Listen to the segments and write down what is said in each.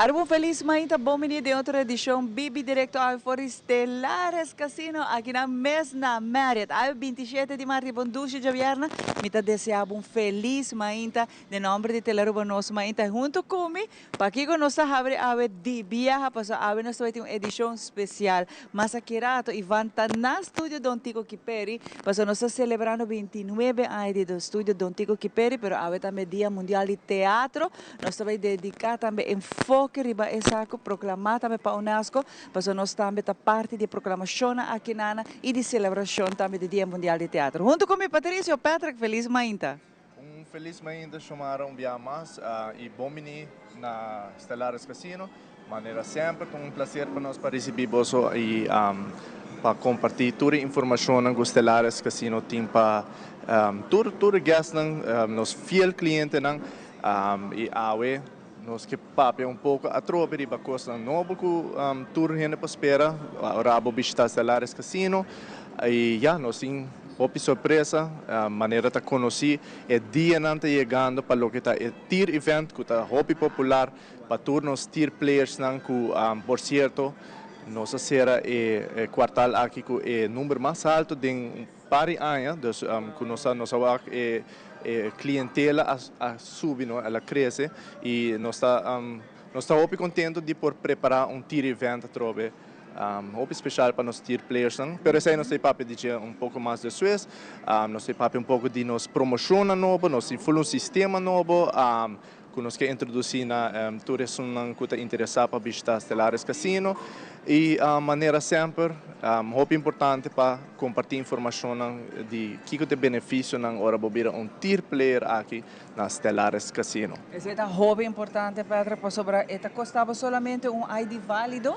Aruba, un feliz mainta, bon bini den otro edicion Bibi Directo awe for di Stellares Casino, aki na mes na Marriott. Awe 27 di maart, bon dushi diabierna. Mi ta desea un feliz mainta den nomber di Tele Aruba Nos Mainta hunto cu mi. Pa aki nos ta habri awe di biaha, paso awe nos tin un edicion special. Mas aki rato, Ivan ta na studio Don Tico Kiperi, paso nos ta celebrando 29 aña di studio Don Tico Kiperi, pero awe tambe Dia Mundial di Teatro. Nos ta bay dedica tambe enfoke riba esaki, proclama tambe pa UNESCO, paso nos tambe ta parti di proclamacion aki na y di celebracion tambe di Dia Mundial di Teatro. Hunto cu mi Patricio Patrick, feliz mainta. Un feliz mainta, Xiomara, un biaha mas y bon bini na Stellaris Casino. Manera semper, un placer pa nos pa ricibi bo y pa comparti tur e informacion cu Stellaris Casino tin pa tur guests, nos fiel cliente y awe nos kier papia un poco atrobe riba cos nobo cu tur hende por spera ora bo bishita Stellaris Casino y ya nos tin hopi sorpresa. Manera ta conoci, e dia nan ta yegando pa loke ta e tier event cu ta hopi popular pa tur nos tier players nan cu, por cierto, nos a cera e kwartaal aki cu e number mas halto den par di aña, dus cu nos a e clientela a subi, no, el a crece y nos ta hopi contento di por prepara un tier event atrobe hopi special pa nos tier players nan. Pero esey nos ta papia di un poco mas despues. Nos ta papia un poco di nos promocion nobo, nos tin un sistema nobo cu nos kier introduci na tur esunnan cu ta interesa pa bishita Stellaris Casino y manera semper, hopi importante pa comparti informacion di kico ta e beneficio nan ora bo bira un tier player aki na Stellaris Casino. Esey ta hopi importante, Pedro, pasobra e ta costa solamente un ID valido,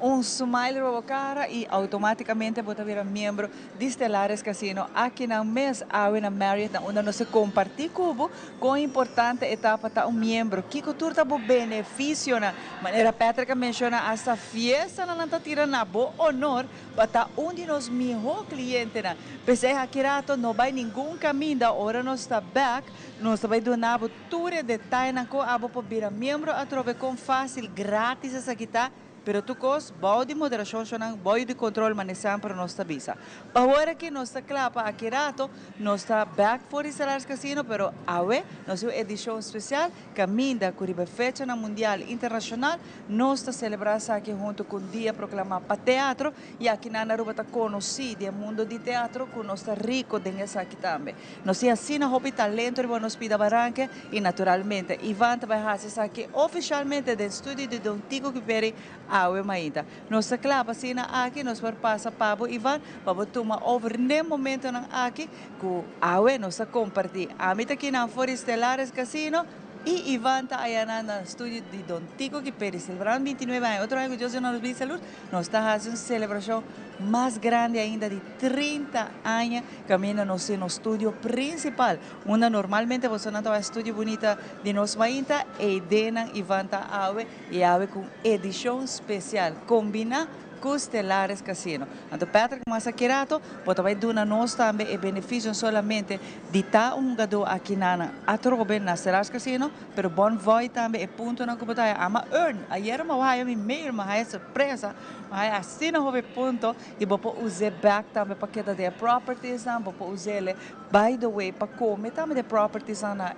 un smile riba cara y automaticamente bo ta bira miembro di Stellaris Casino. Aki na mes awe na Marriott, na unda nos ta comparti cu bo con importante e ta pa ta un miembro. Kico tur ta bo beneficio na manera Patrick a menciona, hasta fiesta nan ta tira na bo honor pa ta un di nos miho cliente na. Pesey aki rato no bay ningun caminda. Ora nos ta back, nos ta bay duna bo tur e detaye nan con abo por bira miembro atrobe, con facil, gratis esaki ta. Pero tur cos, bou di moderacion, shonan, bou di control, manera semper nos ta bisa. Pa awor aki nos ta cla pa aki rato, nos ta back for di Stellaris Casino, pero awe, nos edicion special, caminda cu riba fecha na mundial internacional, nos ta celebra aki hunto cu dia proclama pa teatro, y aki na Aruba ta conoci den mundo di teatro, cu nos ta rico den esaki tambe. Nos tin asina hopi talento riba nos pida baranca, y naturalmente, Ivan ta bay haci aki oficialmente den studio di Don Tico Kiperi awe mainta. Nos ta cla pa asina aki, nos por pasa pa bo, Ivan, pa tuma over na momento nan aki, cu awe nos ta comparti. Ami ta aki na for di Stellaris Casino, y Ivan ta aya na studio di Don Tico Kiperi, celebrando 29 aña. Otro aña cu Dios nos bida salud, nos ta haciendo un celebracion mas grandi ainda di 30 aña, caminda nos na studio principal, unda normalmente bo ta e studio bunita di Nos Mainta, y einan Ivan ta awe, y awe cu edicion special, combina cu Stellaris Casino. Anto Patrick, mas aki rato, bo ta bay duna nos tambe e beneficio solamente di ta un hungado aki na atrobe na Stellaris Casino, pero Bonvoy tambe e punto nan cu bo ta m'a earn. Ayera m'a haya mi mail, m'a haya sorpresa, m'a haya asina hopi punto y bo por usa back tambe pa keda den properties nan, bo por usa, by the way, pa come tambe den properties na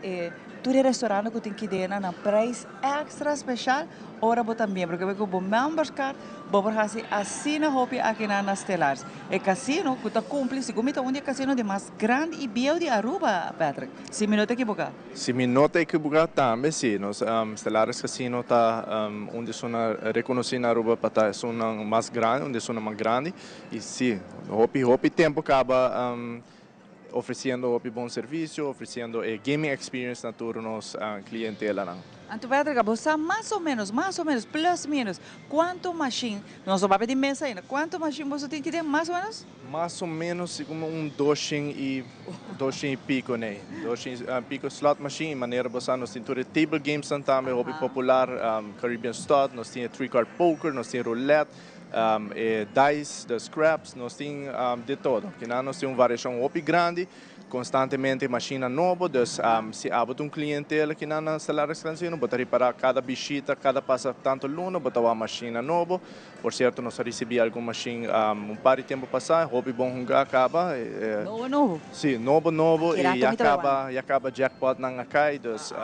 tur restaurant cu tin aki den na prijs extra special ora bo ta miembro. Cu bo members card, bo por haci asina hopi aki na Stellaris. E casino cu ta cumpli, segun mi, un di e casino di mas grandi y bieu di Aruba, Patrick. Si mi no ta ekivoca. Si mi no ta ekivoca tambe, si. Nos Stellaris Casino ta un di esunnan reconoci na Aruba pa ta esunnan mas grandi, un di esunnan mas grandi. Y si, hopi, hopi tempo caba ofreciendo hopi bon servicio, ofreciendo e gaming experience na tur nos clientela nan. Anto Patrick, bo mas o menos, plus minus, cuanto machine, nos no papia di mesa ainda, cuanto machine bo tin aki den, mas o menos? Mas o menos como un 200 y pico, ne? 200 pico slot machine, manera bo nos tin tur table games tambe, hopi popular, Caribbean Stud, nos tin three card poker, nos tin roulette, dice, the craps, nos tin di todo. Cu nos tin un variacion hopi grandi. Constantemente machine nobo, dus si abo ta un clientela aki na Stellaris Casino, bo ta ripara cada bishita, cada pasa tanto luna, bo ta wak machine nobo. Por cierto, nos a ricibi algun machine un par di tempo pasa, hopi bon hunga caba. Nobo nobo? Si, nobo nobo y ya caba, ya caba jackpotnan a cay, dus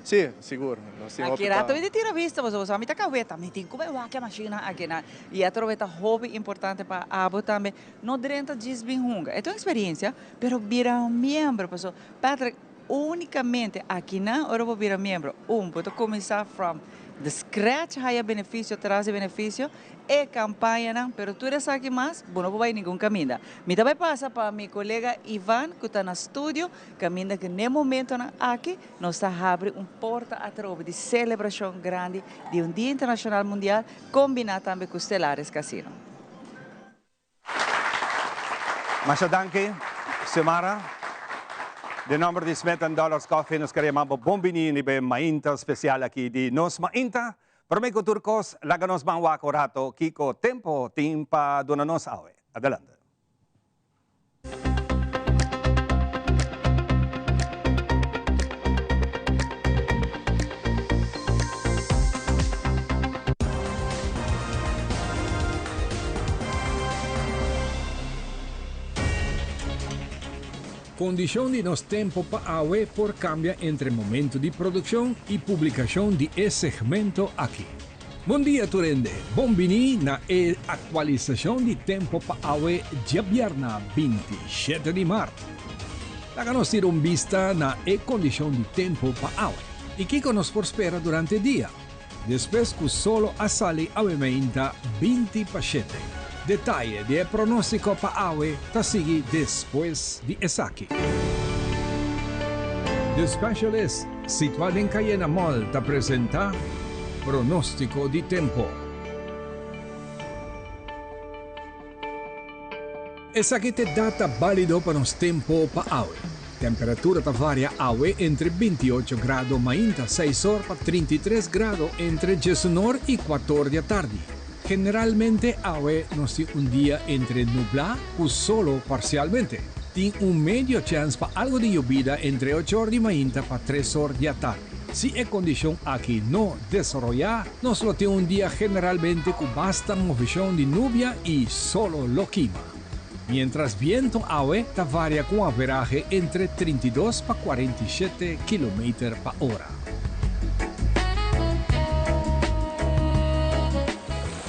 si, sigur. Nos tin hopi Aki pa. rato mi ta tira bista pasobra sa mi ta caweta, mi tin cu bay wak e machinenan akinan y atrobe ta hopi importante pa abo tambe no drenta djis bin hunga. E ta un experiencia, pero bira un miembro pasobra Patrick unicamente akinan ora bo bira miembro, un, bo ta cuminsa from the scratch haya beneficio tras di beneficio, e campañanan, pero tur esaki mas bo no por bay ningun caminda. Mi ta bay pasa pa mi colega Ivan cu ta na studio caminda cu n'e momentonan aki nos ta habri un porta atrobe di celebracion grandi di un Dia Internacional Mundial combina tambe cu Stellaris Casino. Masha danki, Xiomara. Den nomber di Smith and Dollars Coffee nos ker yama bo bon bini riba e mainta special aki di Nos Mainta. Prome cu tur cos, laga nos ban wak un rato kico tempo tin pa duna nos awe. Adelante. Kondishon di nos tempo pa awe por kambia entre momento di produkshon i publikashon di e segmento aki. Bon dia tur hende, bon bini na e aktualisashon di tempo pa awe djabièrna 27 di mart. Laga nos tira un bista na e kondishon di tempo pa awe i kiko nos por spera durante dia, despues ku solo a sali awe meinta 20 pa shete. Detaye di e pronóstiko pa awe ta sigui despues di esaki. The Specialist, situá den Cayena Mall, ta presentá Pronóstiko di Tempo. Esaki ta e data bálido pa nos tempo pa awe. Temperatura ta varia awe entre 28 grado mainta seis or pa 33 grado entre diesunor i kuator di atardi. Generalmente awe nos tin un dia entre nublá ku solo parsialmente. Tin un medio chèns pa algu di yobida entre ocho or di mainta pa tres or di atardi. Si e kondishon aki no desaroyá, nos lo tin un dia generalmente ku basta moveshon di nubia i solo lo kima. Miéntras bientu awe ta varia ku un averahe entre 32 pa 47 kilometer pa ora.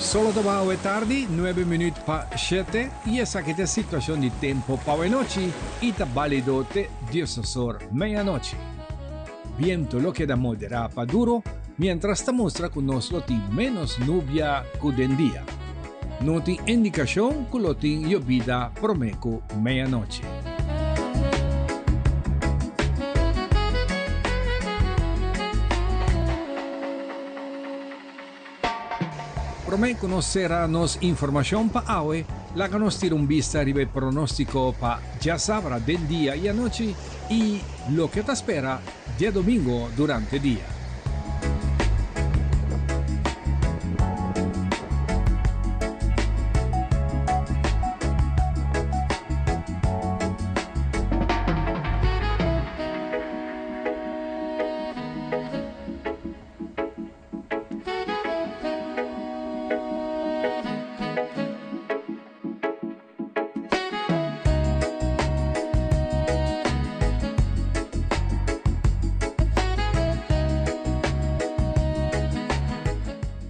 Solo ta baha awe tardi, nuebe minüt pa shete, i esaki ta e situashon di tempu pa awe nochi i ta bálido te diesosor meianochi. Bientu lo keda moderá pa duro, miéntras ta mustra ku nos lo tin ménos nubia ku den dia. No tin indikashon ku lo tin yobida promé ku meianochi. Promé ku nos sera nos informashon pa awe, laga nos tira un bista riba e pronóstiko pa djasabra den dia i anochi i loke ta spera djadomingo durante dia.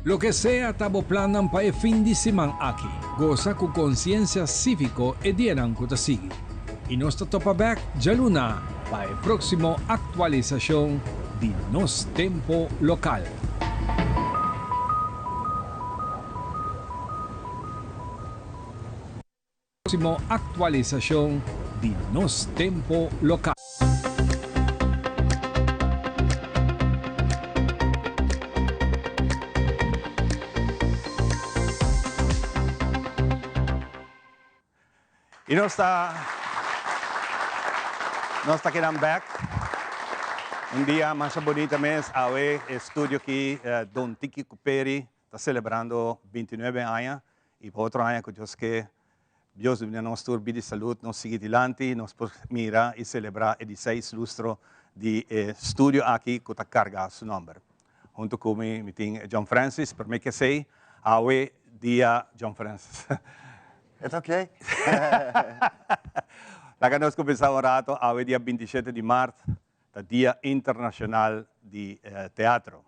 Loke sea ta bo plannan pa e fin di siman aki, gosa ku konsiensia síviko e dianan ku ta sigui. I nos ta topa bèk djaluna pa e próksimo aktualisashon di Nos Tempo Lokal. Próksimo aktualisashon di Nos Tempo Lokal. Y nos ta nos ta kedan bek. Un dia masha bonita mes awe e studio aki Don Tiki Cuperi ta celebrando 29 aña y pa otro aña cu Dios ke. Dios duna nos tur bida y salud, nos sigui dilanti, nos por mira y celebra e di seis lustro di e studio aki cu ta carga su nomber. Hunto cu mi, mi tin John Francis, prome cu esey, awe dia John Francis. It's ok. Laga nos cuminsa un rato, awe dia 27 di maart ta Dia Internacional di Teatro.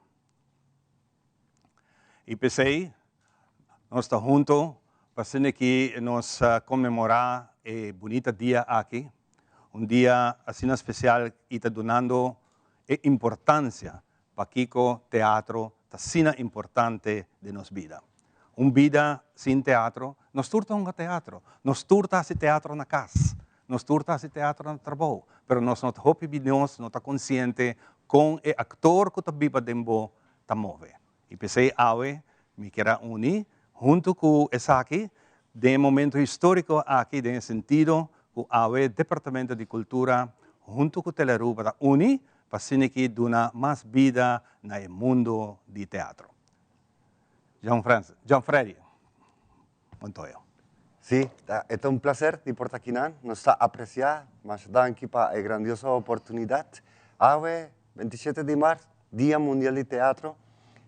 Y p'esey nos ta hunto pa asina ki nos conmemora e bunita dia aki, un dia asina special y ta dunando e importancia pakico teatro ta asina importante den nos bida. Un bida sin teatro, nos tur ta hunga teatro, nos tur ta haci teatro na cas, nos tur ta haci teatro na trabou, pero nos no ta hopi di nos no ta consciente con e actor cu ta biba den bo ta move. Y p'esey awe mi kier a uni hunto cu esaki den e momento historico aki den e sentido cu awe Departamento di Cultura hunto cu Telearuba ta uni pa asina ki duna mas bida na e mundo di teatro. John Francis, John Freddy Montoya. Sí, ta, e ta un placer di por ta akinan. Nos ta aprecia. Masha danki pa e grandioso oportunidad. Awe, 27 di maart, Dia Mundial di Teatro.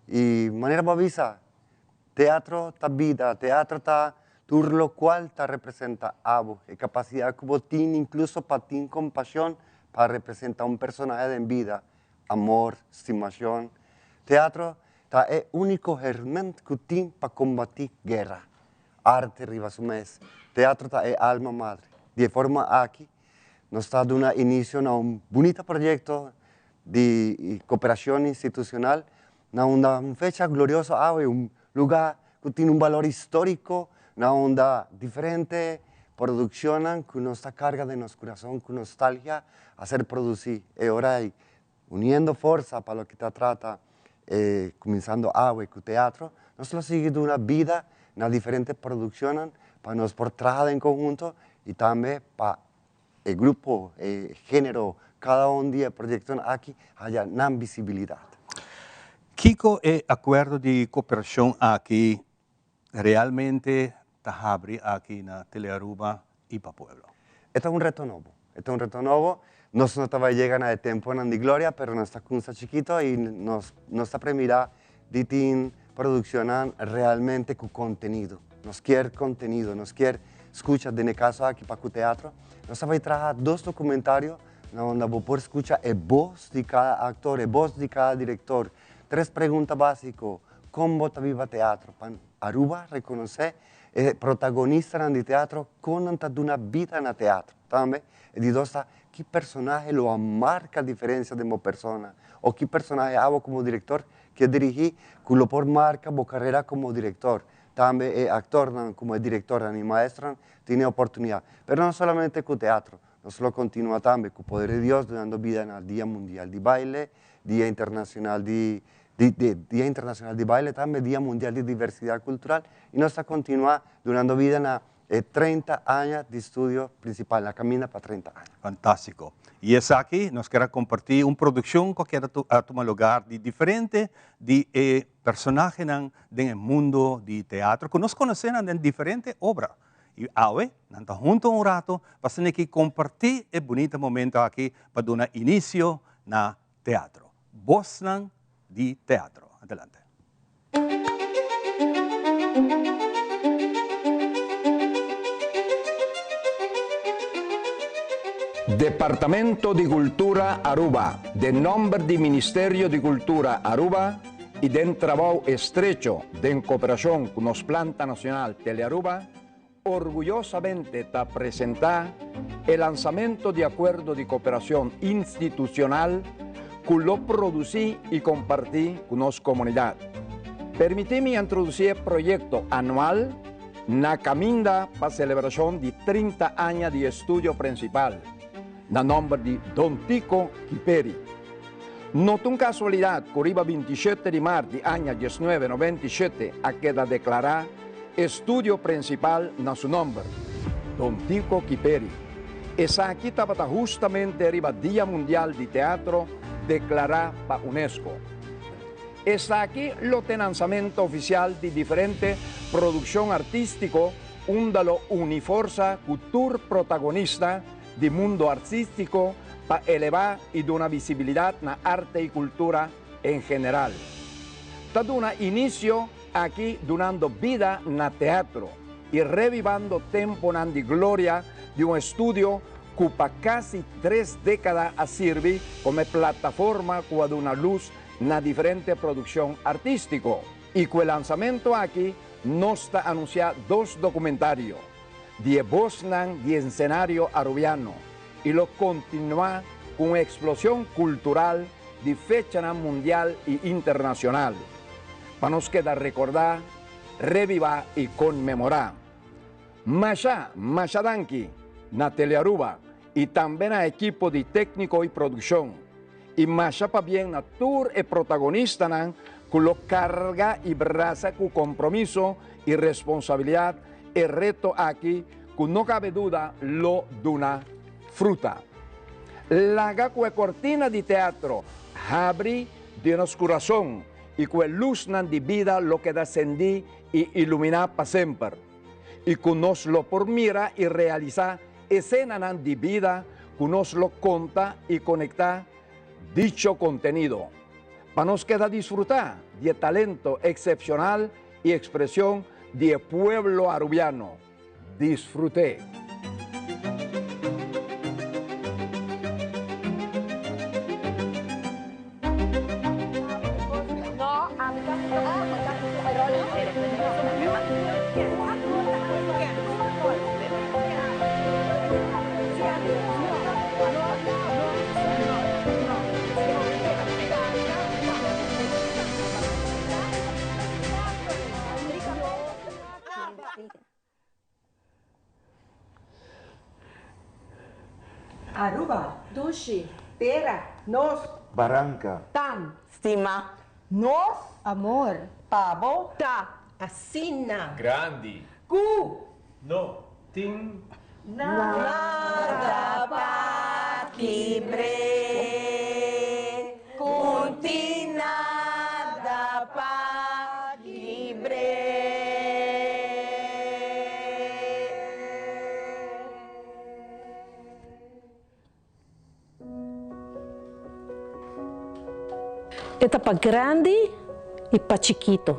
Y manera bo a bisa, teatro ta bida, teatro ta tur locual ta representa abo. E capacidad cu bo tin incluso pa tin compasion pa representa un personahe den bida, amor, stimacion. Teatro ta e unico herment cu tin pa combati guera. Arte riba su mes. Teatro ta e alma madre. Di e forma aki nos ta duna inicio na un bunita proyecto di cooperacion institucional na unda un fecha glorioso awe, un lugar cu tin un balor historico, na unda diferente produccionnan cu nos ta carga den nos curason cu nostalgia a ser produci. E ora ey, uniendo forsa pa loke ta trata e cuminsando awe cu teatro, nos lo sigui duna bida na diferente produccionnan pa nos por traha den conhunto y tambe pa e grupo, e genero, cada un di e proyectonan aki haya nan visibilidad. Kico e acuerdo di cooperacion aki realmente ta habri aki na Telearuba y pa pueblo? E ta un reto nobo. E ta un reto nobo. Nos no ta bay yega na e temponan di gloria, pero nos ta cunsa chikito y nos nos ta premira di tin produccionnan realmente cu contenido. Nos kier contenido, nos kier scucha, den e caso aki pa cu teatro, nos ta bay traha dos documentario na unda bo por scucha e bos di cada actor, e bos di cada director. Tres pregunta basico, con bo ta biba teatro? Pa Aruba reconoce e protagonistanan di teatro, con nan ta duna bida na teatro. Tambe e di dos ta, ki personahe lo a marca diferencia den bo persona? O ki personahe abo como director kier dirigi cu lo por marca bo carera como director? Tambe e actornan como e directornan y maestronan tin e oportunidad. Pero no solamente cu teatro, nos lo continua tambe cu poder di Dios dunando bida na Dia Mundial di Baile, Dia Internacional di Dia Internacional di Baile, tambe Dia Mundial di Diversidad Cultural y nos ta continua dunando bida na E 30 aña di studio principal na caminda pa 30 aña. Fantastico. Y esaki nos kier a comparti un produccion cu a keda a tuma lugar di diferente di e personahenan den e mundo di teatro cu nos conoce nan den diferente obra. Y awe nan ta hunto un rato pa asina ki comparti e bunita momento aki pa duna inicio na teatro. Bosnan di teatro. Adelante. Departamento di Cultura Aruba, den nomber di Ministerio di Cultura Aruba y den trabou estrecho den cooperacion cu nos planta nacional Telearuba, orguyosamente ta presenta e lansamento di acuerdo di cooperacion institucional cu lo produci y comparti cu nos comunidad. Permiti mi introduci e proyecto anual na caminda pa celebracion di 30 aña di estudio principal, na nomber di Don Tico Kiperi. No ta un casualidad cu riba 27 di maart di aña 1997 a keda declara estudio principal na su nomber, Don Tico Kiperi. Esaki tabata hustamente riba Dia Mundial di Teatro declara pa UNESCO. Esaki lo t'e lansamento oficial di diferente produccion artistico. unda lo uni forsa ku tur protagonista di mundo artístiko pa elevá i duna visibilidat na arte i kultura en general. Ta duna inisio aki dunando bida na teatro i revivando temponan di gloria di un estudio ku pa kasi tres dékada a sirbi komo e plataforma ku a duna lus na diferente produkshon artístiko. I ku e lansamentu aki nos ta anunsiá dos dokumentario di e bosnan di ensenario arubiano i lo kontinuá ku un eksploshon kultural di fechanan mundial i internashonal pa nos keda rekordá, revivá i konmemorá. Masha, masha danki na Telearuba i tambe na ekipo di tékniko i produkshon. I masha pabien na tur e protagonistanan ku lo karga i brasa ku kompromiso i responsabilidat e reto aki ku no kabe duda lo duna fruta. Laga ku e kortina di teatro habri den nos kurason i ku e lusnan di bida lo keda sendí i iluminá pa semper i ku nos lo por mira i realisá esenanan di bida ku nos lo konta i konektá dicho kontenido pa nos keda disfrutá di e talento eksepshonal i ekspreshon di e pueblo arubiano. Disfrut'é! Aruba. Dushi. Tera. Nos. Baranka. Tan. Stima. Nos. Amor. Pa bo. Ta. Asina. Grandi. Ku. No. Tin. Nada pa kibr'é. Ku tin nada pa kibr'é. E ta pa grandi i pa chikito.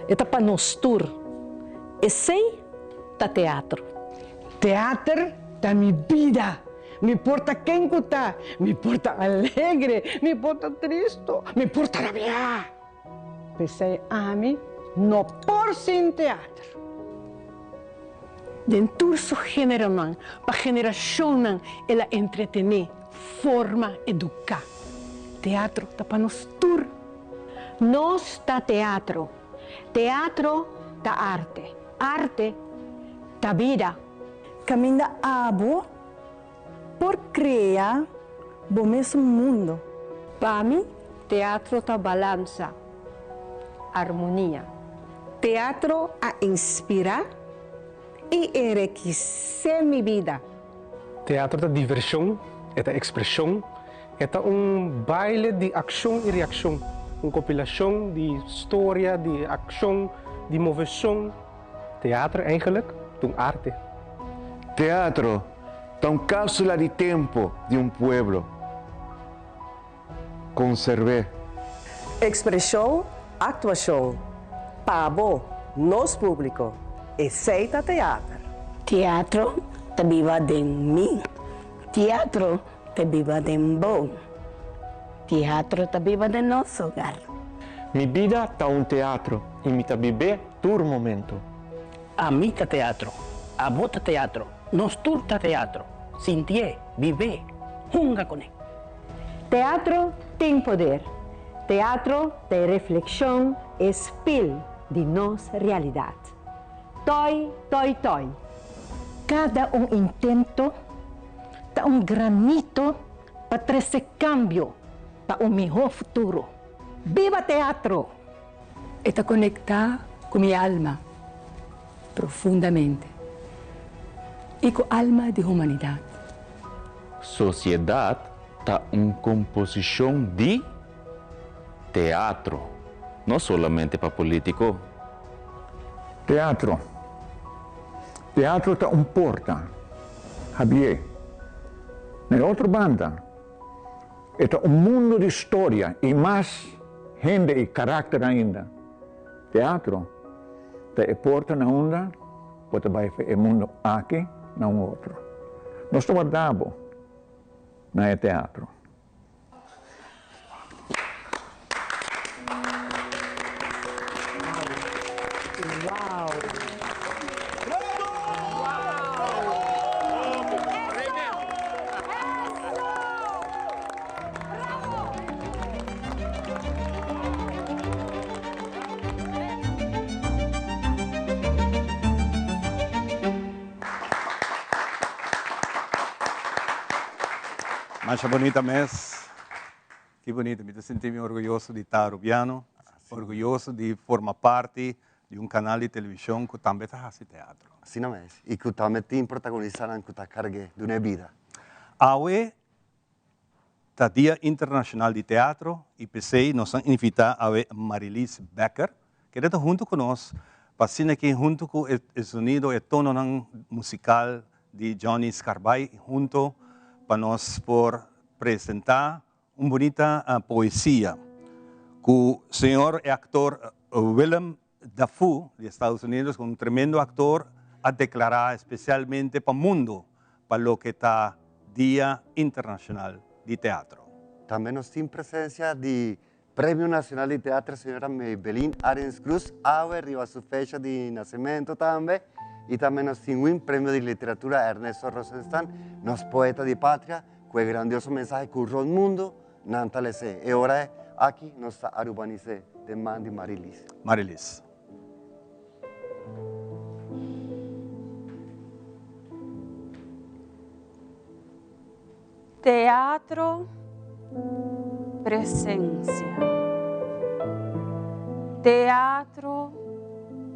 E ta pa nos tur. Esei ta teatro. Teater ta mi bida. Mi por ta ken ku ta, mi por ta alegre, mi por ta tristo, mi por ta rabiá. P'esei ami no por sin teater. Den tur su géneronan, pa generashonnan el a entretené, forma, eduká. Teatro ta pa nos tur. Nos ta teatro. Teatro ta arte. Arte ta bida. Kaminda abo por krea bo mesun mundo. Pa mi, teatro ta balansa, armonia. Teatro a inspirá i enrekisé mi bida. Teatro ta divershon, e ta ekspreshon, e ta un baile di akshon i reakshon, un kompilashon di storia, di akshon, di moveshon. Teatro eigenlijk ta un arte. Teatro ta un cápsula di tempo di un pueblo. Konserv'é. Ekspreshon, aktuashon. Pa bo, nos públiko, esei ta teater. Teatro ta biba den mi. Teatro ta biba den bo. Teatro ta biba den nos hogar. Mi bida ta un teatro i mi ta bib'é tur momento. Ami ta teatro, abo ta teatro, nos tur ta teatro. Sintié, bib'é, hunga kuné. Teatro tin poder. Teatro ta e reflekshon, e spil di nos realidat. Toi, toi, toi! Kada un intento ta un granito pa trese kambio pa un mihó futuro. Biba teatro! E ta konektá ku mi alma profundamente i ku alma di humanidat. Sosiedat ta un komposishon di teatro, no solamente pa polítiko. Teatro. Teatro ta un porta, habié. Na e otro banda, e ta un mundu di storia i mas hende i karakter ainda. Teatro ta e porta na unda bo ta bai for e mundu aki na un otro. Nos ta warda bo na e teatro. Masha bonita mes. Ki bonita. Mi ta sinti mi orguyoso di ta Arubiano, orguyoso di forma parti di un canal di television cu tambe ta haci teatro. Asina mes. Y cu tambe tin protagonistanan cu ta cargue duna e bida. Awe Ta Dia Internacional di Teatro y p'esey nos a invita awe Marilies Becker, kende ta hunto cu nos pa asina aki hunto cu e sonido, e tononan musical di Johnny Scarbay hunto pa nos por presenta un bunita poesia cu señor e actor Willem Dafoe di Estados Unidos, un tremendo actor, a declara especialmente pa mundo pa loke ta Dia Internacional di Teatro. Tambe nos tin presencia di Premio Nacional di Teatro señora Maybelline Arends Cruz awe riba su fecha di nacemento tambe y tambe nos tin win Premio di Literatura Ernesto Rosenstand, nos poeta di patria, cu e grandioso mensahe cu rond mundo nan ta lese. E ora aki nos ta arubanise den man di Marilis. Marilis. Teatro presencia. Teatro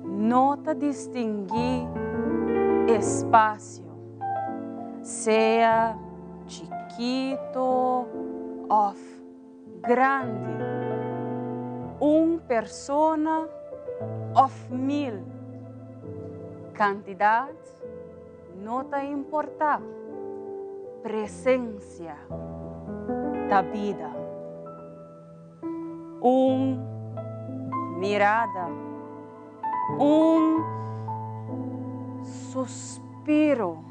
no ta distinguí espacio, sea chikito òf grandi, un persona òf mil. Kantidat no ta importá, presensia ta bida. Un mirada, un suspiro,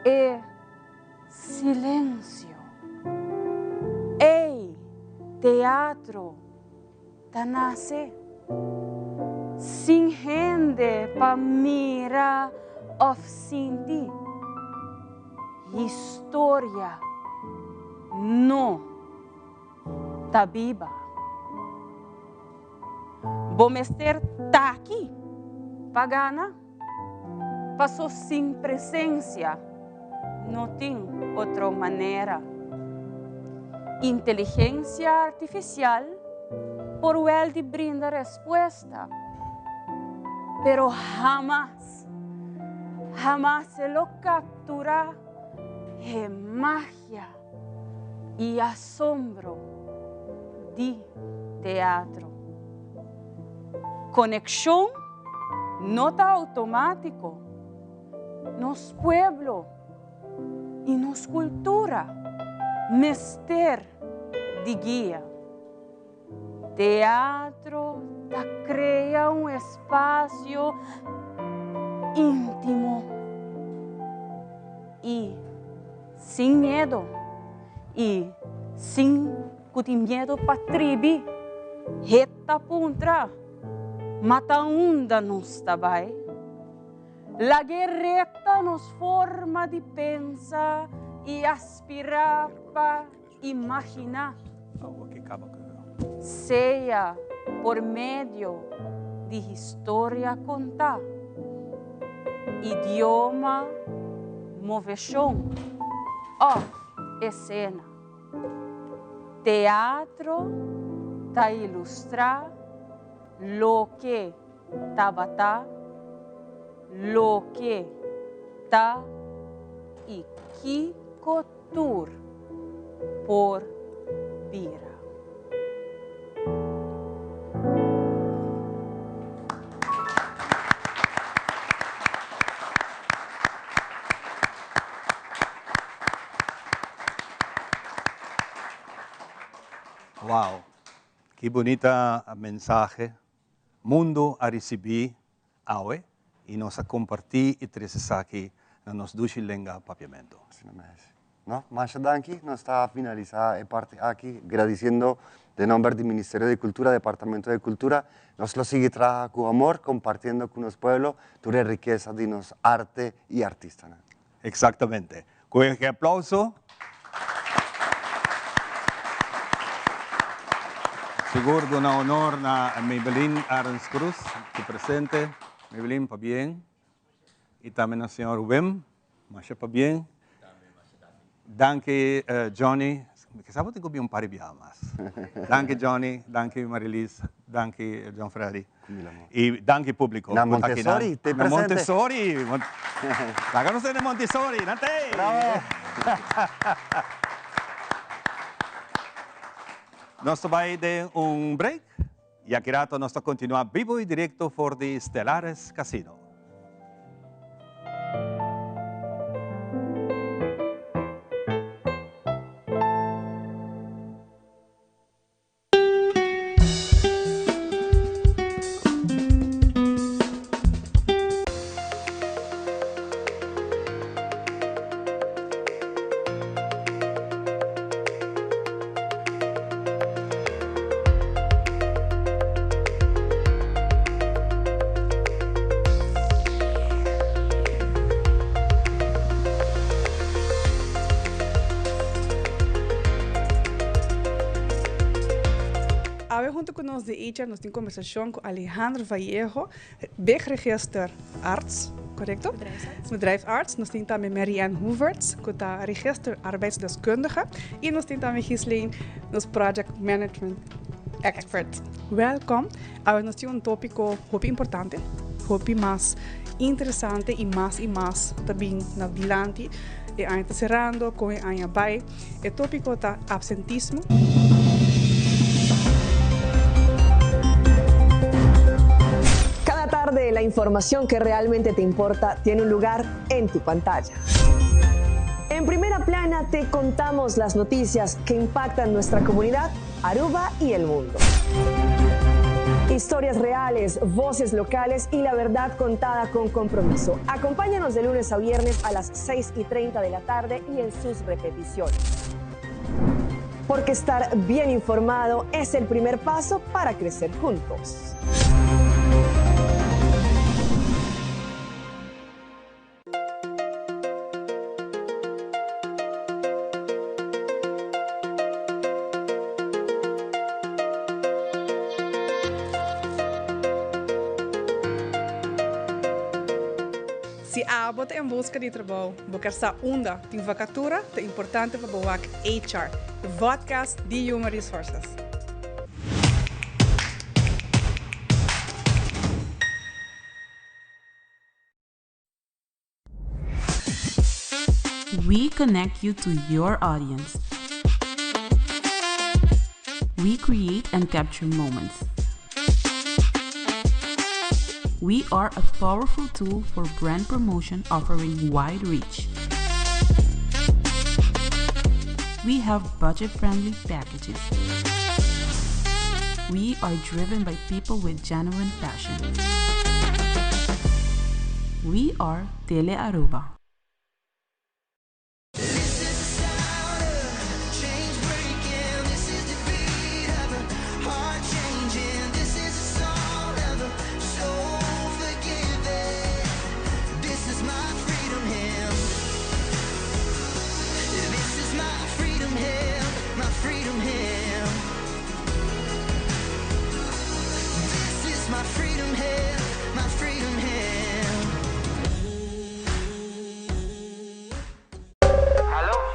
e Silencio. Ey, teatro ta nace. Sin hende pa mira of sinti. Historia no ta biba. Bo mester t'aki pa gana. Paso sin presencia no tin otro manera. Inteligencia artificial por wel di brinda respuesta, pero hamas, hamas e lo captura e magia y asombro di teatro. Conexion no ta automatico. Nos pueblo y nos cultura mester di guia. Teatro ta crea un espacio intimo y sin miedo y sin cu tin miedo pa tribi heta puntra ma ta unda nos ta bay. Lag'e reta nos forma di pensa y aspira pa imaginá, sea por medio di historia kontá, idioma, moveshon òf esena. Teatro ta ilustrá loke tabata, loke ta i kiko tur por bira. Wow, ki bunita mensahe mundo a ricibi awe y nos a comparti y trece esaki na nos dushi lenga Papiamento. Asina mes. No, masha danki. Nos ta finalisa e parti aki gradiciendo den nomber di Ministerio di Cultura, Departamento di Cultura. Nos lo sigui traha cu amor compartiendo cu nos pueblo tur e rikesa di nos arte y artistanan. Exactamente. Cu e aplauso. Sigur duna honor na Maybelline Arends Cruz cu presente. Maybelline, pabien. Y tambe na señor Wim, masha pabien. Danki Johnny, kisas bo tin cu bin un par di biaha mas. Danki Johnny, danki Marilise, danki John Freddy. Y danki publico. Na Montessori, te presente. Na Montessori. Laga nos na Montessori, nan te. Bravo. Nos ta bay den un break y aki rato nos ta continua bibo y directo for di Stellares Casino. Awe hunto ku nos di HR nos tin kombersashon ku Alejandro Vallejo, Big-register arts, korekto? Bedrijfsarts. Nos tin tambe Mary-Ann Hoevertsz, ku ta register arbeidsdeskundige. I nos tin tambe Ghislaine, nos project management expert. Welkom. Awe nos tin un topiko hopi importante, hopi mas interesante i mas i mas ta bin na dilanti. E aña ta serando, kon e aña bai. E tópiko ta absentismo. Cada tarde la información que realmente te importa tiene un lugar en tu pantalla. En primera plana te contamos las noticias que impactan nuestra comunidad, Aruba y el mundo. Historias reales, voces locales y la verdad contada con compromiso. Acompáñanos de lunes a viernes a las 6 y 30 de la tarde y en sus repeticiones. Porque estar bien informado es el primer paso para crecer juntos. Si abo ta en buska di trabou, bo ker sa unda tin vakatura, ta importante pa bo wak HR, e vodcast di Human Resources. We connect you to your audience. We create and capture moments. We are a powerful tool for brand promotion offering wide reach. We have budget-friendly packages. We are driven by people with genuine passion. We are Tele Aruba.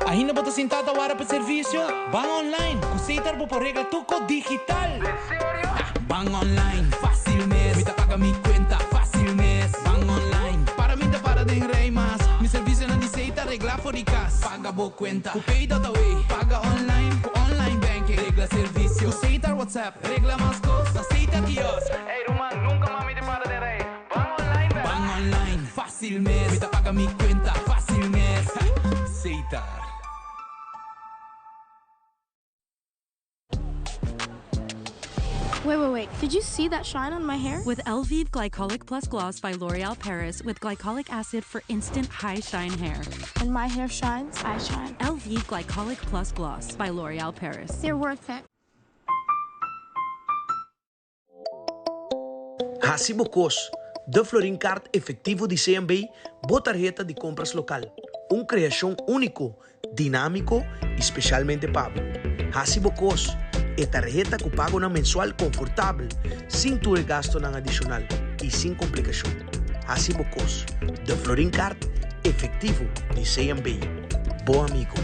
Ainda bo ta sintá ta wara pa servisio? Ban online! Ku Setar bo por regla tur kos digital! Ban online, fácil mes! Mi ta paga mi kuenta, fácil mes! Ban online, para mi ta para den rei mas! Mi servisionan di Setar regla for di kas! Paga bo kuenta ku Pay.awe, paga online ku online banking, regla servisio ku Setar WhatsApp, regla mas kos na Setar kiosk! Ey ruman, nunka mas mi ta para den rei! Ban online bèk! Ban online, fácil mes! Mi ta paga mi kuenta, fácil mes! Setar. Wait, wait, wait. Did you see that shine on my hair? With Elvive Glycolic Plus Gloss by L'Oreal Paris with glycolic acid for instant high shine hair. When my hair shines, I shine. Elvive Glycolic Plus Gloss by L'Oreal Paris. They're worth it. Hasi bo kos, De Florin Card Efectivo di CMB, bo tarheta di compras local. Un creacion unico, dinamico y specialmente pa bo. Hasi bo kos, e tarheta cu pagonan mensual confortabel, sin tur e gastonan adicional y sin complicacion. Hasi bo kos, De Florin Card Efectivo di CMB, bo amigo.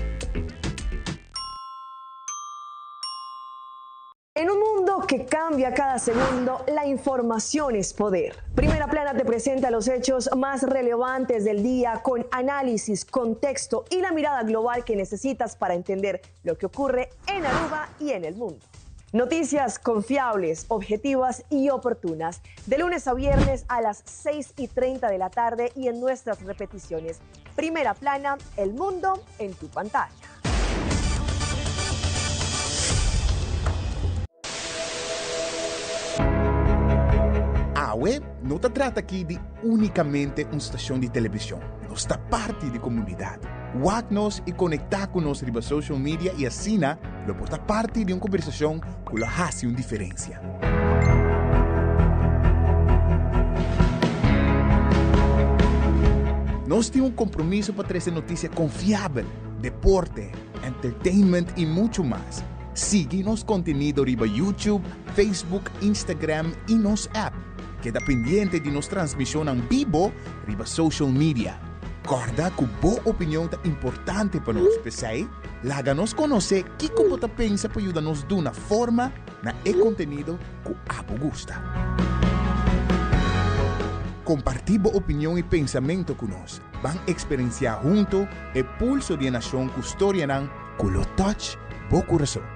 En un mundo que cambia cada segundo, la información es poder. Primera Plana te presenta los hechos más relevantes del día con análisis, contexto y la mirada global que necesitas para entender lo que ocurre en Aruba y en el mundo. Noticias confiables, objetivas y oportunas. De lunes a viernes a las 6 y 30 de la tarde y en nuestras repeticiones. Primera Plana, el mundo en tu pantalla. Awe no ta trata aki di únikamente un stashon di televishon, nos ta parti di komunidat. Wak nos i konektá ku nos riba social media i asina lo por ta parti di un kombersashon ku lo hasi un diferensia. Nos tin un kompromiso pa trese notisia konfiabel, deporte, entertainment i muchu mas. Sigui nos kontenido riba YouTube, Facebook, Instagram i nos app. Keda pendiente di nos transmishonnan bibo riba social media. Kòrda ku bo opinion ta importante pa nos, p'esei laga nos konosé kiko bo ta pensa pa yuda nos duna forma na e kontenido ku abo gusta. Kompartí bo opinion i pensamentu ku nos. Ban eksperensiá huntu e pulso di e nashon ku storianan ku lo touch bo kurason.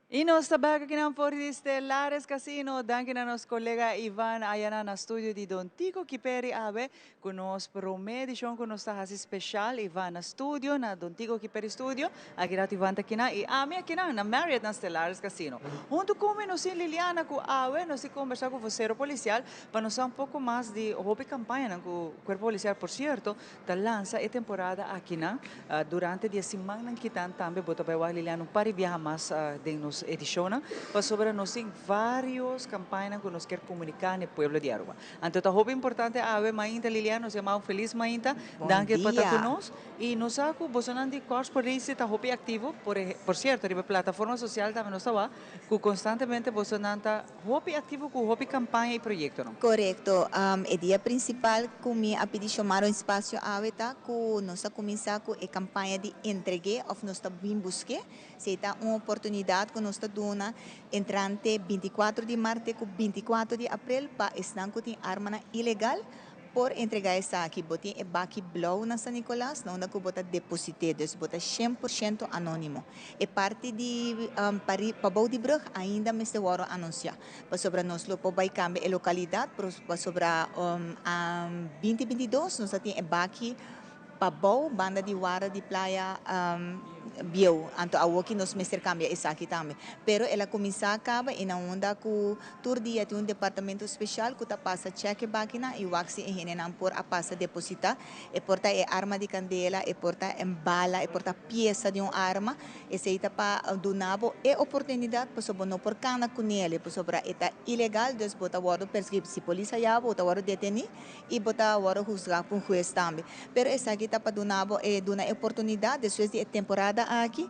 Y nos ta bek akinan for di Stellares Casino. Danki na nos colega Ivan Ayana na studio di Don Tico Kiperi awe cu nos prome edicion cu nos ta haci special. Ivan na studio na Don Tico Kiperi Studio. Aki rato Ivan ta akinan y ami akinan na Marriott na Stellares Casino. Hunto cu mi nos tin Liliana cu awe nos tin combersa cu vocero policial pa nos sa un poco mas di hopi campañanan cu Cuerpo Policial por cierto Ta lansa e temporada akinan. Durante di e simannan kitan tambe bo ta bai wak Liliana un par di biaha mas den nos edishonnan pasobra nos tin varios kampañanan ku nos kier komuniká na e pueblo di Aruba. Anto ta hopi importante awe mainta Liliana nos yama un felis mainta. Bon Danki pa ta ku dia. nos i nos sa ku bosonan di Kòrs Polisie ta hopi aktivo por por sierto riba e plataforma sosial tambe nos ta wak ku konstantemente bosonan ta Hopi aktivo ku hopi kampaña i proyektonan. Korekto. E dia prinsipal ku mi a pidi Xiomara un espasio awe ta ku nos ta kuminsá ku e kampaña di entreg'é òf nos ta bin busk'é. Esei ta un oportunidat ku nos ta duna entrante 24 di mart te ku 24 di aprel pa esnan ku tin armanan ilegal Por entregá esaki, bo tin e baki blou na San Nicolas, na unda ku bo ta deposit'é, dus bo ta shen por shento anónimo. E parti di pari pabou di brùg ainda mester wòrdu anunsiá, pasobra nos lo por bai kambia e lokalidat, pasobra binti 22 nos a tin e baki pabou banda di warda di playa bieu, anto awoki nos mester kambia esaki tambe. Pero el a kuminsá kaba i na unda ku Tur dia tin un departamento special cu ta pasa check e bakinan y wak si e hendenan por a pasa deposita. E por ta e arma di candela, e por ta en bala, e por ta pieza di un arma. Esey ta pa duna bo e oportunidad pasobra bo no por cana cu nele pasobra e ta ilegal dus bo ta wordo persegui. Si polis haya bo, bo ta wordo deteni y bo ta wordo huzga pa un huez tambe. Pero esaki ta pa duna bo e duna e oportunidad despues di e temporada aki.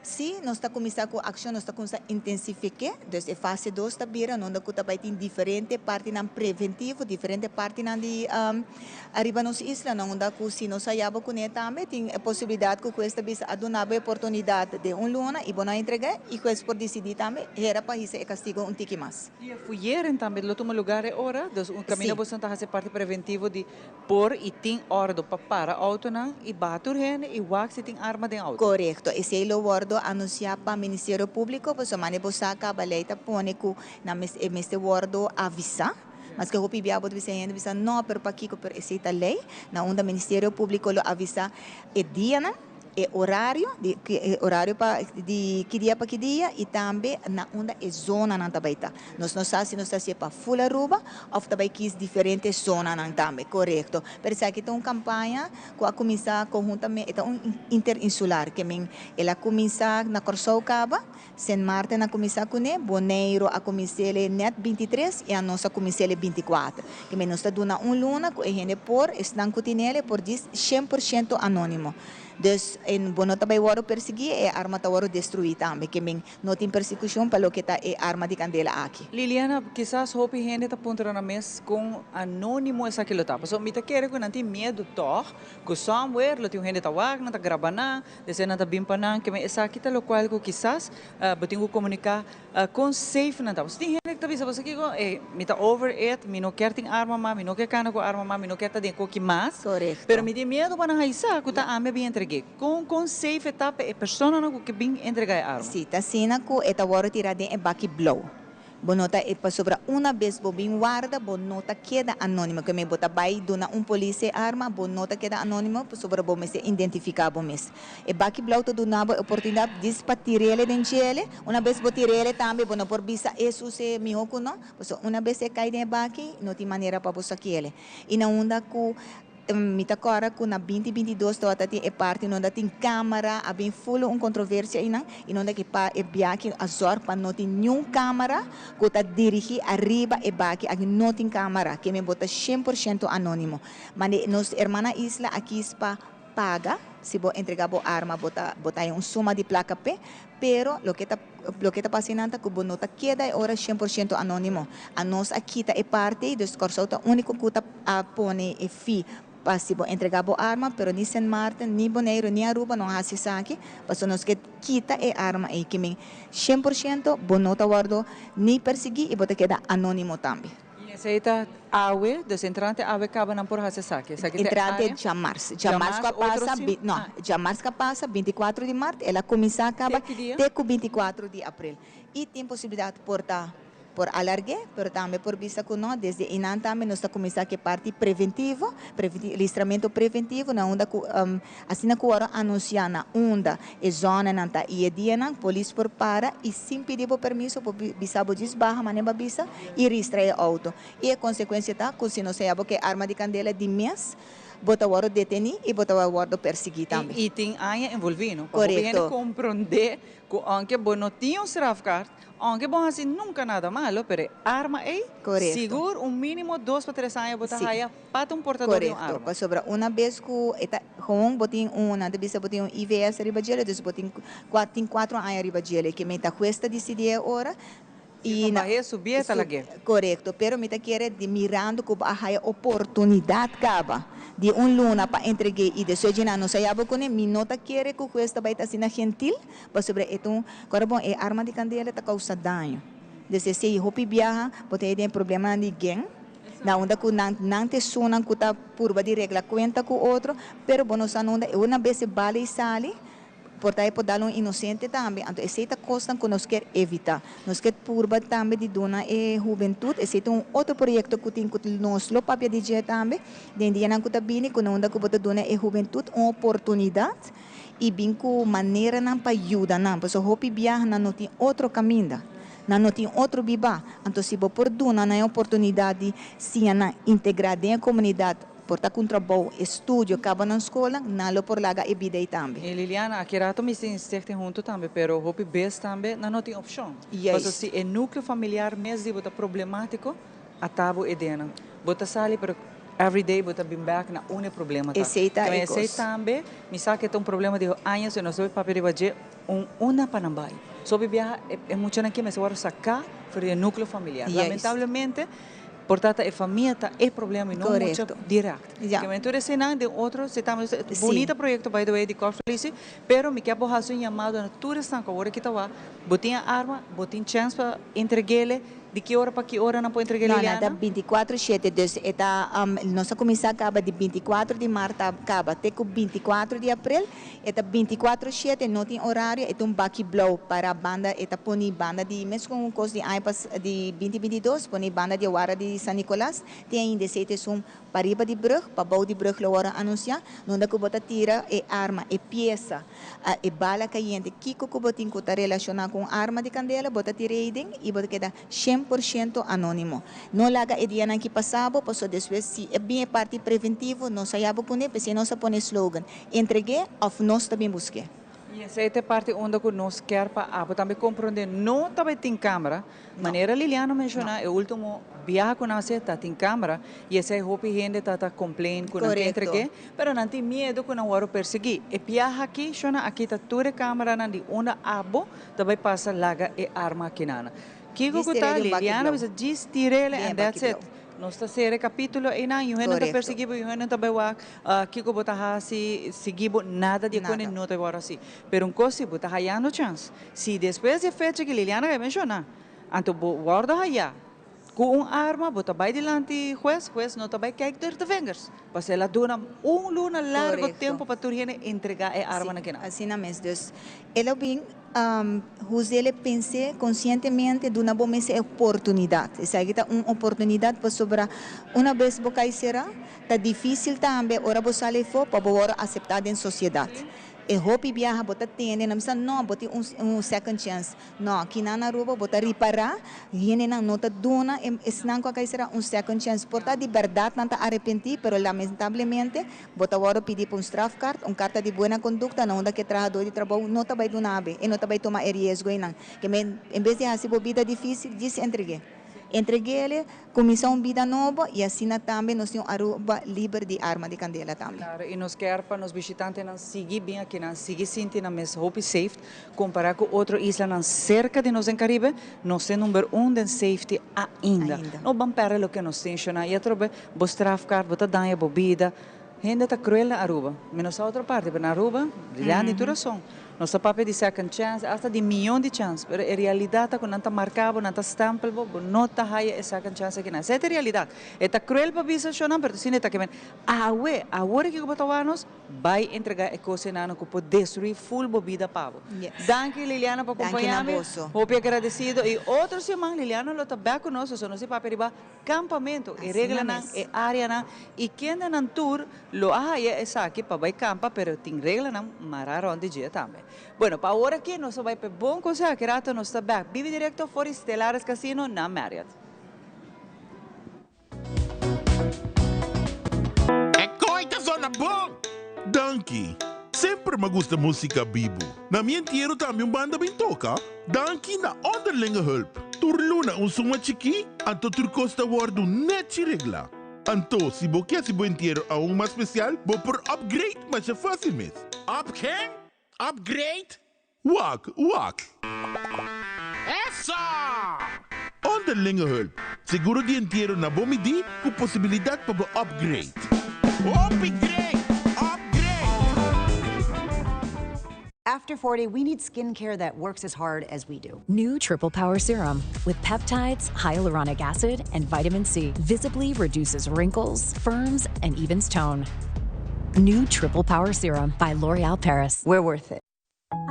Si, nos ta kuminsá ku akshon, nos ta kuminsá intensifik'é. Dus e fase dos ta bira nunda ku ta bai tin diferente partinan preventivo, diferente partinan di ariba nos islanan unda ku si nos haya bo kuné tambe tin e posibilidat ku hues ta bisa a duna bo e oportunidat den un luna i bo no a entreg'é i hues por disidí tambe hera pa hisa e kastigo un tiki mas. I e fuyeren tambe lo tuma lugar e ora, dus un kaminda boso ta hasi parti preventivo di Por y tin ordo pa para autonan y baha tur hende y wak si tin arma den auto. Corecto, esey lo wordo anuncia pa Ministerio Publico, pasobra mane bo sa caba ley ta pone cu nan mes e mester wordo avisa, maske hopi bia bo ta bisa hende bisa no pero pakico pero esey ta ley, na unda Ministerio Publico lo avisa e dianan. E orario di e orario pa di ki dia pa ki dia y tambe na unda e zonanan ta bay ta. Nos no sa si nos ta hacié pa full Aruba of ta bay kies diferente zonanan tambe. Corecto. Pero esaki ta un campaña cu a cuminsa conhuntamente, e ta un interinsular ke men el a cuminsa na Corsou caba, Sint Maarten a cuminsa cune, Boneiro a cumins'ele net 23 y anos a cumins'ele 24. Ke men nos ta duna un luna cu e hende por, esnan cu tinele por dis 100% anonimo. Dus en bo no ta bay worde persigui, e arma ta worde destrui tambe. Ke men no tin persecucion pa loke ta e arma di candela aki. Liliana, kisas hopi hende ta puntra nan mes con anonimo esaki lo ta. Pasobra mi ta kere cu nan tin miedo tog cu somewhere lo tin un hende ta wak nan, ta graba nan. Desde nan ta bin pa nan, keme esaki ta lokual ku kisas bo tin ku komuniká kon safe nan ta. Pasobra tin hende ku ta bisa bo kiko, ey, mi ta over it, mi no kier tin arma mas, mi no kier kana ku arma mas, mi no kier ta den koki mas. Pero mi tin miedu pa nan haisa ku ta ami a bin entreg'é. Kon kon safe e ta pa e personanan ku ke bin entregá e arma? Si, ta asina ku e ta wòrdu tirá den e baki blou. Bo no ta e pasobra una bes bo bin warda bo no ta keda anonimo keme bo ta bai duna un polis e arma bo no ta keda anonimo pasobra bo mester identifica bo mes. E baki blauw ta duna bo e oportunidad dis pa tirele den djele una bes bo tirele tambe bo no por bisa e suse miho cu no pasobra una bes e cay den e baki no tin manera pa bo sakiele y na unda cu Mi ta kòrda ku na binti 22 tabata tin e parti nonda tin kámara, a bin ful un kontroversia einan i nonda ki pa e biachi a zòrg pa no tin niun kámara ku ta dirigí ariba e baki aki no tin kámara, ke men bo ta 100% anónimo. Mane nos hermana Isla a kis pa paga, si bo entregá bo arma bo ta bo ta haña un suma di plaka p'e, pero loke ta loke ta pasa einan ta ku bo no ta keda e ora 100% anónimo. Anos a kita e parti ei, dus Kòrsou ta úniko ku ta A pone e fi pa si bo entrega bo arma, pero ni Sint Maarten, ni Boneiru, ni Aruba no a hasi esaki, pasobra nos ke kita e arma ei ki men 100% bo no ta wordo ni persigi i bo ta keda anonimo tambe. I esei ta awe, dus entrante awe kaba nan por hasi esaki? Esaki ta e Entrante aña? djamars. Djamars Djamars ku a otro pasa, si? bi, no, Ah. djamars ku a pasa, 24 di mart, el a kuminsá kaba Te ki dia? te ku 24 di april. I tin posibilidat por ta Por alarg'é, pero tambe por bisa ku no, desde einan tambe nos ta kuminsá ku e parti preventivo, listramentu preventivo, na unda ku asina ku wòrdu anunsiá na unda e zònanan ta i e dianan, polis por para i sin pidi bo permiso por bisa bo djis baha manera bo a bisa i ristra e outo. I e konsekuensia ta ku si nos haya bo ku e arma di kandela di mes, bo ta wòrdu detení i bo ta wòrdu persiguí tambe. I tin aña envolví, no? Pa hopi hende komprondé ku ounke bo no tin un strafkaart, ounke bo hasi nunka nada malo, pero e arma ei, sigur un mínimo dos pa tres aña bo ta haya pa ta un portador di un arma. Korekto, pasobra una bes ku e ta gewoon bo tin un, nan ta bisa bo tin un IVS riba djele, dus bo tin tin kuatro aña riba djele, ke mei ta hues ta disidí e ora. I na bah'é subié ta lag'é. Korekto, pero mi ta kere di mirando ku bo a haya oportunidat kaba di un luna pa entreg'é i despues dje nan no sa yaba kuné, mi no ta kere ku hues ta bai ta asina gentil pasobra e ta un, kòrda bon, e arma di kandela ta kousa daño. Des esei hopi biaha bo ta haya den problemanan di gen, na unda ku nan nan ta esunnan ku ta purba di regla kuenta ku otro, pero bo no sa nunda e una bes e bala i sali. Por ta e por dal un inosente tambe. Anto esei ta kosnan ku nos kier evitá. Nos kier purba tambe di duna e hubentut. Esei ta un otro proyekto ku tin ku nos lo papia di dje tambe den dianan ku ta bini, ku na unda ku bo ta duna e hubentut un oportunidat i bin ku maneranan pa yuda nan. Pasobra hopi biaha nan no tin otro kaminda. Nan no tin otro bibá. Anto si bo por duna nan e oportunidat di siña nan integrá den e komunidat, Por ta cu un trabou, estudio, caba nan scola, nan lo por laga e bida ey tambe. E Liliana, aki rato mi sin stichting hunto tambe, pero hopi bes tambe nan no tin opcion. Juist. Paso si e nucleo familiar mes di bo ta problematico, ata bo e denan. Bo ta sali, pero Every day bo ta bin bek na un e problema ta. Esey ta e Esey kos. tambe mi sa ke ta un problema di añas y nos debe papia riba dje un unda pa nan bai. So hopi biaha e muchanan aki mester wòrdu saká for di e núkleo familiar. Lamentablemente por ta ta e famia ta e problema y no mucha dirèkt. Ke men tur eseinan den otro si tambe bunita proyekto by the way di Kòrsou Lisi pero mi ke bo hasi un yamado na tur esnan ku awor aki ta wak bo tin e arma bo tin chèns pa entreg'ele. Di ki ora pa ki ora nan por entrega No, nan Liliana? ta binticuatro shete, dus e ta, nos a cuminsa caba di binticuatro di maart ta caba te cu binticuatro di april, e ta binticuatro shete, no tin horario, e ta un baki blauw para banda, e ta poni banda di mescon un cos di aña pas di binti bintidos, poni banda di e wara di San Nicolas, tin ainda esey ta esun pariba di brug, pabou di brug lo worde anuncia, nunda cu bo ta tira e arma, e pieza. E bala kayente, kiko ku bo tin ku ta relashoná ku un arma di kandela, bo ta tira ei den i bo ta keda 100% anónimo. No laga e dianan ki pasa bo, pasobra despues si e bin e parti preventivo, nos a yaba kuné, p'esei nos a pone e slogan, Entreg'é òf nos ta bin busk'é. I esei ta e parti unda ku nos kier pa abo tambe komprondé, no ta bai tin kamera, Manera Liliana menciona e ultimo biaha cu nan haci ta tin camera y esey hopi hende ta ta complain cu nan ta entregue pero nan tin miedo cu nan worde persegui. E biaha aki shona aki ta tur e cameranan di unda abo ta bay pasa laga e arma aki nan. Kico cu ta Liliana bisa djis tirele and that's it. Nos ta cera e capitulo eynan yu hende ta persegui bo yu hende ta bay wak kico bo ta haci sigui bo nada di e cone no ta worde haci. Pero un cos si bo ta hayando chance. Si despues di e fecha ki Liliana a menshoná, anto bo wòrdu hayá ku un arma, bo ta bai dilanti hues, hues no ta bai kijk door de vingers, pasobra el a duna un luna largo tempu pa tur hende entregá e armanan kinan. Asina mes. Dus el a bin hus'el e pens'é konsientemente duna bo mes e oportunidat. Esaki ta un oportunidat pasobra una bes bo kai será, ta difísil tambe ora bo sali afó pa bo wòrdu aseptá den sosiedat. E hopi biaha bo ta tende, nan bisa no, bo tin un un second chance. No, kinan na Aruba bo ta ripara, hendenan no ta duna e esnan cu a cay sera un second chance. Por ta di berdad nan ta arepenti, pero lamentablemente bo ta wordo pidi pa un strafkaart, un carta di buena conducta, na unda cu e trahador di trabou no ta bay duna abe, e no ta bay tuma e riesgo eynan. Ke men, en bes di haci bo bida dificil, djis entregue. Entreguele, cuminsa un bida nobo y asina tambe nos tin un Aruba liber di arma di candela tambe. Claro, y nos kier pa nos bishitantenan sigui bin akinan, sigui sinti nan mes hopi safe, compara cu otro islanan cerca di nos den Caribe, nos tin number un den safety ainda. No ban perde loke nos tin, shona, y atrobe bo strafkaart, bo ta daña bo bida. Hende ta cruel na Aruba, mi no sa otro parti, pero na Aruba, Lilian tin tur razon. Nos ta papia di second chance, hasta di miyon di chance, pero e realidad ta cu nan ta marca bo, nan ta stempel bo, bo no ta haya e second chance aki nan. Esey ta e realidad. E ta cruel pa bisa shownan, pero asina e ta kimen. Awe, awor aki cu bo ta wak nos, bay entrega e cos enanan cu por destrui full bo bida pa bo. Danki Liliana pa Danki na acompaña mi. boso. Hopi agradecido y otro siman Liliana lo ta bek cu nos, pasobra nos tin papia riba Campamento, e reglanan, e areanan y kendenan tur lo a haya esaki pa bay campa pero tin reglanan mara rond di dje tambe. Bueno, pa awor aki nos a bay p'e bon conseho aki rato nos ta bek bibi directo for di Stellaris Casino na Marriott. E kooi ta zona bon! Danki. Semper m'a gusta musica bibu. Na mi entiero tambe un banda bin toca. Danki na Onderlinge Hulp. Tur luna un suma chikí, anto tur kos ta wòrdu nèchi reglá. Anto, si bo ke hasi bo entiero aun mas spesial, bo por upgrade masha fásil mes. Up ken? Upgrade? Wak, wak. Eso! Onderlinge Hulp, seguro di entiero na bo midí ku posibilidat pa bo upgrade. Hopi great! Upgrade! After 40, we need skincare that works as hard as we do. New Triple Power Serum with peptides, hyaluronic acid, and vitamin C visibly reduces wrinkles, firms, and evens tone. New Triple Power Serum by L'Oreal Paris. We're worth it.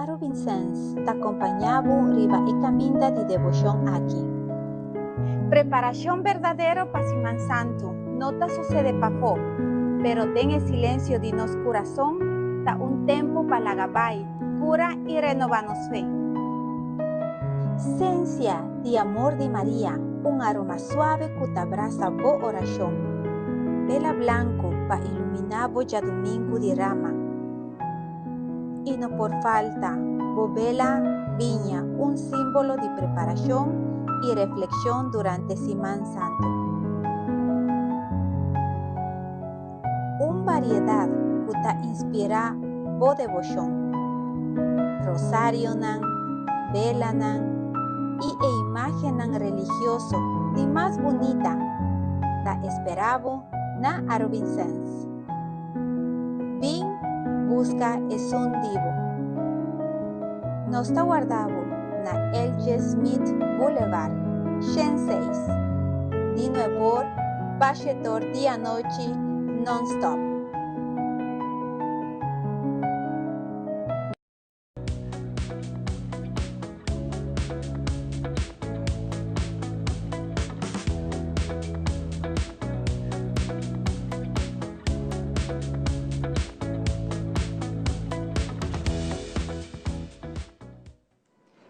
Arubinsens ta kompañá bo riba e kaminda di deboshon aki. Preparashon berdadero pa Siman Santu no ta susede pafó, pero den e silensio di nos kurason ta un tempu pa laga bai, kura i renobá nos fe. Sensia di amor di Maria, un aroma suave ku ta brasa bo orashon. Bela blanku pa iluminá bo djadumingu di rama. I no por falta bo bela biña, un símbolo di preparashon i reflekshon durante Siman Santu. variedat ku ta inspirá bo deboshon. Rosarionan, belanan i e imágennan religioso di mas bunita ta esperá bo na Arubinsens. Bin buska esun di bo. Nos ta warda bo na LJ. Smith Boulevard, 106, di nuebor pa shetor di anochi non-stop.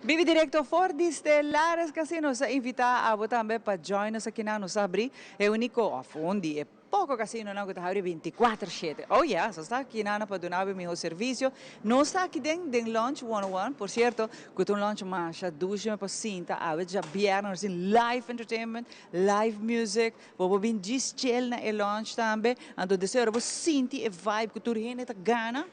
Bibi directo for di Stellares Casino sa invita abo tambe pa join nos aki na nos abri e unico of un di e Poko kasinonan ku ta habri bintikuater shete. Oh yes, nos ta aki nana pa duna bo e miho servisio. Nos ta aki den den Lounge 101, por sierto, ku ta un lounge masha dushi mi por sinta awe djabièrnè nos tin live entertainment, live music, bo por bin djis chill na e lounge tambe. Anto deseo ora bo sinti e vibe ku tur hende ta gana,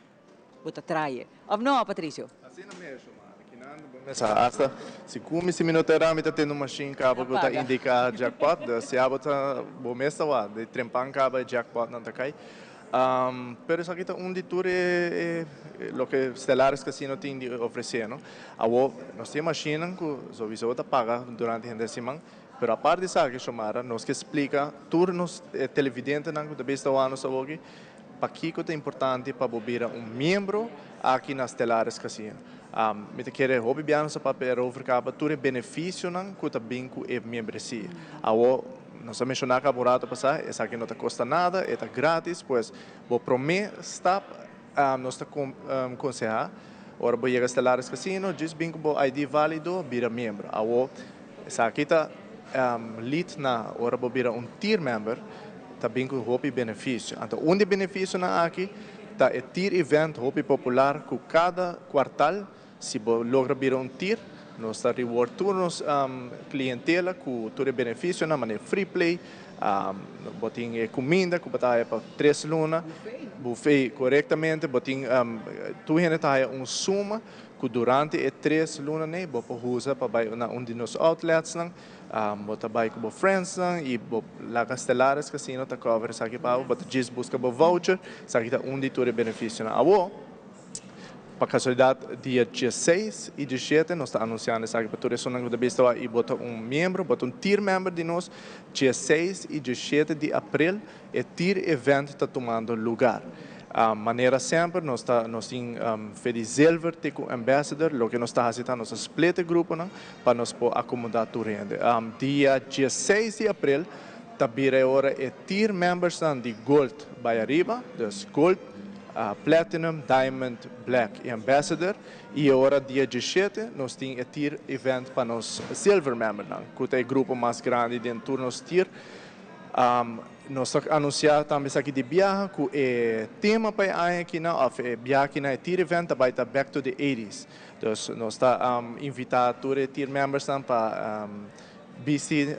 bo ta trae. Of no, Patricio? Asina mes, Omar. Kinan bo mester hasta si ku mi si mi no ta era mi ta tende un machine kaba ku ta indica jackpot. Dus ya bo ta bo mes ta wak di trempan kaba e jackpotnan ta kai. Pero esaki ta un di tur e loke Stellaris Casino tin di ofrece no. Awor nos tin e machinenan ku sowiso ta paga durante henter siman. Pero apart di esaki, Xiomara, nos ke splika tur nos televidentenan ku ta bista wak nos awoki Pakiko ta importante pa bo bira un miembro aki na Stellaris Casino? Mi ta kere hopi bia nos a papia erover caba tur e beneficionan cu ta bin cu e miembresia. Awo, nos a menciona caba un rato pasa, esaki no ta costa nada, e ta gratis, pues bo prome stap nos ta conseha ora bo yega Stellaris Casino, djis bin cu bo ID valido, bira miembro. Awo, Esaki ta lead na ora bo bira un tier member ta bin ku hopi benefisio. Anto un di e benefisionan aki ta e tier event hopi popular ku kada kuartal si bo logra bira un tier nos ta reward tur nos klientela ku tur e benefisionan manera free play, bo tin e kuminda ku bo ta haya pa tres luna, buffet korektamente, bo tin tur hende ta haya un suma ku durante e tres lunanei bo por usa pa bai na un di nos outletsnan, bo ta bai ku bo friendsnan i bo laga Stellaris Casino ta cover esaki pa bo, bo ta djis buska bo voucher, esaki ta un di tur e benefisionan. Awor, pa kasualidat dia dieseis i diesshete nos ta anunsiando esaki pa tur esunnan ku ta bista awor i bo ta un miembro, bo ta un tier member di nos, dieseis i diesshete di aprel E tier event ta tumando lugar. Manera semper nos ta nos tin fe di zilver te cu ambassador, loke nos ta haci ta nos ta split e gruponan pa nos por acomoda tur hende. Dia dieseis di april ta bira e ora e tier membersnan di gold bay ariba, dus gold, platinum, diamond, black y ambassador, y e ora dia dieshete nos tin e tier event pa nos silver membernan cu ta e grupo mas grandi den tur nos tier. Nos ta anunsiá tambe esaki di biaha ku e tema pa e aña akinan òf e biaha akinan e tier event ta bai ta Back to the Eighties. Dus nos ta invitá tur e tier membersnan pa bisti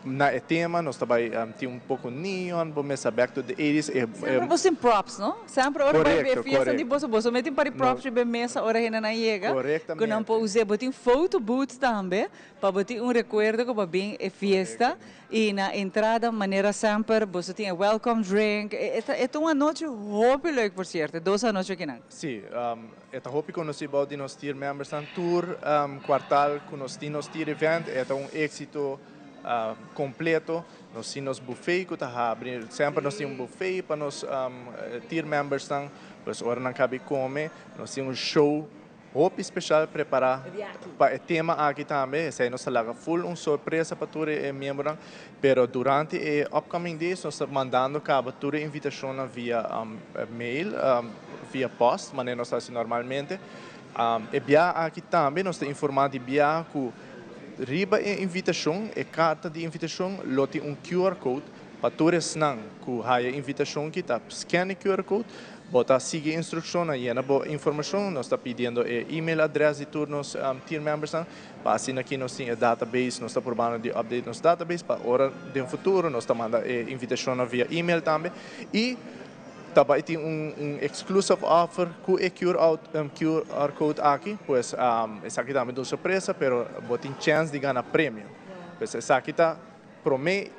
na e tema. Nos ta bai tin un poko neon, bo mester Back to the Eighties. Semper bo tin props, no? Semper ora bai e fiesta di boso, boso mete un par di props riba e mesa ora hendenan yega ku nan por us'é. Bo tin photo booth tambe pa bo tin un rekuerdo ku bo a bin e fiesta. Y na entrada manera semper boso tin e welcome drink. E ta e ta un anochi hopi leuk por cierto, e dos anochi akinan. Sí, e ta hopi conoci bou di nos tier membersnan. Tur cuartal cu nos tin nos tier event e ta un exito completo. Nos tin nos buffet cu ta habri, semper nos tin un buffet pa nos tier membersnan, pues ora nan cabi come. Nos tin un show Hopi special prepara pa e tema aki tambe, esey nos ta laga full un sorpresa pa tur e miembronan, pero durante e upcoming days nos ta mandando caba tur e invitacionnan via mail, via post, manera nos ta haci normalmente. E biaha aki tambe nos ta informa di biaha cu riba e invitacion, e carta di invitacion lo tin un QR code pa tur esnan cu haya invitacion ki ta scan e QR code. Bo ta sigui instrukshonnan, yena bo informashon. Nos ta pidiendo e email adrès di tur nos team membersnan pa asina aki nos tin e database, nos ta probando di update nos database pa ora den futuro nos ta manda e invitashonnan via email tambe. I Ta bai tin un un exclusive offer ku e QR code aki, pues esaki tambe ta un sorpresa, pero bo tin chèns di gana premio. Pues esaki ta promé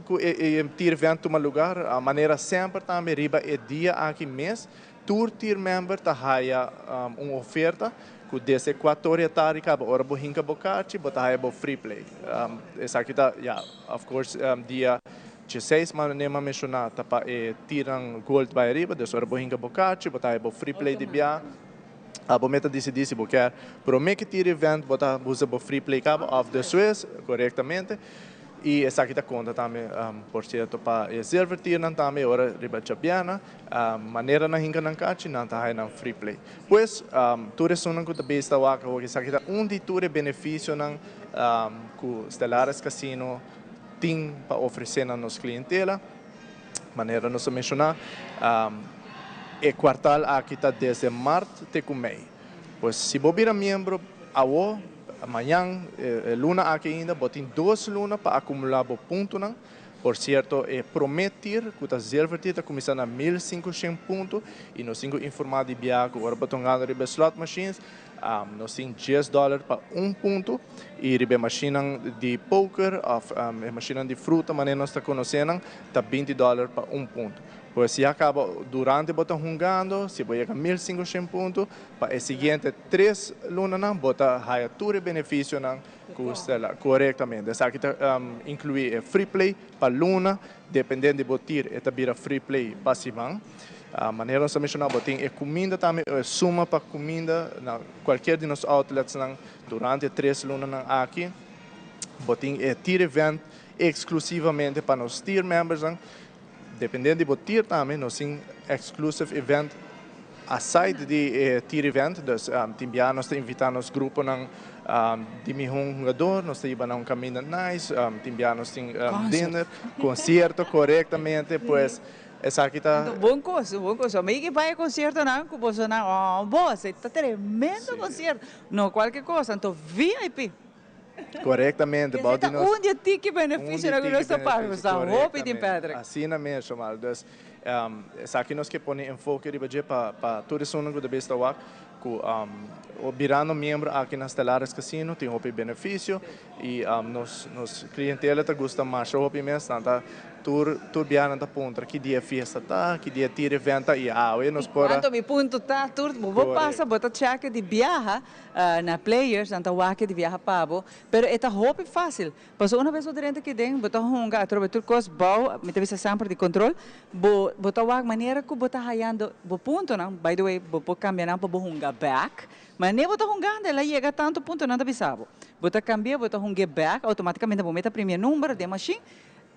ku e tier event tuma lugar, manera semper tambe riba e dia aki mes tur tier member ta haya un oferta ku desde kuator di e tardi kaba ora bo hinka bo karchi bo ta haya bo free play. Esaki ta ya of course dia Djeseis manera mi a menshoná ta pa e tirnan gold bai ariba, dus ora bo hinka bo kachi bo ta haya bo free play di bia. Abo meta disidí si bo kier promé ki tira event bo ta usa bo free play kaba òf despues, korektamente. I esaki ta konta tambe por sierto pa e silver tiernan tambe ora riba djabièrnè manera nan hinka nan kachi nan ta haya nan free play. Pues tur esunnan ku ta bista wak awor esaki ta un di tur e benefisionan ku Stellaris Casino tin pa ofresé na nos klientela. Manera nos a menshoná, e kuartal aki ta desde mart te ku mei. Pues si bo bira miembro awo, mañan, e luna aki ainda, bo tin dos luna pa akumulá bo puntonan. Por sierto, e promé tir, ku ta zilver tir, ta kuminsá na 1500 punto i nos tin ku informá di biaha ku ora bo ta hungando riba e slot machines, Nos tin djes dòler pa un punto i riba e mashinnan di poker òf e mashinnan di fruta manera nos ta konosé nan ta 20 dòler pa un punto. Pues ya kaba durante bo ta hungando si bo yega 1500 punto pa e siguiente tres lunanan bo ta haya tur e benefisionan ku Stella korektamente. Esaki ta inkluí e free play pa luna dependendo di bo tir e ta bira free play pa siman. Manera nos a menshoná bo tin e kuminda tambe, e suma pa kuminda na kualkier di nos outletsnan durante e tres lunanan aki. Bo tin e tier event eksklusivamente pa nos tier membersnan. Dependendo di bo tier tambe nos tin exclusive event aside di e tier event. Dus tin bia nos ta invitá nos gruponan di mihó hungador, nos ta hiba nan un kaminda nice, tin bia nos tin dinner, konsierto korektamente. Pues Esaki ta. Anto bon kos, bon kos. Mi ke bai e konsiertonan ku bosonan, oh bo, esei ta tremendo konsierto. No kualke kos, anto VIP. Korektamente, bou di nos. Esei ta un di e tiki benefisionan ku nos ta paga, nos ta hopi tin Patrick. Asina mes, Omar. Dus, esaki nos ke pone enfoke riba dje pa pa tur esunnan ku ta bes ta wak ku birando miembro aki na Stellaris Casino tin hopi benefisio i nos nos klientela ta gusta masha hopi mes, nan ta Tur tur biaha nan ta puntra ki dia fiesta ta, ki dia tira event ta y awe nos por a. Anto mi punto ta tur bo bo pasa bo ta check di biaha na players nan ta wak di biaha pa bo pero e ta hopi facil pasobra una bes bo drenta kiden bo ta hunga atrobe tur cos bou mi ta bisa semper di control bo bo ta wak manera cu bo ta hayando bo puntonan by the way bo por cambia nan pa bo hunga back Manera bo ta hungando el a yega tanto punto nan ta bisa bo bo ta cambia bo ta hungue back automaticamente bo meta primer number den machine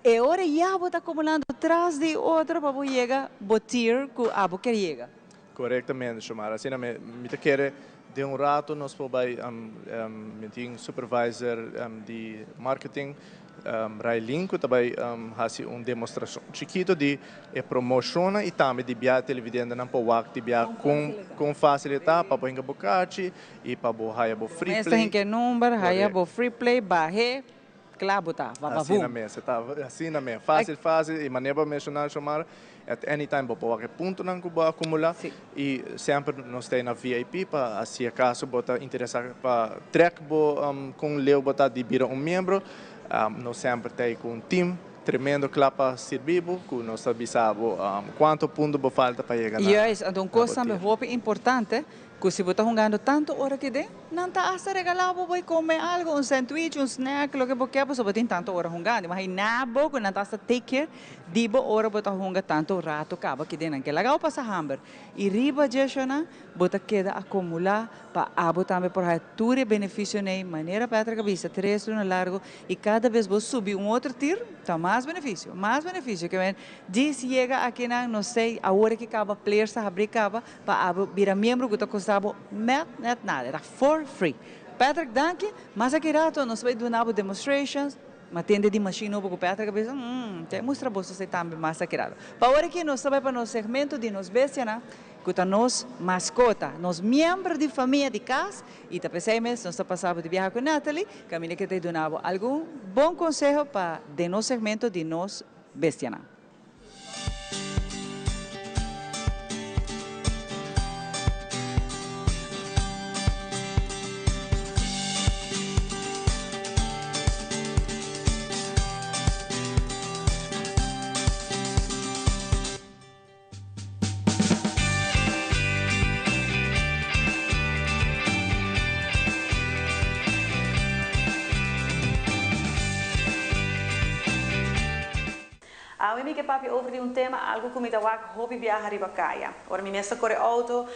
E ora ya bo ta acumulando tras di otro pa bo yega bo tier cu abo kier yega. Corectamente, Xiomara. Asina mi, mi ta kere den un rato nos por bay, mi tin supervisor di marketing, Raylene, cu ta bay haci un demostracion chikito di e promocionnan y tambe di bia televidentenan por wak di bia con, con facil e ta pa bo hinca bo kachi y pa bo haya bo free Mester play. hinca e number, haya bo free play, bahe. Kla bo ta, va va Asina vum. mes, e ta asina mes. Fácil, fácil. Y manera bo a menciona, Xiomara, at any time bo por wak e puntonan cu bo a acumula. Y semper nos ta na VIP pa si acaso bo ta interesa pa trek bo con leu bo ta di bira un miembro. Nos semper ta ey cu un team tremendo cla pa sirbi bo, cu nos ta bisa bo cuanto punto bo falta pa yega na Juist, anto un na bo cos tambe tier. hopi importante, Ku si bo ta hungando tantu ora ki den, nan ta asta regalá bo bai kome algu, un sandwich, un snack, loke bo ke, pasobra bo tin tantu ora hungando. Imaginá bo ku nan ta asta take care di bo ora bo ta hunga tantu ratu kaba ki den. Nan ke laga bo pasa hamber. I riba dje shona, bo ta keda akumulá pa abo tambe por haya tur e benefisionan ei, manera Patrick a bisa, tres luna largu, i kada bes bo subi un otro tir, ta mas benefisio, mas benefisio. Ke men, djis yega akinan, no sei, awor ki kaba players ta habrí kaba, Pa abo bira miembro ku ta kosta bo net net nada, e ta for free. Patrick danki, mas aki rato nos bai duna bo demonstrations, ma tende di machine nobo ku Patrick a bisa, umm, te mustra boso esei tambe mas aki rato. Pa ora aki nos ta bai pa nos segmento di nos bestianan, ku ta nos maskota, nos miembro di famia di kas, i ta p'esei mes nos ta pasa bo di biaha ku Natalie, kaminda ke ta duna bo algun bon konseho pa den nos segmento di nos bestianan. Awe mi ke papia over di un tema, algu ku mi ta wak hopi biaha riba kaya. Ora mi mes ta kore outo,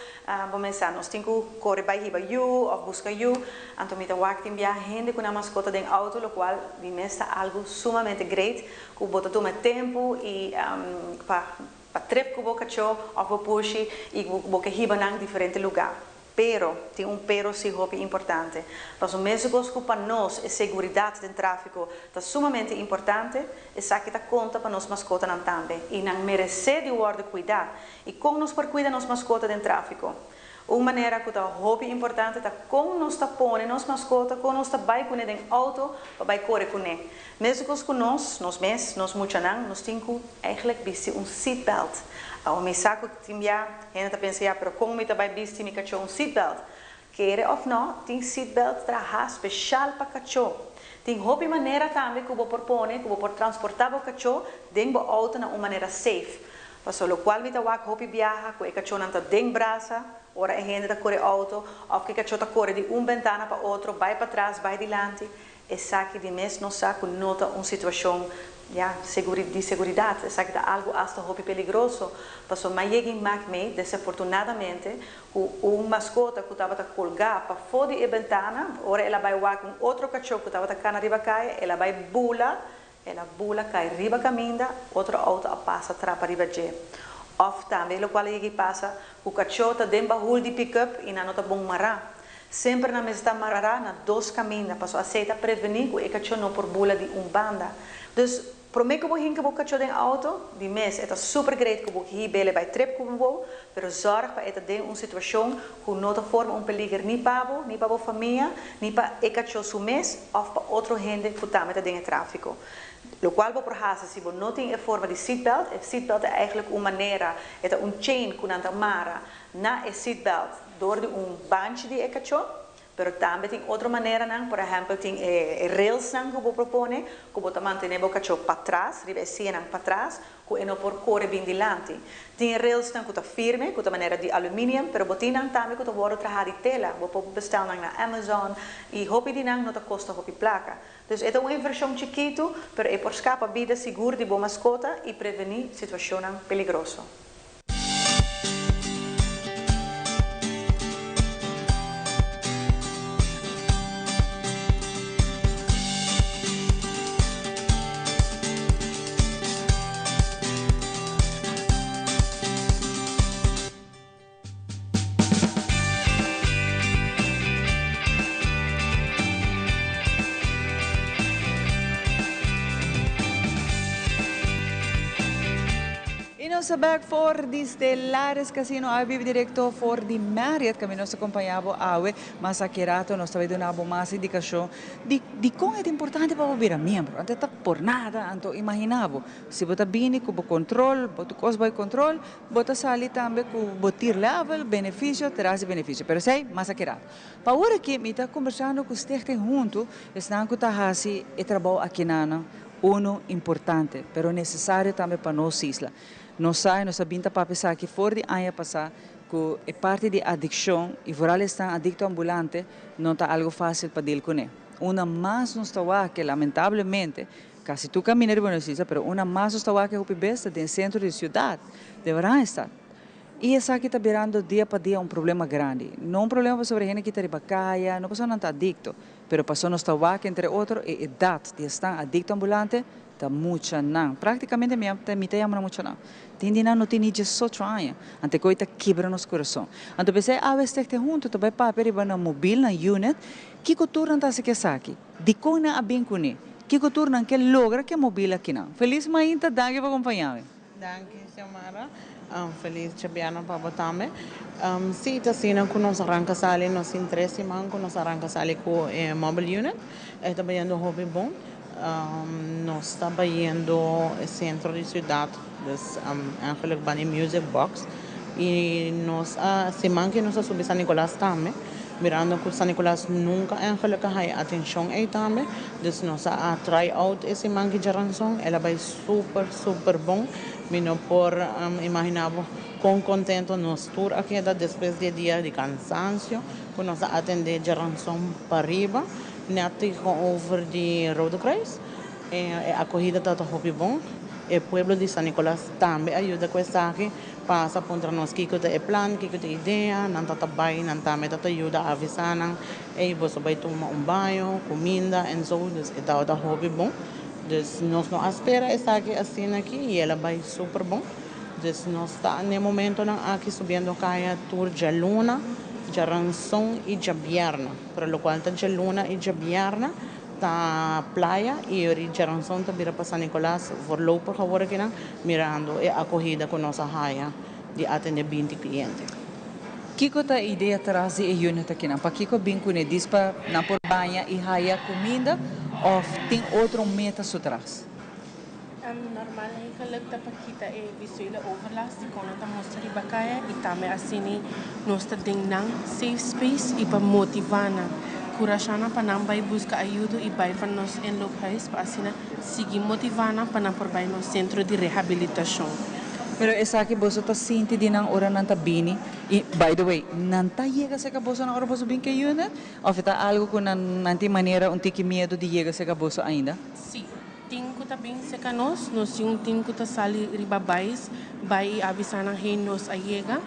bo mes sa, nos tin ku kore bai hiba yu òf buska yu, anto mi ta wak tin biaha hende ku nan maskota den outo, lokual di mes ta algu sumamente great ku bo ta tuma e tempu i pa pa trip ku bo kachó òf bo pushi i ku bo ke hiba nan diferente lugá. Pero, tin un pero si hopi importante. Paso mescos cu pa nos e seguridad den trafico ta sumamente importante, esaki ta conta pa nos mascotanan tambe y nan merece di wordo cuida. Y con nos por cuida nos mascota den trafico? Un manera cu ta hopi importante ta con nos ta pone nos mascota, con nos ta bay cune den auto pa bay core cune. Mescos cu nos, nos mes, nos muchanan, nos tin cu eigenlijk bisti un seatbelt. Awo mi sa cu tin bia hende ta pensa ya pero con mi ta bay bisti mi cacho un seatbelt? Kere of no, tin seatbelt traha special pa cacho. Tin hopi manera tambe cu bo por pone cu bo por transporta bo cacho den bo auto na un manera safe. Paso locual mi ta wak hopi biaha cu e cachonan ta den brasa ora e hende ta core auto of cu e cacho ta core di un bentana pa otro bay patras bay dilanti. Esaki di mes nos sa ku no ta un situashon, ya, seguri, di seguridat. Esaki ta algu asta hopi peligroso, pasobra m'a yega i mak mei, desafortunadamente, ku un maskota ku tabata kolgá pafó di e bentana, ora el a bai wak un otro kachó ku tabata kana riba kaya, el a bai bula, el a bula kai riba kaminda, otro outo a pasa trapa riba dje. Òf tambe lokual a yega i pasa ku kachó ta den bahul di pickup i nan no ta bon mará. Semper nan mester ta mará na dos kaminda, pasobra asei ta prevení ku e kachó no por bula di un banda. Dus, promé ku bo hinka bo kachó den outo, di mes e ta super great ku bo hib'el e bai trip ku bo, pero zòrg pa e ta den un situashon ku no ta forma un peliger ni pa bo, ni pa bo famia, ni pa e kachó su mes òf pa otro hende ku tambe ta den e tráfiko. Lokual bo por hasi si bo no tin e forma di seatbelt, e seatbelt ta eigentlik un manera, e ta un chain ku nan ta mara na e seatbelt dor di un banchi di e kachó, pero tambe tin otro maneranan, por ehèmpel tin e railsnan ku bo por pone ku bo ta mantené bo kachó patras, riba e sianan patras, ku e no por kore bin dilanti. Tin e railsnan ku ta firme, ku ta manera di aluminium, pero bo tin nan tambe ku ta wòrdu trahá di tela, bo por bestèl nan na Amazon i hopi di nan no ta kosta hopi plaka. Dus e ta un invershon chikitu, pero e por skapa bida sigur di bo maskota i prevení situashonnan peligroso. Y nos ta bek for di Stellaris Casino awe bibi directo for di Marriott caminda nos ta acompaña bo awe mas aki rato nos ta bay duna bo mas indicacion di dicon e ta importante pa bo bira miembro anto e ta por nada anto imagina bo si bo ta bini cu bo control bo tur cos bay control Bo ta sali tambe ku bo tier level, benefisio tras di benefisio. Pero esei mas aki rato. Pa awor aki mi ta kombersando ku Stichting Huntu, esnan ku ta hasi e trabou akinan unu importante, pero nesesario tambe pa nos isla. Nos sa i nos a bin ta papia esaki for di aña pasá ku e parti di adikshon i vooral esnan adikto ambulante no ta algu fásil pa dil kuné. Unda mas nos ta wak ke lamentablemente Casi tur caminda di Buenos Isla, pero una mas nos ta wak e hopi bes ta den centro di ciudad, den Oranjestad. Y esaki ta birando dia pa dia un problema grandi. No un problema pasobra e hende kita riba caya, no pasobra nan ta adicto, pero pasobra nos ta wak entre otro e edad di esnan adicto ambulante ta muchanan. Practicamente mi mi ta yama nan muchanan. Tin di nan no tin ni diesocho aña. Ante cu hoy ta kibra nos curason. Anto p'esey awe Stichting Hunto ta bay papia riba nan mobil, nan unit, kico tur nan ta haci cu esaki. Dikon nan a bin kuné? Kiko tur nan ke logra ke mobil akinan? Felis mainta, danki pa kompañá mi. Danki Xiomara, felis djabièrnè pa bo tambe. Sí, ta asina ku nos a ranka sali, nos tin tres siman ku nos a ranka sali ku e mobile unit. E ta bayendo hopi bon. Nos ta bayendo e sentro di siudat, dus eigenlijk banda e music box. I nos a siman ku nos a subi San Nicolas tambe. Mirando ku San Nicolas nunka eigenlijk a haya atenshon ei tambe, dus nos a try out e siman ki djaranson, el a bai super super bon. Mi no por imagina bo kon kontento nos tur a keda despues di e dia di kansansio ku nos a atende djaranson pariba net tegenover di Rode Kruis. E akohida tabata hopi bon. E pueblo di San Nicolas tambe a yuda ku esaki, pasa puntra nos kiko ta e plan, kiko ta e idea, nan ta ta bai, nan tambe ta ta yuda avisá nan, ey boso bai tuma un baño, kuminda en zo, dus e tabata hopi bon. Dus nos no a spera esaki asina aki y el a bai super bon. Dus nos ta n'e momentonan aki subiendo kaya tur djaluna, djaranson y djabièrnè. Pero lokual ta djaluna y djabièrnè ta playa y ori djaranson ta bira pa San Nicolas voorlopig awor akinan mirando e akohida ku nos a haya di atende 20 kliente. Kiko ta e idea tras di e unit akinan? Pakiko bin kuné? Dis pa nan por baña i haya kuminda òf tin otro meta su tras? Normal eigenlijk ta pa kita e visuele overlast di kon nan ta mustra riba kaya i tambe asina nos ta den nan safe space i pa motivá nan, kurashá nan pa nan bai buska ayudo i bai pa nos inloophuis pa asina sigui motivá nan pa nan por bai nos sentro di rehabilitashon. Pero esaki boso ta sinti di nan ora nan ta bini? I by the way, nan ta yega serka boso nan ora boso bin ku e unit? Òf e ta algu ku nan nan tin manera un tiki miedu di yega serka boso ainda? Sí, tin ku ta bin serka nos. Nos tin un tim ku ta sali riba bais bai i avisá nan hey nos a yega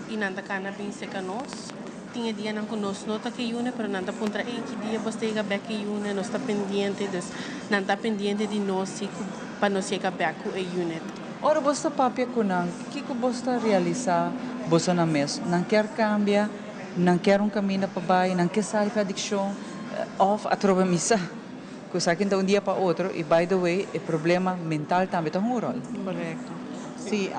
i nan ta kana bin serka nos. Tin e dianan ku nos no ta ku e unit pero nan ta puntra ey ki dia bos ta yega bèk ku e unit, nos ta pendiente. Dus nan ta pendiente di nos si ku pa nos yega bèk ku e unit. Ora bos ta papia ku nan, kiko bos ta realisá bosonan mes? Nan kier kambia? Nan kier un kaminda pa bai? Nan ke sali for adikshon? Òf atrobe mi sa ku esaki ta un dia pa otro i by the way e problema mental tambe ta hunga un ròl. Korekto. Sí,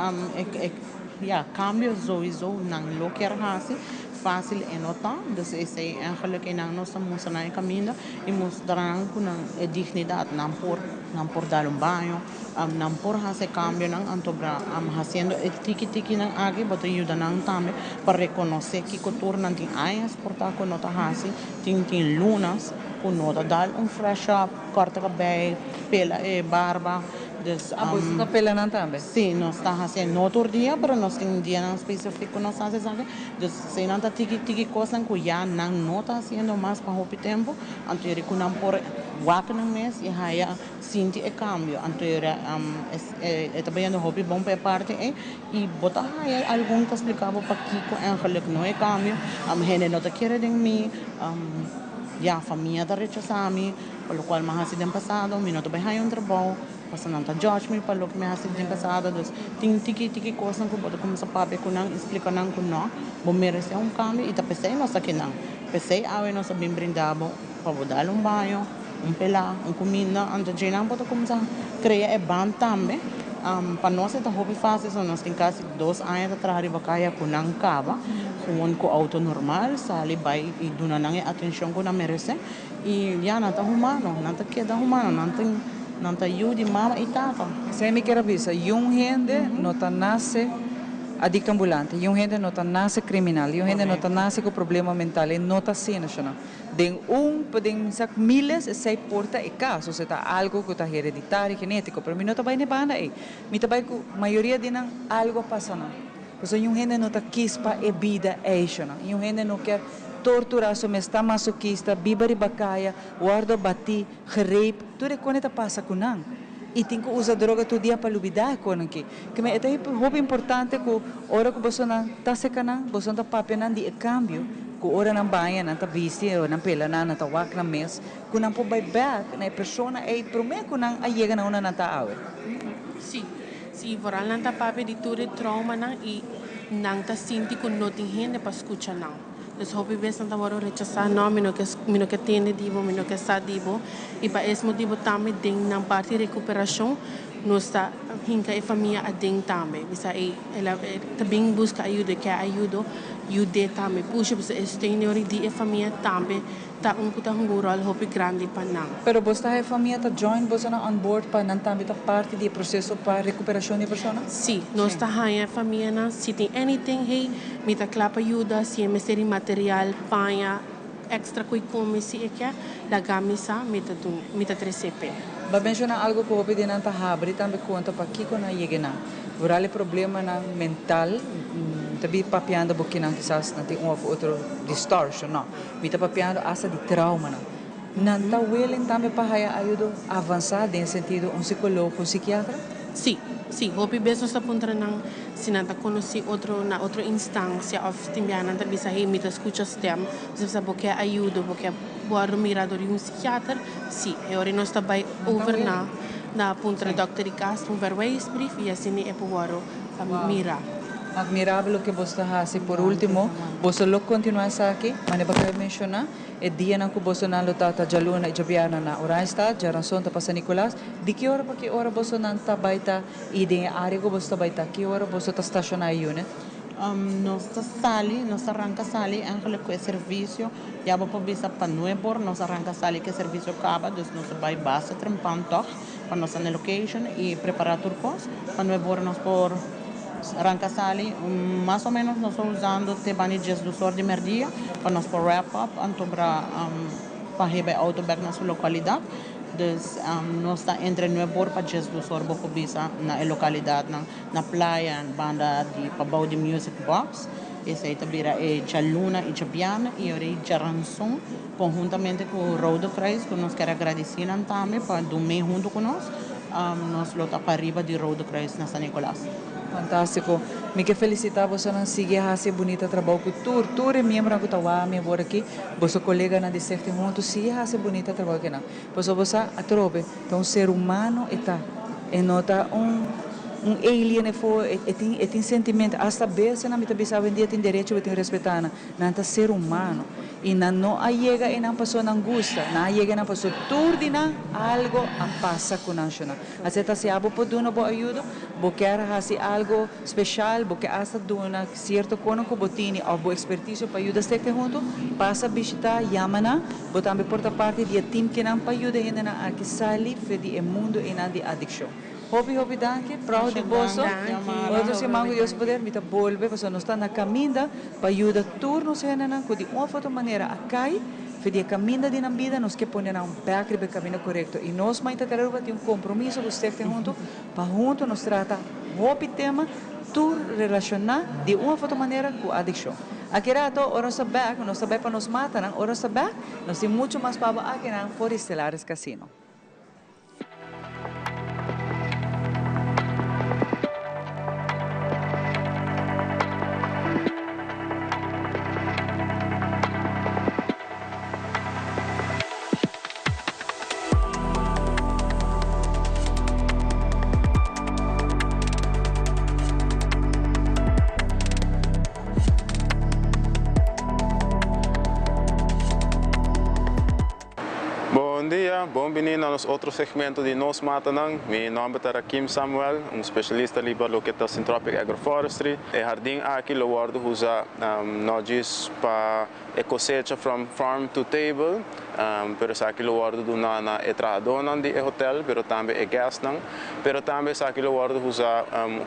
ya, kambio souiso nan lo kier hasi. Fásil e no ta. Dus esei eigenlijk einan nos ta mustra nan e kaminda i mustra nan ku nan e dignidat nan por nan por dal un baño. Nan por hasi e kambionan anto bra hasiendo e tiki tikinan aki bo ta yuda nan tambe pa rekonosé kiko tur nan tin añas por ta ku no ta hasi, tin tin lunas ku no ta dal un fresh up, kòrta kabei, pela e barba. Dus Ah, boso ta pela nan tambe? Sí, nos ta hasié no tur dia pero nos tin dianan spesifik ku nos ta hasi esaki. Dus si nan ta tiki tiki kosnan ku ya nan no ta hasiendo mas pa hopi tempu anto yeri ku nan por wak nan mes i haya Sinti e cambio, anto e ta bayendo hopi bon pa e parti ey y bo ta haya algun ta splica bo pakico eigenlijk no e cambio, hende no ta kere den mi, ya famia ta rechasa mi pa locual mi a haci den pasado, mi no ta bay haya un trabao pasobra nan ta judge mi pa loke mi a haci den pasado, dus tin tiki tiki cosnan cu bo ta cuminsa papia cu nan y splica nan cu no, bo merece un cambio y ta pesey nos ta kinan, pesey awe nos a bin brinda bo pa bo dal un baño. Un pelá, un kuminda, anto dje-nan bo ta kuminsá krea e band tambe. Pa nos e ta hopi fásil, so nos tin kasi dos aña ta traha riba kaya ku nan kaba, gewoon ku outo normal, sali bai i duna nan e atenshon ku nan meresé. I ya, nan ta humano, nan ta keda humano, nan tin, nan ta yu di mama i tata. Esei mi kier a bisa, yun hende no ta nase adikto ambulante, yun hende no ta nase kriminal, yun hende no ta nase ku problema mental, e no ta asina, shona. Den un pa den sak miles esei por ta e caso, osea ta algo cu ta hereditario, genetico, pero mi no ta bay n'e banda ey. Mi ta bay cu mayoria di nan algo a pasa nan. Pasobra niun hende no ta kies pa e bida ey shonan. Niun hende no kier tortura su mes, ta masoquista, biba riba caya, wordo bati, gerape, tur e cone ta pasa cu nan. Y tin cu usa droga tur dia pa lubida e conan ki. Keme e ta hopi importante cu ora cu bosonan ta seca nan, bosonan ta papia nan di e cambio. Ku ora nan baña nan ta bisti o nan pela nan, nan ta wak nan mes, ku nan por bai bèk na e persona ei promé ku nan a yega na unda nan ta awe. Sí, sí, vooral nan ta papia di tur e traumanan i nan ta sinti ku no tin hende pa skucha nan. Dus hopi bes nan ta wòrdu rechasá, no, mi no ke, mi no ke tende di bo, mi no ke sa di bo. I pa es motibu tambe den nan parti rekuperashon nos ta hinka e famia aden tambe. Bisa ei, el a ta bin buska ayudo, e ke ayudo. Yud'é tambe. Pusha pasobra e steun di ori di e famia tambe ta un ku ta hunga un ròl hopi grandi pa nan. Pero bos ta e famia ta join bosonan on board pa nan tambe ta parti di e proseso pa rekuperashon di e persona? Sí, nos ta haña e famianan si tin anything hey mi ta kla pa yuda si e mester di material, paña, extra ku e kome si e ke laga mi sa mi ta dun mi ta trese p'e. Bo a menshoná algu ku hopi di nan ta habri tambe konta pakiko nan yega nan. Vooral e problemanan mental, mi ta bi papiando bo kinan kisas nan tin un of otro distortion, no. Mi ta papiando asta di traumanan. Nan ta willing tambe pa haya ayudo avansá den sentido un psicologo, un psikiatra? Sí, sí, hopi bes nos ta puntra nan si nan ta konosí otro na otro instansia òf tin bia nan ta bisa hey mi ta skucha stèm, nos ta bisa bo ke ayudo, bo ke wòrdu mira dor di un psikiater? Sí, e ora nos ta bai over na na puntra dòkter di kas un verwijsbrief i asina e por wòrdu mira. Admirabel loke boso ta hasi. Por último, boso lo kontinuá esaki, manera bo a menshoná, e dianan ku bosonan lo ta ta djaluna i djabièrnè na Oranjestad, djaranson ta pa San Nicolas. Di ki ora pa ki ora bosonan ta bai ta i den e área ku boso ta bai ta, ki ora boso ta stashoná e unit? Nos ta sali, nos ta ranka sali eigenlijk ku e servisio, ya bo por bisa pa nuebor nos a ranka sali ku e servisio kaba, dus nos ta bai basta trempan tòg pa nos ta na e location i prepará tur kos pa nuebor nos por ranka sali. Mas o menos nos ta usando te bani diesdos or di merdia pa nos por wrap up anto bra pa heba e outo bèk na su lokalidat. Dus nos ta entre nuebor pa diesdos or bo por bisa na e lokalidatnan. Na playa banda di pabou di Music Box. Esei ta bira e djaluna i djabiana i ora e djaranson konhuntamente ku Rode Kruis ku nos kier a gradisí nan tambe pa dum'é huntu ku nos. Nos lo ta pariba di Rode Kruis na San Nicolas. Fantástiko. Mi ke felisitá bosonan sigui a hasi e bunita trabou ku tur tur e miembronan ku ta wak mi awor aki, boso koleganan di Stichting Huntu sigui a hasi e bunita trabou akinan. Pasobra bo sa atrobe ta un ser humano e ta. E no ta un un alien efo, e tin e tin sentimento. Hasta bestianan mi ta bisa awendia tin derecho bo tin respetá nan. Nan ta ser humano y nan no a yega einan pasobra nan gusta, nan a yega einan pasobra tur di nan algo a pasa cu nan shona. Asina ta si abo por duna bo ayudo, bo kier haci algo special, bo ke hasta duna cierto cono cu bo tini of bo experticio pa yuda Stichting Hunto, pasa bishita, yama nan, bo tambe por ta parti di e team kinan pa yuda hendenan aki sali fe di e mundo einan di adiccion. Hopi hopi danki, proud di boso. Otro siman ku Dios poder mi ta bolbe pasobra nos ta na kaminda pa yuda tur nos hendenan ku di un of otro manera a kai fe di e kaminda di nan bida, nos ke pone nan bek riba e kaminda korekto i nos Mainta Teraruba tin un kompromiso ku Stichting Hunto pa hunto nos trata hopi tema tur relashoná di un of otro manera ku adikshon. Aki rato ora nos ta bek nos ta bai pa nos matanan, ora nos ta bek nos tin muchu mas pa bo akinan for di Stellaris Casino. Bon dia, bon bini na nos otro segmento di Nos Matanan. Mi nomber ta Rakim Samuel, un specialista riba loke ta Syntropic Agroforestry. E hardin aki lo wordo usa no djis pa e cosecha from farm to table, pero esaki lo wordo duna na e trahadornan di e hotel, pero tambe e guestnan. Pero tambe esaki lo wordo usa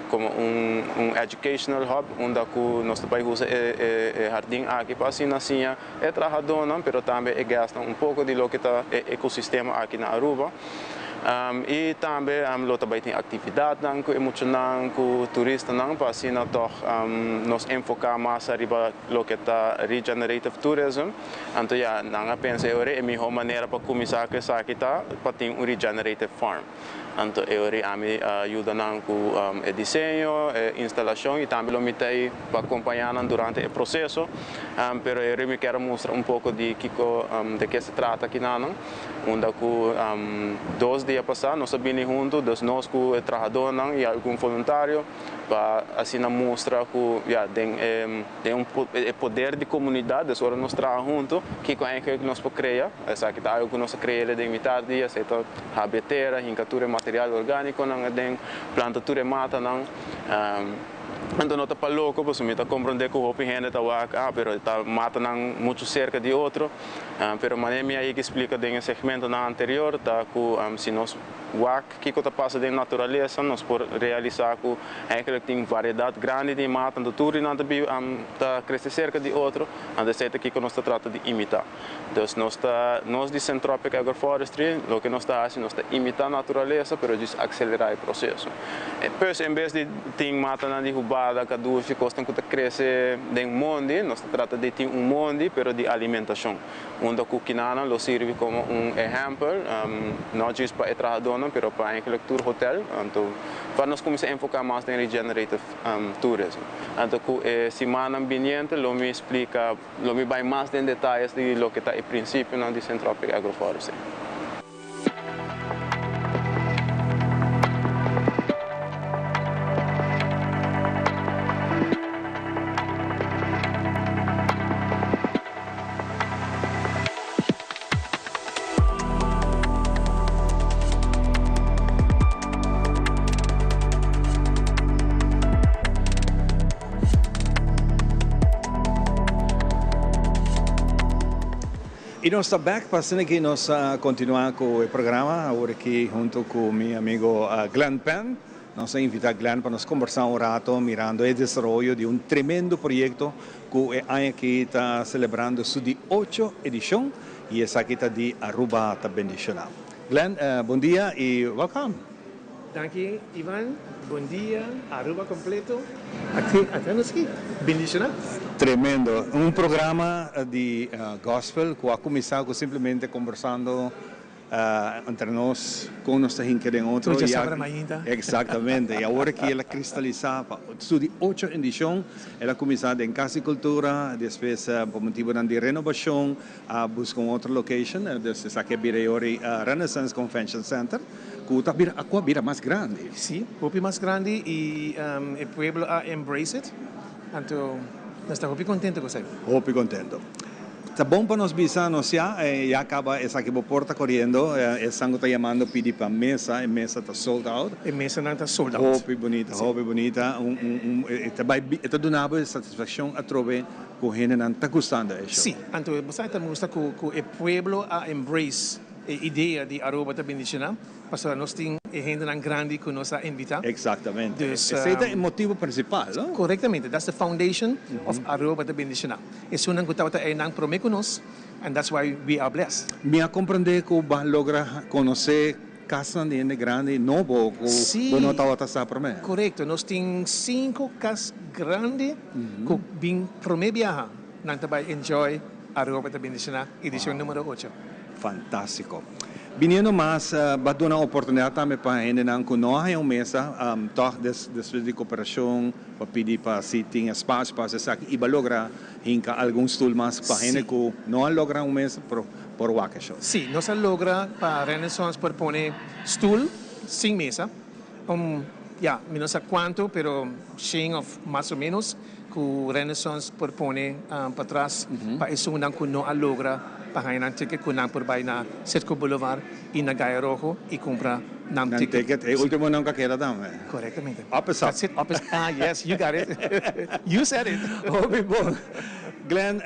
como un educational hub, unda cu nos ta bay usa e hardin aki pa asina siña E trahadónan, pero tambe e gèstnan un poko di loke ta e ekosistema aki na Aruba. I tambe lo ta bai tin aktividatnan ku e muchanan, ku turistanan pa asina tòg nos enfoká mas ariba loke ta regenerative tourism. Anto ya, nan a pensa e ora e mihó manera pa kuminsá ku esaki ta pa tin un regenerative farm. Anto e ora ami a yuda nan ku e diseño, e instalashon i tambe lo mi ta ei pa kompañá nan durante e proseso. Pero e ora mi kier a mustra un poko di kiko, de ke se trata kinanan. Unda ku dos dia pasá nos a bini huntu, dus nos ku e trahadónan i algun voluntario pa asina mustra ku ya den e Den un e poder di komunidat, des ora nos traha huntu, kiko eigenlijk nos por krea? Esaki ta algu ku nos a kreele den mitar di esei ta habri e tera, hinka tur e material orgánikonan aden, planta tur e matanan. Anto no ta pa loko, pasobra mi ta komprondé ku hopi hende ta wak, ah, pero e ta matanan muchu serka di otro. Pero manera mi a yega splika den e segmentonan anterior ta ku si nos wak, Kiko ta pasa den naturalesa, nos por realisá ku eigenlijk tin variedat grandi di mata, anto tur di nan ta biba, ta krese serka di otro, anto esei ta kiko nos ta trata di imitá. Dus nos ta, nos di Syntropic Agroforestry, loke nos ta hasi, nos ta imitá naturalesa, pero djis akselerá e proseso. Pues en bes di tin matanan di hubada, kadushi, kosnan ku ta krese den mondi, nos ta trata di tin un mondi, pero di alimentashon. Unda ku kinanan lo sirbi komo un ehèmpel, no djis pa e trahadónan. instalashonnan, pero pa eigenlijk tur hotel, anto pa nos kuminsá enfoká mas den regenerative tourism. Anto ku e simannan biniente lo mi splika, lo mi bai mas den detayes di loke ta e prinsipionan di Syntropic Agroforestry. Y nos ta back pa asina ki nos a continua cu e programa awor aki hunto cu mi amigo Glenn Penn. Nos a invita Glenn pa nos combersa un rato mirando e desaroyo di un tremendo proyecto cu e aña aki ta celebrando su di ocho edicion y esaki ta di Aruba ta Bendiciona. Glenn, bon dia y welcome. Danki Ivan, bon dia Aruba completo, aki ata nos aki, bendiciona. Tremendo, un programa di gospel cu a cuminsa cu simplemente conversando Entre nos, kon nos ta hinka den otro. Tur djasabra mainta. Exactamente. Y awor aki el a cristalisa pa su di ocho edicion. El a cuminsa den Cas di Cultura, despues pa motibonan di renobacion a busca un otro location. Dus esaki a bira e ora e Renaissance Convention Center, cu ta bira, cu a bira mas grandi. Si, hopi mas grandi y e pueblo a embrace it. Anto nos ta hopi contento cu esaki. Hopi contento. Ta bon pa nos bisa nos ya, ya caba esaki bo por ta coriendo, esan cu ta yamando pidi pa mesa, e mesa ta sold out. E mesanan ta sold out. Hopi bunita, hopi bunita, un un un e ta bay e ta duna bo e satisfaccion atrobe cu hendenan ta gustando e show. Si, anto bo sa e ta mustra cu cu e pueblo a embrace e idea di Aruba ta bendiciona. Pasobra nos tin e hendenan grandi ku nos a invitá. Exactamente. Dus, Esei ta e motibu principal, no? Correctamente. That's the foundation of Aruba ta bendiciona. Esunnan ku tabata einan prome ku nos, and that's why we are blessed. Mi a comprende ku bo a logra conoce casnan di hende grandi nobo ku bo no tabata sa prome. Correcto. Nos tin cinco cas grandi ku bin prome biaha nan ta bai enjoy Aruba ta bendiciona edicion numero ocho. Fantástiko. Biniendo mas, ba duna oportunidat tambe pa hendenan ku no a haña un mesa, tòg despues di koperashon pa pidi pa si tin espasio pa hasi esaki i ba logra hinka algun stul mas pa hende ku no a logra un mesa por por wak e show. Sí, nos a logra pa Renaissance por pone stul sin mesa, un ya, mi no sa kuantu pero shen òf mas o ménos Ku Renaissance por pone patras pa esunnan ku no a logra pa haña nan ticket ku nan por bai na Citgo Boulevard i na Gaya Rojo i kumpra nan Nan ticket. ticket, e ultimonan ku a keda tambe. Korektamente. Up is up. That's it, up is ah yes, you got it. You said it. Hopi bon. Glenn,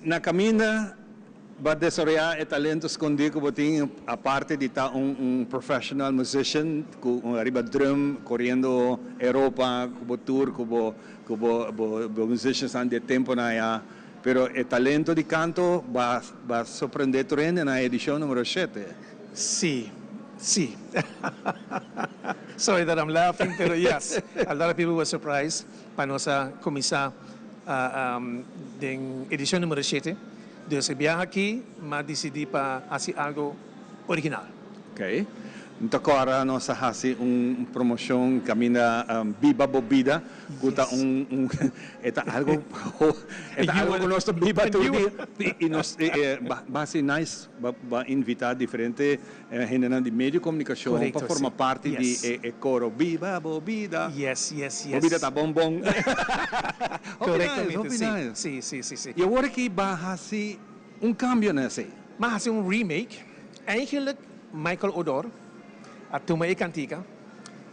na kaminda Bo a desaroyá e talento skondí ku bo tin aparte di ta un un professional musician ku riba drum koriendo Europa ku bo tour ku bo ku bo bo bo musiciansnan di e temponan ayá. Pero e talento di kanto bo a bo a sorprendé tur hende na edishon numero shete. Sí, sí. Sorry that I'm laughing, pero yes, a lot of people were surprised pa nos a kuminsá den edishon numero shete. Dus e biaha aki m'a disidí pa hasi algo original. Ok. Mi ta kòrda nos a hasi un promoshon kaminda Biba Bo Bida ku ta un un e ta algo e ta algo ku nos ta biba tur dia i nos ba hasi nice ba invitá diferente hendenan di medio komunikashon pa forma parti di e koro Biba Bo Bida. Bo bida ta bon bon. Hopi nice, hopi nice. Sí, sí, sí, sí. I awor aki ba hasi un kambio na esei. M'a hasi un remake. Eigenlijk Michael Odor a tuma e kantika,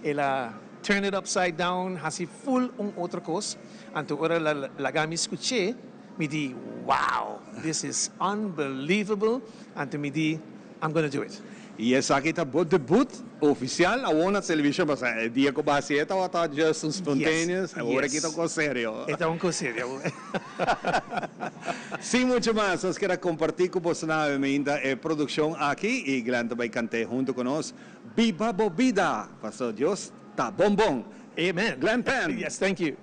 el a turn it upside down, hasi full un otro kos. Anto ora el a laga mi skuch'é, mi di, wow, this is unbelievable. Anto mi di, I'm gonna do it. I esaki ta bo debut oficial awor na television pasobra e dia cu bo haci e tabata just un spontaneous, awor aki ta un cos serio. E ta un cos serio. Sin mucho mas nos kier a comparti cu boso na awe mainta e produccion aki y Glenn ta bay cant'e hunto cu nos Biba bo bida pasobra Dios ta bon bon. Amen. Glenn Penn. Yes, thank you.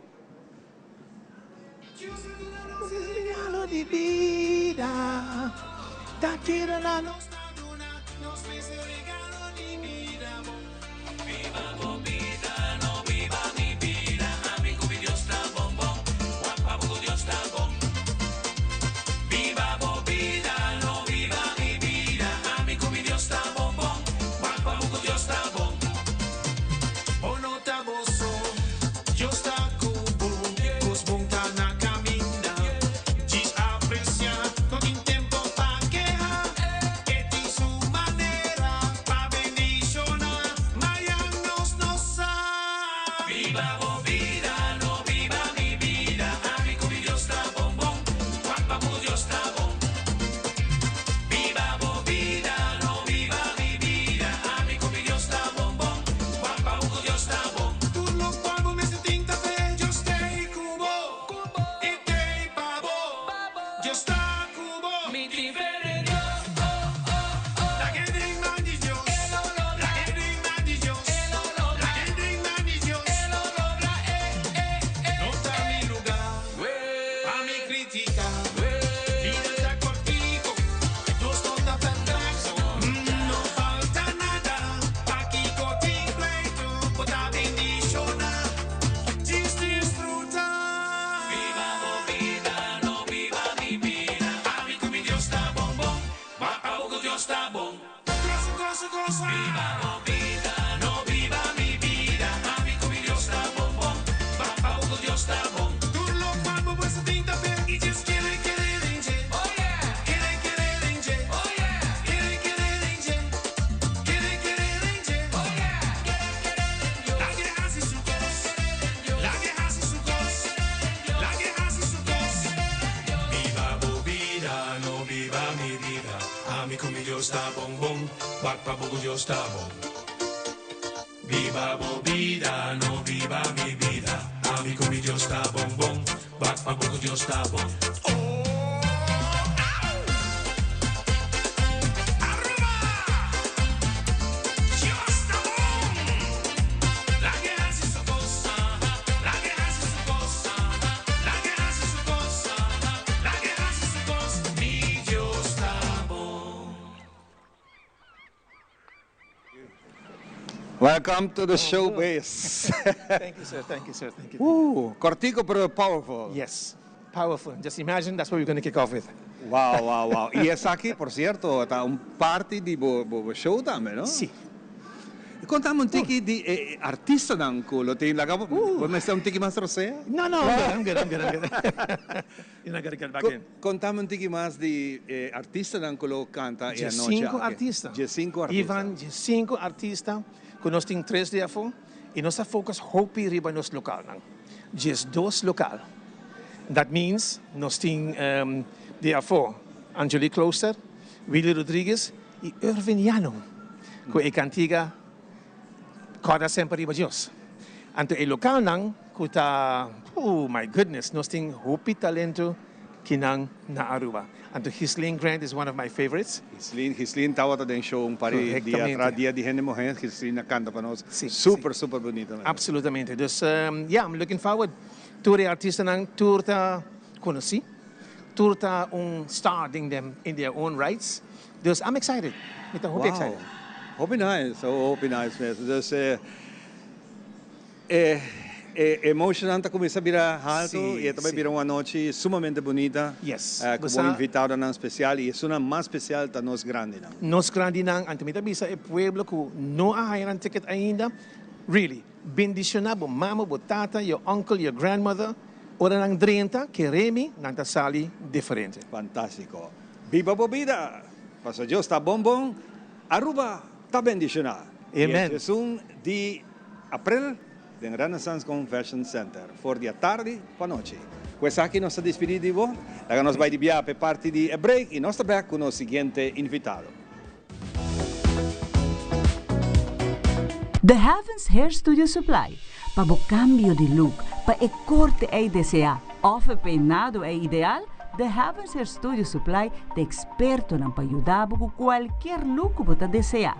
Biba bo bida, no biba mi bida. Ami ku mi Dios ta bon bon, wak pa ku Dios ta bon. Biba bo bida, no biba mi bida. Ami ku mi Dios ta bon bon, wak pa ku Dios ta bon. Tur lokual bo mester tin ta fe, Dios t'ei ku bo, i t'ei pa bo. Dios ta ku bo. Mi tin fe den Dios, oh oh oh. Lag'e den man di Dios, E lo logra. Lag'e den man di Dios, E lo logra. Lag'e den man di Dios, E lo logra, eh eh eh. No ta mi lugá pa mi critica. Bida ta cortico, nos no ta perfecto. No falta nada, pakico tin pleito? Bo ta bendiciona, djis disfruta. Biba bo bida, no biba mi bida. Ami cu mi Dios ta bon bon, ma pa bo cu Dios ta bon. Goza, goza, goza. Biba bo bida, no biba mi bida. Ami cu mi Dios ta bon bon, ma pa bo cu Dios ta bon. Tur locual bo mester tin ta fe y djis kere kere den dje. Oh yeah. Kere kere den dje. Oh yeah. Kere kere den dje. Kere kere den dje. Oh yeah. Kere kere den Dios. Lag'e haci su cos. Lag'e haci su cos. Lag'e haci su cos. Biba bo bida, no biba mi bida. Ami cu mi Dios ta bon bon, wak pa bo cu Dios ta bon. Biba bo bida, no biba mi bida. Ami cu mi Dios ta bon bon, wak pa bo cu Dios ta bon. Welcome to the showbiz. Thank you, sir. Thank you, sir. Thank you. Cortico pero powerful. Yes, powerful. Just imagine that's what we're going to kick off with. Wow. Y esaki, por cierto, ta un parti di bo show tambe, no? Si. Contame un tiki di e artistanan cu lo tin laga bo mester un tiki mas rosea? No, no, I'm good, I'm good, I'm good, I'm good. You're not gonna get back in. Contame un tiki mas di e artistanan cu lo canta e anochi aki. Diescinco artista. Diescinco artista. Ivan, diescinco artista cu nos tin tres di afo y nos ta focus hopi riba nos localnan. 12 local. That means nos tin di afo Angelique Klooster, Willy Rodriguez y Irvin Llano cu e cantiga Corda Semper Riba Dios. Anto e localnan cu ta, oh my goodness, nos tin hopi talento kinan na Aruba. Anto Ghislaine Grant is one of my favorites. Ghislaine, Ghislaine tabata den show un par di dia atras, dia di hende muher, Ghislaine a canta pa nos, super, super bunita. Absolutamente. Dus, yeah, I'm looking forward. Tur e artistanan, tur ta conoci, tur ta un star den them, in their own rights. Dus I'm excited. Mi ta hopi excited. Wow. Hopi nice, hopi nice mes. Dus e e emotionnan ta cuminsa bira halto y e ta bay bira un anochi sumamente bunita. Yes. Cu bo invitadonan special y esunnan mas special ta nos grandinan. Nos grandinan, anto mi ta bisa e pueblo cu no a haya nan ticket ainda, really, bendiciona bo mama, bo tata, your uncle, your grandmother, ora nan drenta, kere mi, nan ta sali diferente. Fantastico. Biba bo bida! Paso Dios ta bon bon, Aruba ta bendiciona. Amen. E diesun di april den Renaissance Convention Center, for di atardi pa nochi. Cu esaki nos ta dispidi di bo, laga nos bay di bia p'e parti di e break y nos ta bek cu nos siguiente invitado. The Heavens Hair Studio Supply, pa bo cambio di look, pa e corte ey desea of e peinado ey ideal, The Heavens Hair Studio Supply ta expertonan pa yuda bo cu cualkier look cu bo ta desea.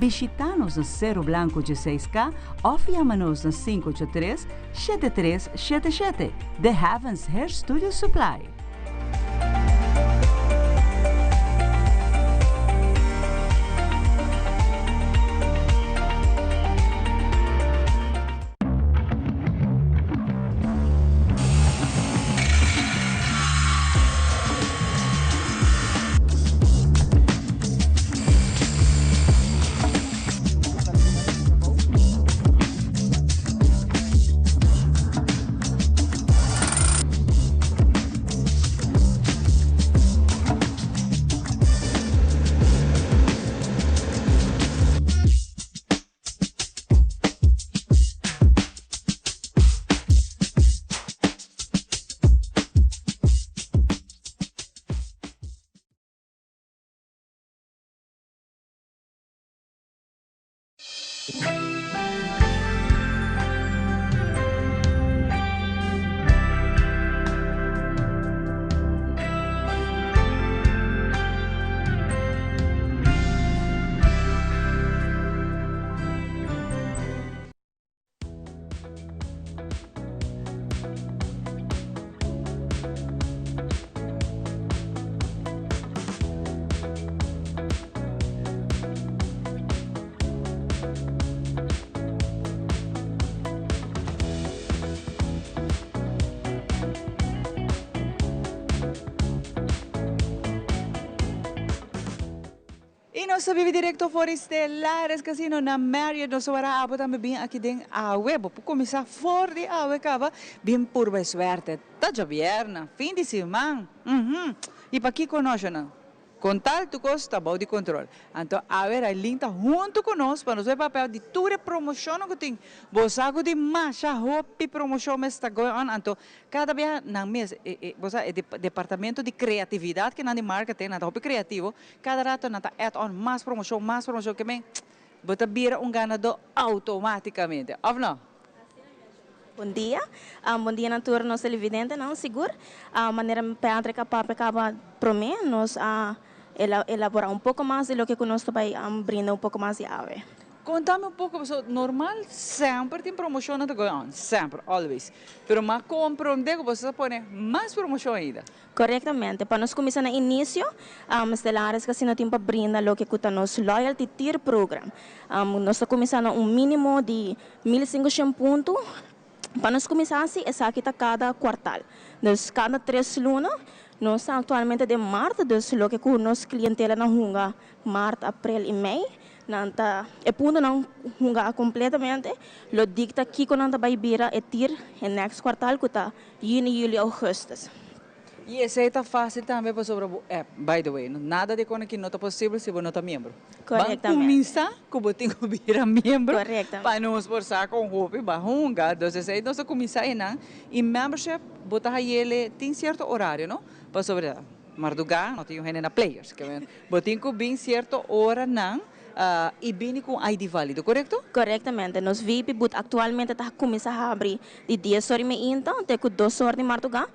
Bishita nos na Cerro Blanco 16K of yama nos na 583 7377. The Heavens Hair Studio Supply. nos ta biba directo for di Stellares Casino na Marriott. Nos ta wara abo tambe bin aki den awe. Bo por cuminsa for di awe caba bin purba e suerte. Ta djabierna, fin di siman. Uhmm. Y pakico no, Shonan? Con tal tur cos ta bou di control. Anto awe Raylene ta hunto cu nos pa nos bay papia di tur e promocionnan cu tin. Bo sa cu tin masha hopi promocion mes ta going on, anto cada biaha nan mes, e e bo sa e departamento di creatividad cu nan di marketing, nan ta hopi creativo, cada rato nan ta add on mas promocion, mas promocion, ke men bo ta bira un ganador automaticamente, of no? Bon dia. Bon dia na tur nos televidentenan. Sigur, manera Patrick a papia caba prome, nos a elabora un poco mas di loke cu nos ta bay brinda un poco mas di awe. Contame un poco, pasobra normal semper tin promocionnan ta going on, semper, always. Pero m'a comprende cu boso ta pone mas promocion ainda. Corectamente. Pa nos cuminsa na inicio, Stellaris Casino tin pa brinda loke cu ta nos Loyalty Tier Program. Nos ta cuminsa na un minimo di 1500 punto. Pa nos cuminsa haci esaki ta cada cuartal. Dus cada tres luna. Nos ta actualmente den maart, dus loke cu nos clientela nan hunga maart, april y mei, nan ta e puntonan hunga completamente lo dicta kico nan ta bay bira e tier e next cuartal cu ta Juni, juli, augustus. Y esey ta facil tambe pasobra bo app. By the way, nada di con aki no ta posibel si bo no ta miembro. Ban cuminsa cu bo tin cu bira miembro pa nos por sa con hopi ba hunga. Dus esey nos ta cuminsa eynan. Y membership bo ta hayele tin cierto horario no? Pasobra marduga no tin un hende na players. Bo tin cu bin cierto oranan. Y bini cu un ID valido, corecto? Corectamente. Nos VIP booth actualmente ta cuminsa habri di dies or y meinta te cu dos or di marduga.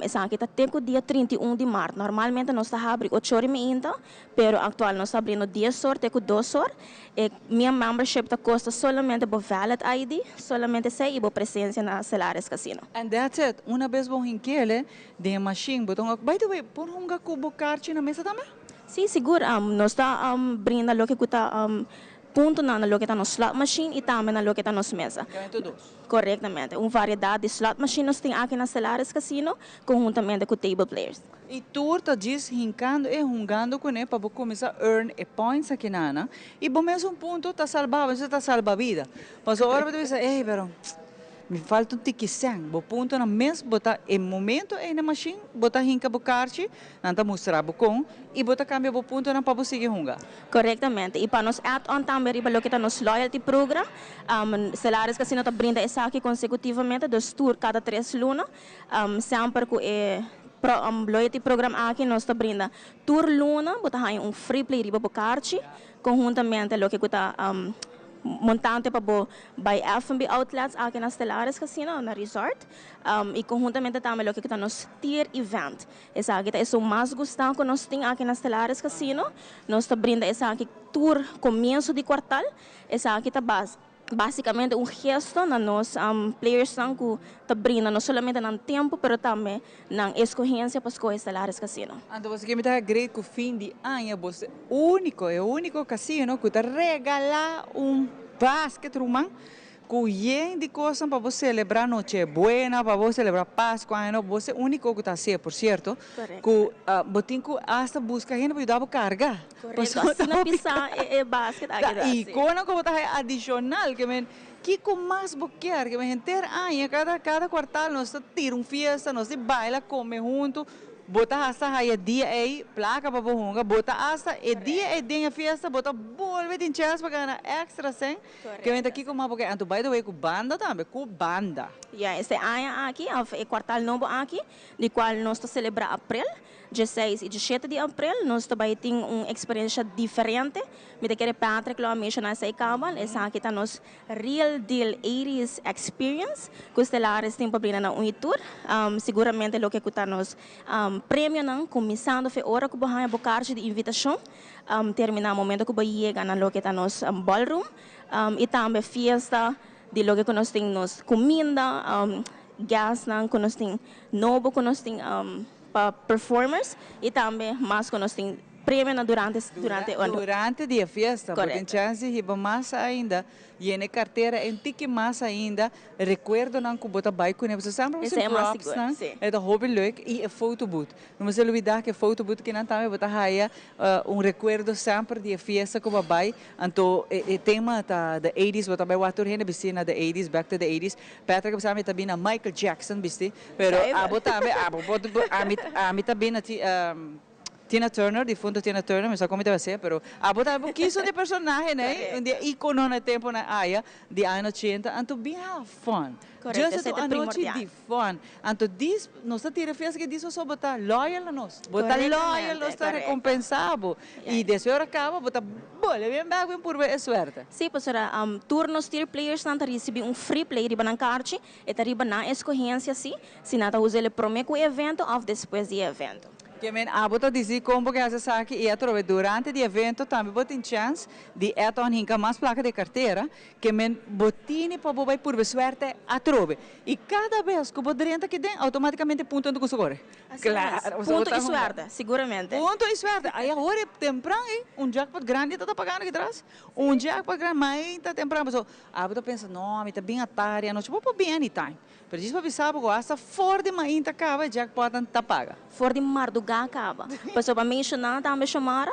Esaki ta te cu dia 31 di maart. Normalmente nos ta habri ocho or y meinta, pero actual nos ta abriendo dies or te cu dos or. E mia membership ta costa solamente bo valid ID, solamente esey y bo presencia na Stellaris Casino. And that's it. Una bes bo hinkele den e machine, bo ta hunga. By the way, por hunga cu bo karchi na mesa tambe? Sí, sigur. Nos ta brinda loke ku ta puntonan na loke ta nos slot machine i tambe na loke ta nos mesa. Kende dos. Korektamente. Un variedat di slot machine nos tin aki na Stellaris Casino konhuntamente ku table players. I tur ta djis hinkando e hungando kuné pa bo kuminsá earn e points akinana i bo mesun punto ta salba bo, esei ta salba bida. Pasobra ora bo ta bisa, ey pero Mi falta un tiki sèn. Bo puntonan mes bo ta e momento ei na mashin bo ta hinka bo karchi, nan ta mustra bo kon i bo ta kambia bo puntonan pa bo sigui hunga. Korektamente. I pa nos add on tambe riba loke ta nos loyalty program, Stellaris Casino ta brinda esaki konsekutivamente, dus tur kada tres luna. Semper ku e loyalty program aki nos ta brinda tur luna bo ta haña un free play riba bo karchi konhuntamente loke ku ta Montante pa bo bai F&B outlets aki na Stellaris Casino na resort y conhuntamente tambe loke cu ta nos tier event. Esaki ta esun mas gusta cu nos tin aki na Stellaris Casino. Nos ta brinda esaki tur comienso di cuartal. Esaki ta basicamente un gesto na nos playersnan cu ta brinda no solamente nan tempo pero tambe nan escogencia pa scoge Stellaris Casino. Anto boso ke mi ta great cu fin di aña boso ta unico, e unico casino cu ta regala un basket ruman cu yen di cosnan pa bo celebra Noche Buena, pa bo celebra Pascua, aña nobo, boso ta e unico cu ta haci'e por cierto, cu bo tin cu hasta busca hende pa yuda bo carga. Correcto, asina pisa e basket aki ta. Y conan cu bo ta haya adicional, ke men Kiko mas bo kier? Ke henter aña, kada kada kuartal nos ta tira un fiesta, nos di baila, kome huntu. Bo ta hasta haya dia ei plaka pa bo hunga, bo ta hasta e dia ei den e fiesta bo ta bolbe tin chèns pa gana èkstra sèn. Ke men ta kiko mas bo kier? Anto by the way ku banda tambe, ku banda. Ya, este aña aki òf e kuartal nobo aki, di kual nos ta selebrá aprel, dieseis i diesshete di aprel, nos ta bai tin un eksperensha diferente. Mi ta kere Patrick lo a menshoná esei kaba. Esaki ta nos Real Deal Eighties Experience ku Stellaris tin pa brinda na un i tur. Siguramente loke ku ta nos premionan kuminsando fe ora ku bo haña bo karchi di invitashon terminá momento ku bo yega na loke ta nos ballroom i tambe fiesta di loke ku nos tin nos kuminda, guestnan ku nos tin nobo ku nos tin pa performers i tambe mas ku nos tin. premionan durante durante Durante di e fiesta, bo tin chance di hiba mas ainda, yena e cartera un tiki mas ainda, recuerdonan cu bo ta bay cune, pasobra semper bo tin propsnan, e ta hopi leuk, y e photobooth. No mester lubida cu e photobooth kinan tambe bo ta haya un recuerdo semper di e fiesta cu bo a bay, anto e tema ta the eighties, bo ta bay wak tur hende bisti na the eighties, back to the eighties, Patrick a bisa mi ta bin na Michael Jackson bisti, pero abo tambe, abo por, ami ami ta bin na Tina Turner, difunto Tina Turner, mi sa kon mi ta bas'é, pero abo tambe por kis un di e personahenan ei, un di e ikononan e temponan aya di aña ochenta, anto bin have fun. Correcto, Just esei e ta anochi primordial. di fun. Anto dis, nos ta tira fiesta ke dis pasobra bo ta loyal na nos. Bo ta loyal, Correctamente, nos ta correcto. recompensá bo. I despues ora kaba bo ta bole bien bek bin purba e suerte. Sí, pasobra tur nos tier playersnan ta risibí un free play riba nan karchi, e ta riba nan eskohensia sí, si nan ta usa el promé ku e evento òf despues di e evento. Ke men abo ta disi kon bo ke hasi esaki i atrobe durante di evento tambe bo tin chèns di add on hinka mas plaka di e kartera ke men bo tini pa bo bai purba suerte atrobe i kada bes ku bo drenta aki den automaticamente punto ta kusa kore. Asina mes. Claro, pasobra bo Punto ta i hunga. suerte, siguramente. Punto i suerte. Ai awor e tempran ei un jackpot grandi ta ta pagando aki tras. Un jackpot grandi mainta tempran pasobra abo ta pensa no mi ta bin atardi anochi bo por bin anytime. Pero djis pa bisa bo ku hasta for di mainta kaba e jackpotnan ta paga. For di mardugá kaba. Pasobra pa menshoná tambe Shomara,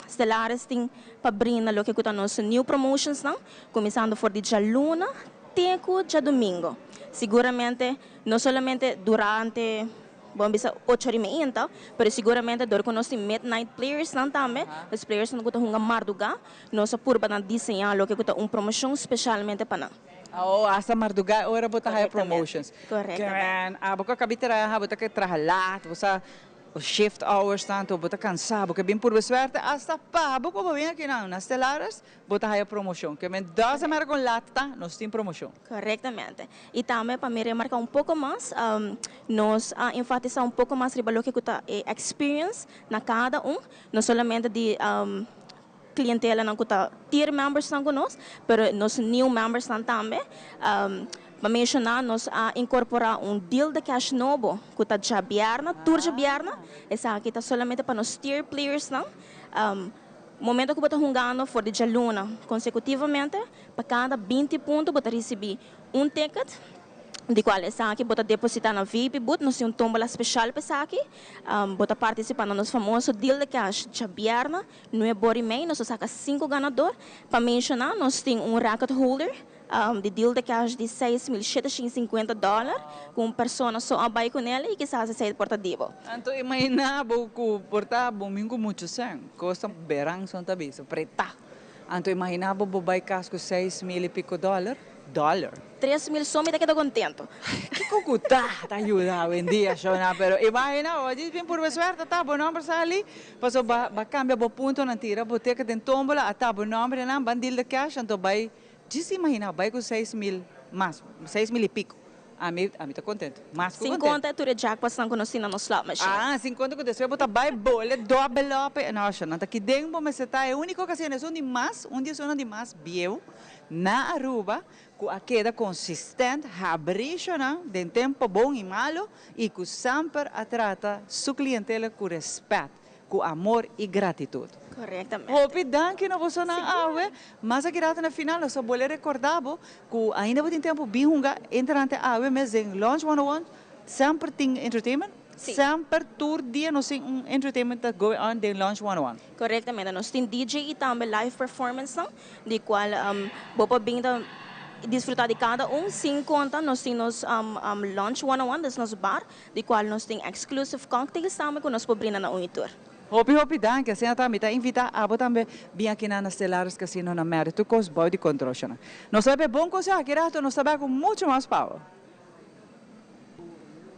Stellaris tin pa brinda loke ku ta nos new promotionsnan, kuminsando for di djaluna te ku djadumingo. Siguramente no solamente durante, bon bisa ocho di mainta, pero siguramente dor ku nos tin midnight playersnan tambe, nos playersnan ku ta hunga mardugá, nos a purba na diseñá loke ku ta un promoshon speshalmente pa nan. Oh, hasta mardugá e ora bo ta haya promotions. Correctamente. Keren, abo ku a kabi traha, bo ta ke traha laat, bo sa shift hours tantu, bo ta kansá, bo ke bin purba suerte, hasta pa bo ku bo bin aki nan na Stellaris, bo ta haya promoshon. Ke men doesn't matter kon laat ta, nos tin promoshon. Correctamente. I tambe pa mi remarká un poko mas, nos a enfatisá un poko mas riba loke ku ta e experience na kada un, no solamente di clientelanan cu ta tier membersnan cu nos, pero nos new membersnan tambe. Pa menciona nos a incorpora un deal de cash nobo cu ta djabièrnè, tur djabièrnè. Esaki ta solamente pa nos tier playersnan. Momento cu bo ta hungando for di djaluna consecutivamente, pa cada binti punto bo ta ricibi un ticket. Di cual esaki bo ta deposita na VIP Booth, nos tin un tombola special pa esaki. Bo ta participa na nos famoso Deal de Cash djabièrnè, nuebe ora y mei. Nos ta saca cinco ganador. Pa menciona, nos tin un record holder di Deal de Cash di 6750 dollar, cu un persona so a bay cu nel y kisas esey por ta di bo. Anto imagina bo cu por ta bo min cu mucho cen, cos ta beran son ta bisa, preta. Anto imagina bo bo bay cas cu 6000 y pico dollar. Dollar. 3000 so mi ta keda contento. Kiko ku ta ta yuda awendia shona pero imagina bo djis bin purba suerte ta bo nomber sali paso ba ba cambia bo puntonan tira bo teken den tombola a ta bo nomber nan ban deal de cash anto bai djis imagina bai ku 6000 mas 6000 y pico ami ami ta contento mas ku Sin contento. conta tur e jackpotsnan ku nos tin na nos slot machine. Ah sin conta ku despues bo ta bai bole dobel op e no shona ta kiden bo mester ta e unico ocasion esun di mas un di esunnan di mas bieu Na Aruba, cu a keda consistent habricionan den tempo bon y malo y cu semper a trata su clientela cu respet, cu amor y gratitud. Correctamente. Hopi danki na bosonan awe. Mas aki rato na final nos a bolbe recorda bo cu ainda bo tin tempo bin hunga entrante awe mes den Lounge 101 semper tin entertainment. Sí. Semper tur dia nos tin un entertainment ta going on den Lounge 101. Correctamente. Nos tin DJ y tambe live performance nan. Di cual bo por bin ta disfruta di cada un, sin conta nos tin nos Lunch 101, des nos bar, di cual nos tin exclusive cocktails tambe cu nos por brinda na un y tur. Hopi hopi danki, asina ta mi ta invita abo tambe bin aki na na Stellaris Casino na Merida, tur cos bao di control shona. Nos ta bay p'e bon conseho aki rato nos ta bay cu mucho mas power.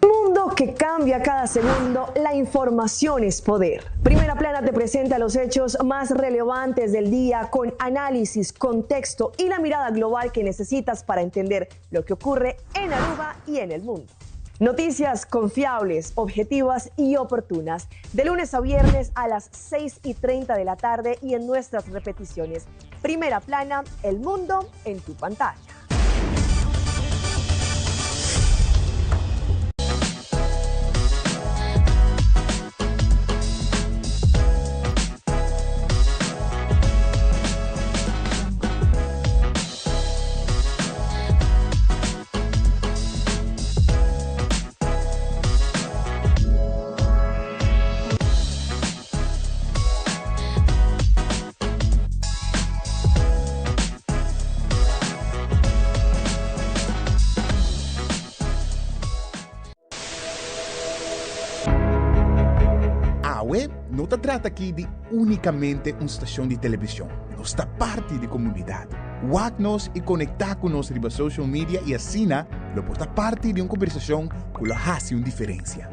Mundo que cambia cada segundo, la información es poder. Primera Plana te presenta los hechos más relevantes del día con análisis, contexto y la mirada global que necesitas para entender lo que ocurre en Aruba y en el mundo. Noticias confiables, objetivas y oportunas. De lunes a viernes a las 6:30 de la tarde y en nuestras repeticiones. Primera Plana, el mundo en tu pantalla. Awe no ta trata aki di únikamente un stashon di televishon, nos ta parti di komunidat. Wak nos i konektá ku nos riba social media i asina lo por ta parti di un kombersashon ku lo hasi un diferensia.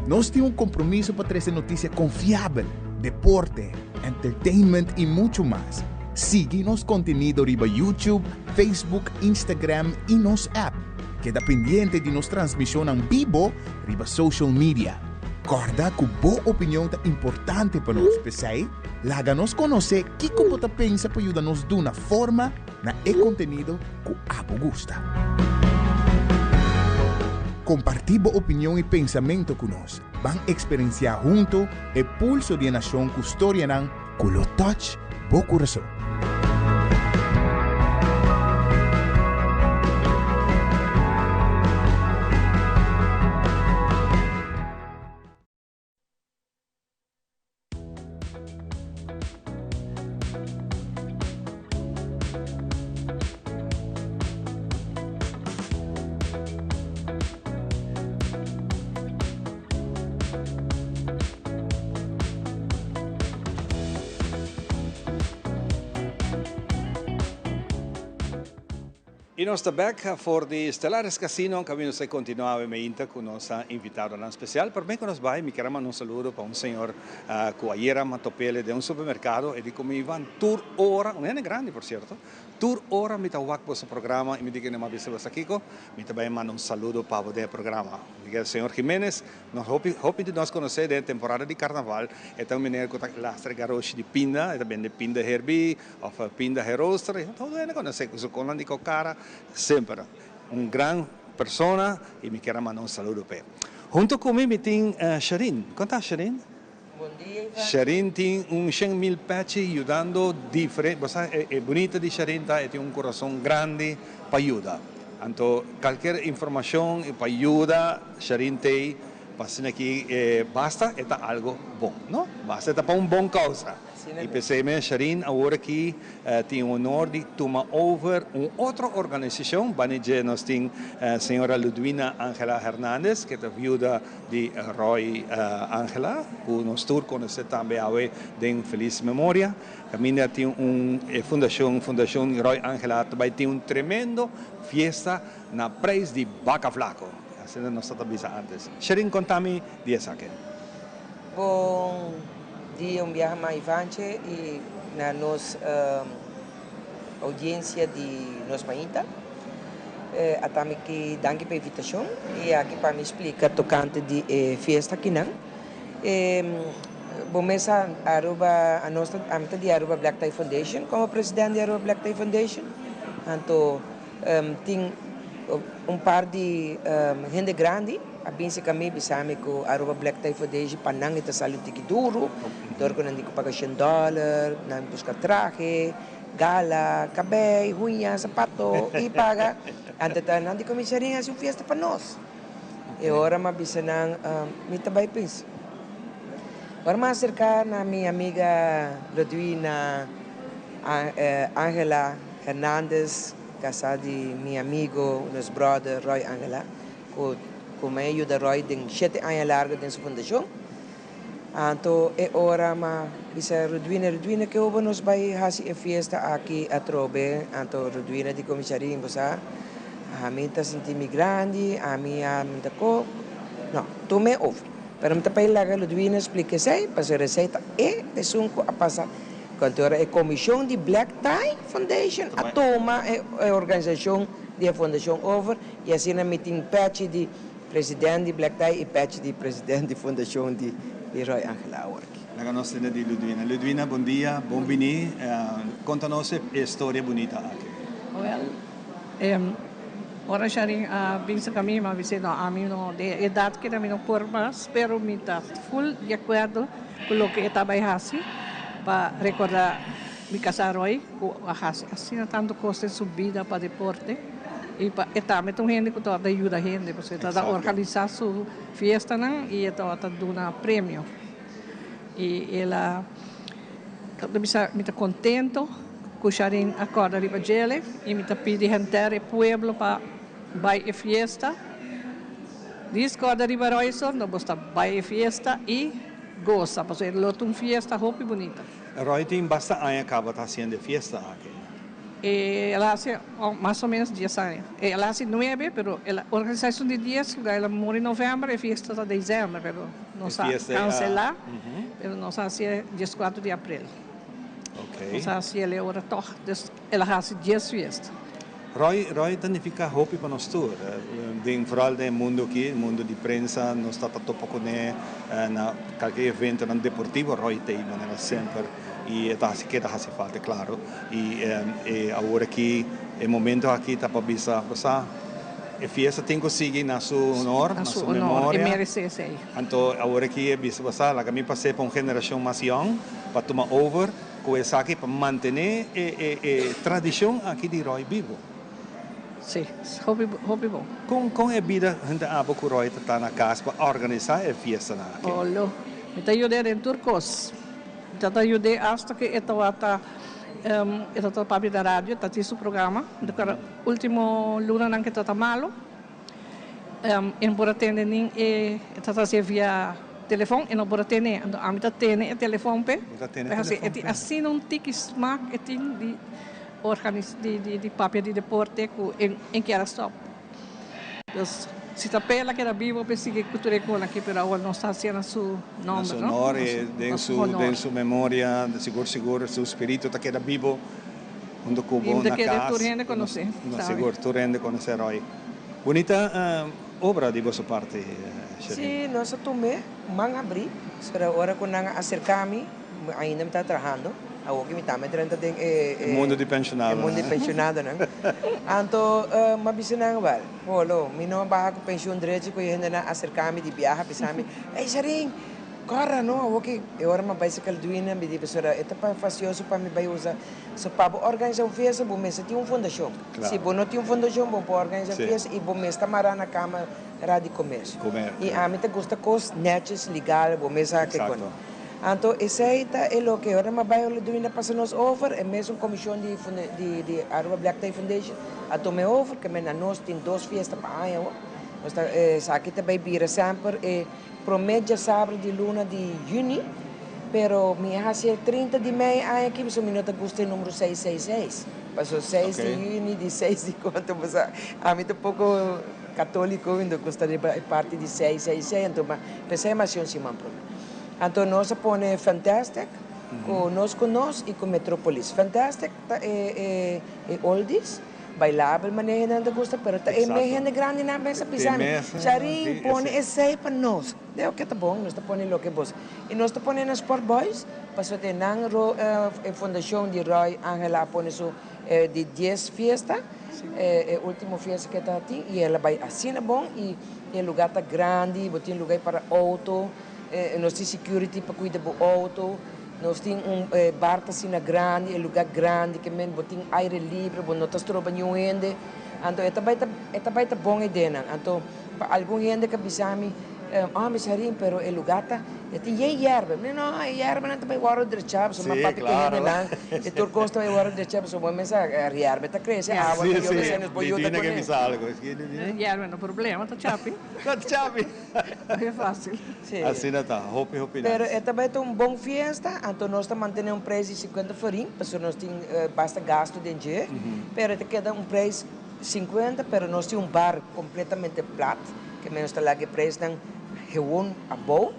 Nos tin un kompromiso pa trese notisia konfiabel, deporte, entertainment i muchu mas. Sigui nos kontenido riba YouTube, Facebook, Instagram i nos app. Keda pendiente di nos transmishonnan bibo riba social media. Kòrda ku bo opinion ta importante pa nos, p'esei laga nos konosé kiko bo ta pensa pa yuda nos duna forma na e kontenido ku abo gusta. Kompartí bo opinion i pensamentu ku nos. Ban eksperensiá huntu e pulso di e nashon ku storianan ku lo touch bo kurason. Y nos ta bek for di Stellaris Casino caminda nos ta continua awe meinta cu nos invitadonan special. Prome cu nos bay mi kier a manda un saludo pa un señor cu ayera a topele den un supermercado. E di cu mi Ivan tur ora, un hende grandi por cierto, Tur ora mi ta wak boso programa y mi di kende m'a bisa boso kico, mi ta bay manda un saludo pa bo den e programa. Miguel Señor Jimenez, nos hopi hopi di nos conoce den e temporada di carnaval, e ta un meneer cu ta lastra e garoshi di pinda, e ta bende pinda herbi of pinda herooster, y todo hende conoce cu su conan di cocara, semper un gran persona y mi kier a manda un saludo p'e. Hunto cu mi mi tin Sherine, con ta Sherine? Bon dia Ivan. Sharin tin un 100.000 pechi yudando diferente, bo sa e bunita di Sharin ta e tin un kurason grandi pa yuda. Anto kalker informashon pa yuda Sharin t'ei pa asina ki basta e ta algo bon, no? Basta e ta pa un bon kousa. I p'esei mes Sharin awor aki tin honor di tuma over un otro organisashon. Bani dje nos tin señora Ludwina Angela Hernandez ke ta viuda di Roy Angela ku nos tur konosé tambe awe den felis memoria. Kaminda tin un e fundashon Fundashon Roy Angela ta bai tin un tremendo fiesta na preis di baka flako. Asina nos ta bisa antes. Sherin konta mi di esaki. Bon dia un biaha mas Ivanche i na nos Audiencia di nos mainta. Ata mi ki danki pa invitacion y aki pa mi splica tocante di e fiesta akinan. Bo mes sa Aruba anos ta ami ta di Aruba Black Tie Foundation como president di Aruba Black Tie Foundation anto tin un par di hende grandi a binse ka mi bisa mi ku Aruba Black Tie Foundation pa nan e ta sali un tiki duru dor ku nan di ku paga shen dòler, nan buska trahe, gala, kabei, huña, sapato i paga. Anto ta nan di ku mi Sharin hasi un fiesta pa nos. E ora mi a bisa nan mi ta bai pensa. Ora mi a aserka na mi amiga Ludwina Angela Hernandez, kasá di mi amigo, nos brother Roy Angela, ku ku mi a yuda Roy den shete aña largo den su fundashon. Anto e ora m'a bisa Rudwina, Rudwina ke obo nos bai hasi e fiesta aki atrobe? Anto Rudwina di Komisarin, bo sa, ami ta sinti mi grandi, ami a mi ta ko, no, tum'e over. Pero mi ta bai laga Ludwina splika esei, pasobra esei ta e esun ku a pasa. Anto ora e komishon di Black Tie Foundation a tuma e organisashon di e fundashon over i asina mi tin pechi di president di Black Tie i pechi di president di fundashon di Roy Angela aworki. Laga nos tende di Ludwina. Ludwina, bon dia, bon bini. Konta nos e storia bunita aki. Wel, ora Sharin a bisa ku mi, mi a bis'é, no, ami no, den e edat keda mi no por mas, pero mi ta ful di akuerdo ku loke e ta bai hasi pa rekordá mi kasá Roy ku a hasi asina tantu kos den su bida pa deporte i pa e tambe ta un hende ku tabata yuda hende pasobra e tabata organisá su fiestanan i e tabata duna premio i el a bisa mi ta kontento ku Sharin a kòrda riba djele i mi ta pidi henter e pueblo pa. Bai e fiesta. Discorda riba Royson, no bo sta bai e fiesta y goza, pasobra e lo ta un fiesta hopi bunita. Roy tin basta aña caba ta haciendo e fiesta aki. El a haci mas o menos dies aña. El a haci nuebe, pero el a organisa esun di dies, lugar el a muri november, e fiesta ta december, pero nos a cancela, pero nos a haci diescuatro di april. Nos a haci el e ora toch, dus el a haci dies fiesta. Roy, Roy ta nifica hopi pa nos tur. Den vooral den e mundo aki, mundo di prensa, nos ta ta topa cune na calke eventonan deportivo, Roy ta ei manera semper y e ta haci keda haci falta, claro. Y e awor aki, e momento aki ta pa bisa, bo sa, e fiesta tin cu sigui na su honor, na su memoria. E merece esey. Anto awor aki e bisa, bo sa, laga mi pas'e pa un generacion mas yong pa tuma over. Ku esaki pa mantené e tradishon aki di Roy bibu. Sí, hopi hopi bon. Kon kon e bida hende abo ku Roy ta ta na kas pa organisá e fiestanan aki? Olo, mi ta yud'é den tur kos. Mi ta ta yud'é asta ku e tabata e tabata papia na radio, ta tin su programa. Mi ta kòrda último lunanan ku e tabata malu. E no por a tende nin e ta hasié via telefon, e no por a tene. Anto ami ta tene e telefon p'e. Bo ta tene e telefon E tin p'e. asina un tiki smak e tin di organis di di di papia di deporte ku e e kier a stòp. Dus si ta p'e el a keda bibo p'e sigui ku tur e kon aki, pero awor nos ta hasié na su Na nòmber, su no? honor Na i su den na su su honor. den su memoria, sigur sigur su spiritu ta keda bibo hunto ku I bo mi ta na kere kas. tur hende konosé, No, sabi. sigur tur hende konosé Roy. Bunita obra di boso parti, Sherlyn. Sí, nos a tum'é man habrí, pero ora ku nan a aserká mi, ainda mi tabata trahando, awor ku mi tambe drenta den e E mundo di pensionadonan. E mundo di pensionadonan. Anto mi a bisa nan, wèl, holo, mi no a baha ku penshun drechi ku e hendenan a aserká mi di biaha bisa mi, Ey Sherlyn, kòrda no, awor ku e ora mi a bai serka Ludwina, mi di, pasobra e ta fastioso pa mi bai usa So pa bo organisa un fiesta bo mester tin un fundashon. Si bo no tin un fundashon bo no por organisa un fiesta y bo mes ta mara na camara di comercio. Y ami ta gusta cos netjes, legal, bo mes sa ke con. Anto esey ta e loke ora mi a bay Ludwina pasa nos over e mesun comision di di Aruba Black Tie Foundation a tuma e over ke men anos tin dos fiesta pa aña awo. Nos ta esaki ta bay bira semper e Prome djasabra di luna di juni, pero mi a haci e 30 di mei aña aki pasobra mi no ta gusta e numero seis seis seis. Pasobra seis di juni di seis di cuanto bo sa, ami ta poco catolico mi no gusta riba e parti di seis seis seis, anto ma pesey mi haci un siman prome. Anto nos a pone Fantastic cu Nos cu Nos y cu Metropolis. Fantastic ta e e oldies. Bailabel manera hendenan ta gusta pero ta e mes hende grandinan mes a bisa mi, Charin pone esei pa nos. Deo ke ta bon, nos ta pone loke bos. I nos ta pone na Sport Boys pasobra te nan e fundashon di Roy Angela a pone su di dies fiesta, e ultimo fiesta ke ta tin i el a bai asina bon i e lugar ta grandi, bo tin lugar para auto, nos tin security pa cuida bo auto. Nos tin un bar ta asina grandi, e lugar grandi ke men bo tin aire libre, bo no ta stroba niun hende. Anto e ta bai ta e ta bai ta bon ideanan. Anto pa algun hende ke bisa mi, oh mi Sharin pero e lugar ta e tin yen yerba. Mi di no e yerbanan ta bai wòrdu drechá pasobra mi papia ku e hendenan e tur kos ta bai wòrdu drechá pasobra bo mester sa yerba ta krese awa ta yobe esei nos por yuda kuné. Yerba no problema ta chapi. Ta chapi. Hopi fácil. Sí. Asina ta, hopi hopi nice. Pero e ta bai ta un bon fiesta, anto nos ta mantene un prijs di 50 florin, pasobra nos tin basta gasto den dje, pero e ta keda un prijs 50, pero nos tin un bar completamente plat, ke men nos ta laga e prijsnan gewoon abou.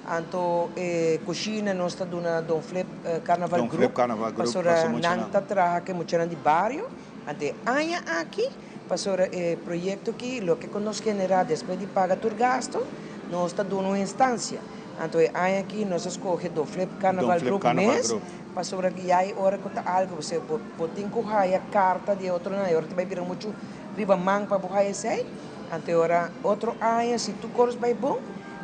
Anto e cushina nos ta duna Don Flip Carnaval Don Flip Group, Carnaval Group, pasobra pasobra muchanan. nan ta traha ku e muchanan di bario, anto e aña aki, Pasobra e proyekto aki loke ku nos generá despues di paga tur gasto, nos ta duna un instancia. Anto e aña aki nos a skohe Don Flip Carnaval Don Flip Group Carnaval mes, Group. pasobra ya e ora ku ta algu, bo bo bo tin ku haya karta di e otronan, e ora ta bai bira muchu riba man pa bo haya esei. Anto e ora otro aña si tur kos bai bon,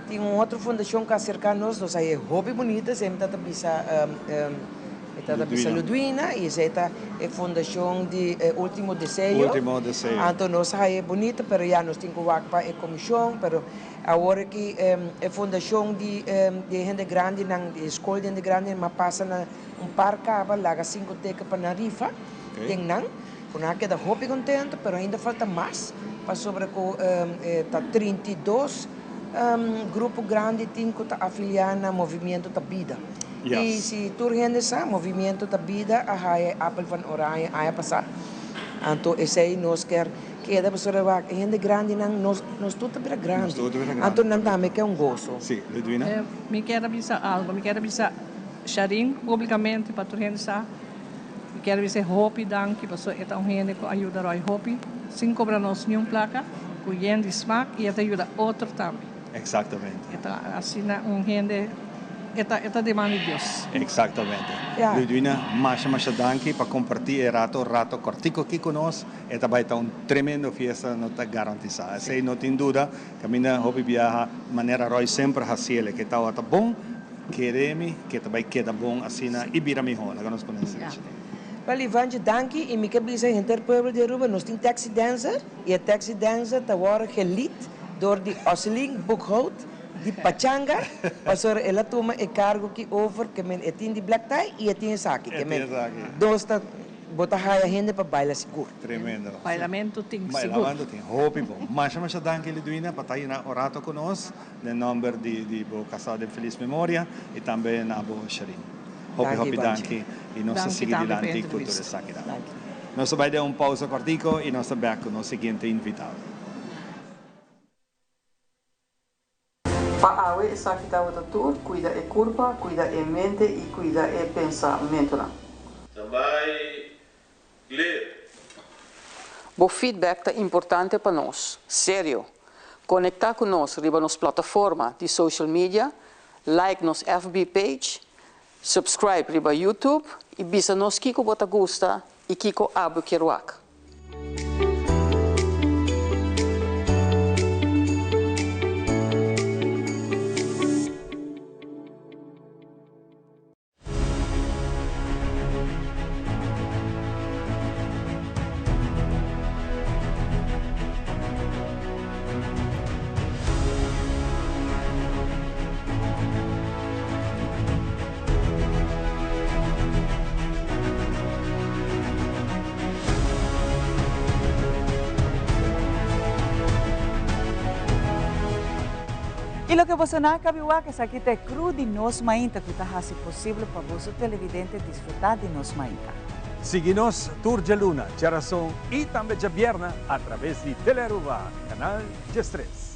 tin un otro fundashon ku a aserká nos, nos haya e hopi bunita, esei mi ta ta bisa. E ta ta bisa Ludwina y esey ta e fundacion di Ultimo Deseo. Ultimo Deseo. Anto nos a haye bunita pero ya nos tin cu wak pa e comision pero awor aki e fundacion di di hende grandinan di e scol di hende grandinan a pasa na un par caba laga cinco teken pa nan rifa den nan cu nan a keda hopi contento pero ainda falta mas. Pasobra ku ta 32 grupo grandi tin ku ta afiliá na Movimiento ta Bida. I si tur hende sa, Movimiento ta Bida a haya e Appel van Oranje aña pasá. Anto esei nos kier keda pasobra wak e hende grandinan nos nos tur ta bira grandi. Anto nan tambe ke un goso. Sí, Ludwina? Mi kier a bisa algo. Mi kier a bisa Sharin publicamente pa tur hende sa. Mi kier bisa e hopi danki pasobra e ta un hende ku a yuda Roy hopi sin kobra nos niun plaka, ku yen di smak i e ta yuda otro tambe. Exactamente. E ta asina un hende, e ta e ta di man di Dios. Exactamente. Ludwina, masha masha danki pa comparti e rato rato cortico aki cu nos. E ta bay ta un tremendo fiesta, no ta garantisa. Esey no tin duda, caminda hopi biaha manera Roy semper haciele, ke tawata bon. Kere mi ke ta bai keda bon asina i bira mihó. Laga nos pone esei. Wel Ivantje danki i mi ke bisa henter pueblo di Aruba nos tin taxi dancer i e taxi dancer ta wòrdu gelied dor di Osselin Boekhout di Pachanga pasobra el a tuma e kargo ki over ke men e tin di black tie i e tin esaki ke men nos ta Bo ta haya hende pa baila sigur. Tremendo. Bailamento tin sigur. Bailamento tin. Hopi bon. Masha masha danki Lidwina pa ta yena un rato ku nos den nomber di di bo kasá den felis memoria i tambe na bo Sherine. Hopi hopi danki i nos ta sigui dilanti ku tur esakinan. Nos ta bai den un pausa kòrtiko i nos ta bèk ku nos siguiente invitado. Pa awe esaki tabata tur, cuida e curpa, cuida e mente y cuida e pensamentonan. Standby, clear. Bo feedback ta importante pa nos. Serio! Conecta cu nos riba nos plataforma di social media, like nos FB page, subscribe riba YouTube y bisa nos kico bo ta gusta y kico abo kier wak. Y loke boso nan a cabi wak esaki ta e crew di Nos Mainta cu ta haci posible pa boso televidente disfruta di Nos Mainta. Sigui nos tur djaluna, djarason y tambe djabierna a traves di Telearuba, Canal 13.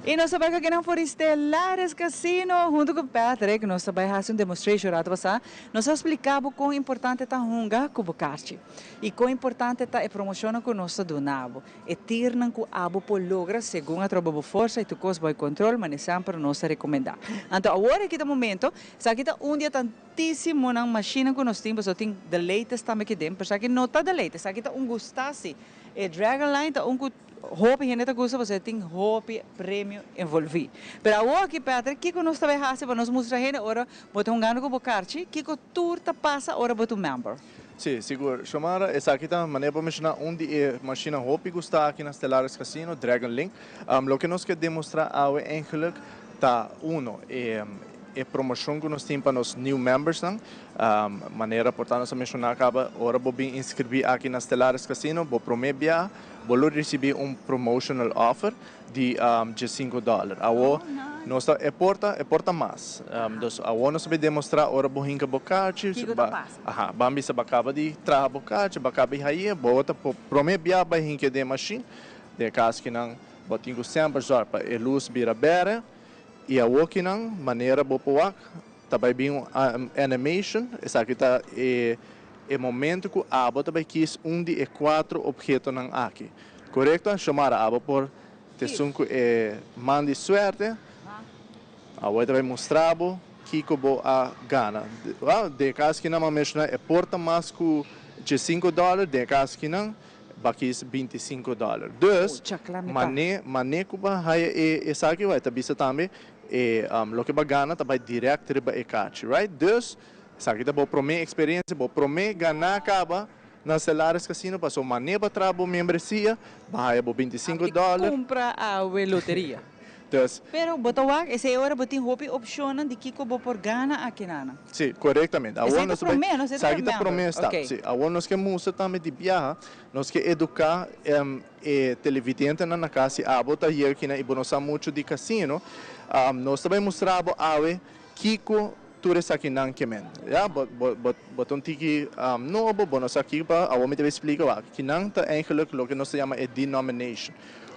Y nos ta bai cu for di Stellares Casino hunto cu Patrick. Nos ta bai haci un demonstration rato pasa. Nos a splica bo con importante ta hunga cu bo carchi. Y con importante ta e promocionnan cu nos ta duna bo. E tirnan cu abo por logra segun a troba bo forsa y tur cos boy control mane semper nos ta recomenda. Anto awor aki ta momento, esaki ta un di e tantisimonan machine cu nos tin pasobra tin the latest tambe aki den, pero esaki no ta the latest, esaki ta un gustasi. E Dragon Line ta un cu hopi hende ta gusta pasobra e tin hopi premio envolvi. Pero awor aki Patrick, kico nos ta bay haci pa nos mustra hende ora bo ta hungando cu bo carchi, kico tur ta pasa ora bo ta un member? Sí, sigur. Xiomara, esaki ta, manera bo menshoná, un di e mashinnan hopi gustá aki na Stellaris Casino, Dragon Link. Loke nos ke demostrá awe eigenlijk ta, uno, e e promocion cu nos tin pa nos new membersnan. Manera por ta nos a menciona caba, ora bo bin inscribi aki na Stellaris Casino, bo prome bia bo lo ricibi un promotional offer di diescinco dollar. Awo nos ta, e por ta, e por ta mas. Dus awo nos ta bay demostra ora bo hinca bo kaartje, Kico ta pasa? Aha, ban bisa bo caba di traha bo kaartje, bo caba di haye, bo ta prome bia bay hinca den machine. Den e cas kinan bo tin cu semper zorg pa e luz bira bere y awo kinan manera bo por wak ta bay bin un animation, esaki ta e e momento cu abo ta bay kies un di e cuatro obhetonan aki. Corecto? Xiomara, abo por ta esun cu e man di suerte, abo e ta bay mustra bo kico bo a gana. Den e cas kinan bo a menciona e por ta mas cu diescinco dollar, den e cas kinan Bakis 25 dollar. Dus, mane, mane ku ba haya e esaki bai ta bisa tambe e loke ba gana ta bai direct riba e kachi, right? Dus, esaki ta bo prome experiencia, bo prome gana kaba na Stellaris Casino paso mane ba traha bo membresia, ba haya bo 25 dollar. Kumpra awe loteria. Dus. Pero bo ta wak esei ora bo tin hopi opcionnan di kico bo por gana aki nana. Si, corectamente. Awor Esei ta nos ta bai, prome, no? Esei ta esaki ta member. prome stap, Ok. si. Awor nos ke mustra tambe di biaha, nos ke educa e televidentenan na cas, si abo ta yega kinan y bo no sa mucho di casino, nos ta bai mustra bo awe kico tur esakinan ke men. Ya, bo, bo, bo, bo ta un tiki nobo, bo no sa kiko pa, awor mi ta bai splica bo aki. Kinan ta eigenlijk loke nos ta yama e denomination.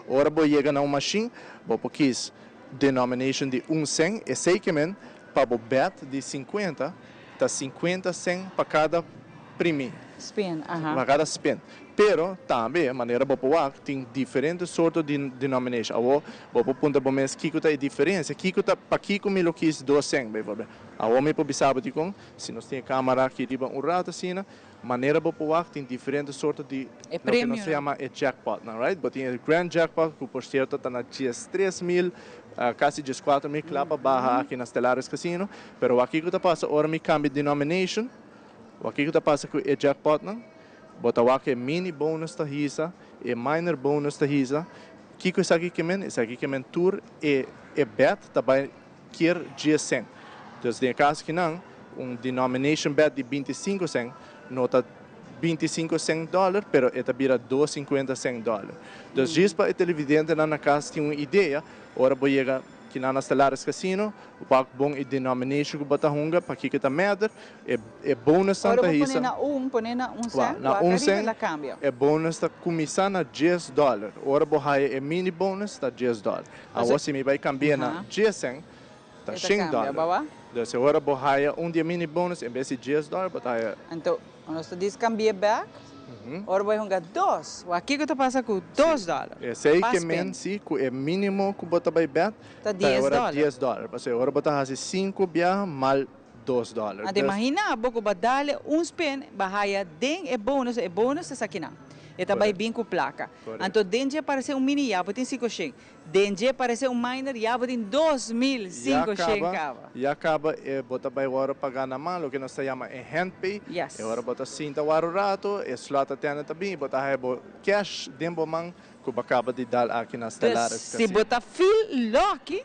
Ora bo yega na un mashin, bo por kis denomination di un sen, esei ke men pa bo bet di 50, ta 50 sen pa kada primi. Spin, aha. Pa kada spin. Pero tambe, manera bo por wak, tin diferente sorto di denomination. Awor, bo por puntra bo mes kiko ta e diferencia, kiko ta, pakiko mi lo kis 2 sen, bijvoorbeeld. Awor mi por bisa bo dikon, si nos tin e camera aki riba un rato asina, Manera bo por wak tin diferente sorto di E loke nos ta premionan. yama e jackpotnan, right? Bo tin e grand jackpot ku por sierto ta na 13,000, kasi 14,000 kla pa baha aki na Stellaris Casino. Pero wak kiko ta pasa ora mi kambia denomination, wak kiko ta pasa ku e jackpotnan? Bo ta wak e mini bonus ta hisa, e minor bonus ta hisa. Kiko esaki ke men? Esaki ke men tur e e bet ta bai kier 10 cent. Dus den e caso kinan, un denomination bet di 25 cent no ta 25 cent dollar, pero e ta bira 250 cent dollar. Dus djis pa e televidentenan na cas tin un idea, ora bo yega kinan na Stellaris Casino, wak bon e denomination cu bo ta hunga, pakico ta matter, e e bonusnan Ora ta bo pone hisa. na un, pone na un Wa, cent, na wak un ariba cent, la cambia. e bonus ta cuminsa na 10 dollar. Ora bo haya e mini bonus ta 10 dollar. Awor si mi bai cambia na 10 cent, ta E ta 100 cambia, dollar. bawa? Dus e ora bo haya un di e mini bonus en bes di 10 dollar bo ta haya. Anto, nos ta dis cambia bek, ora bo hunga dos, wak kico ta pasa cu 2 dollar? Esey Pa ke spend. men si cu e minimo cu bo ta bai bet Ta ta e 10 ora dollar. 10 dollar. Pasobra e ora bo ta haci cinco biaha mal 2 dollar. Anto Dus. imagina bo cu bo a dale un spin, bo a haya den e bonus, e bonus ta esakinan. E ta bai bin cu placa. Anto den dje parece un mini ya bo tin cinco shen. Den dje parece un minor ya bo tin 2500 caba. Ya caba e bo ta bay worde paga na man, loke nos ta yama e hand pay. E ora bo ta sinta wara un rato, e slot attendant ta bin y bo ta haya bo cash den bo man cu bo caba di dal aki na Dus Stellaris si Casino. bo ta feel lucky,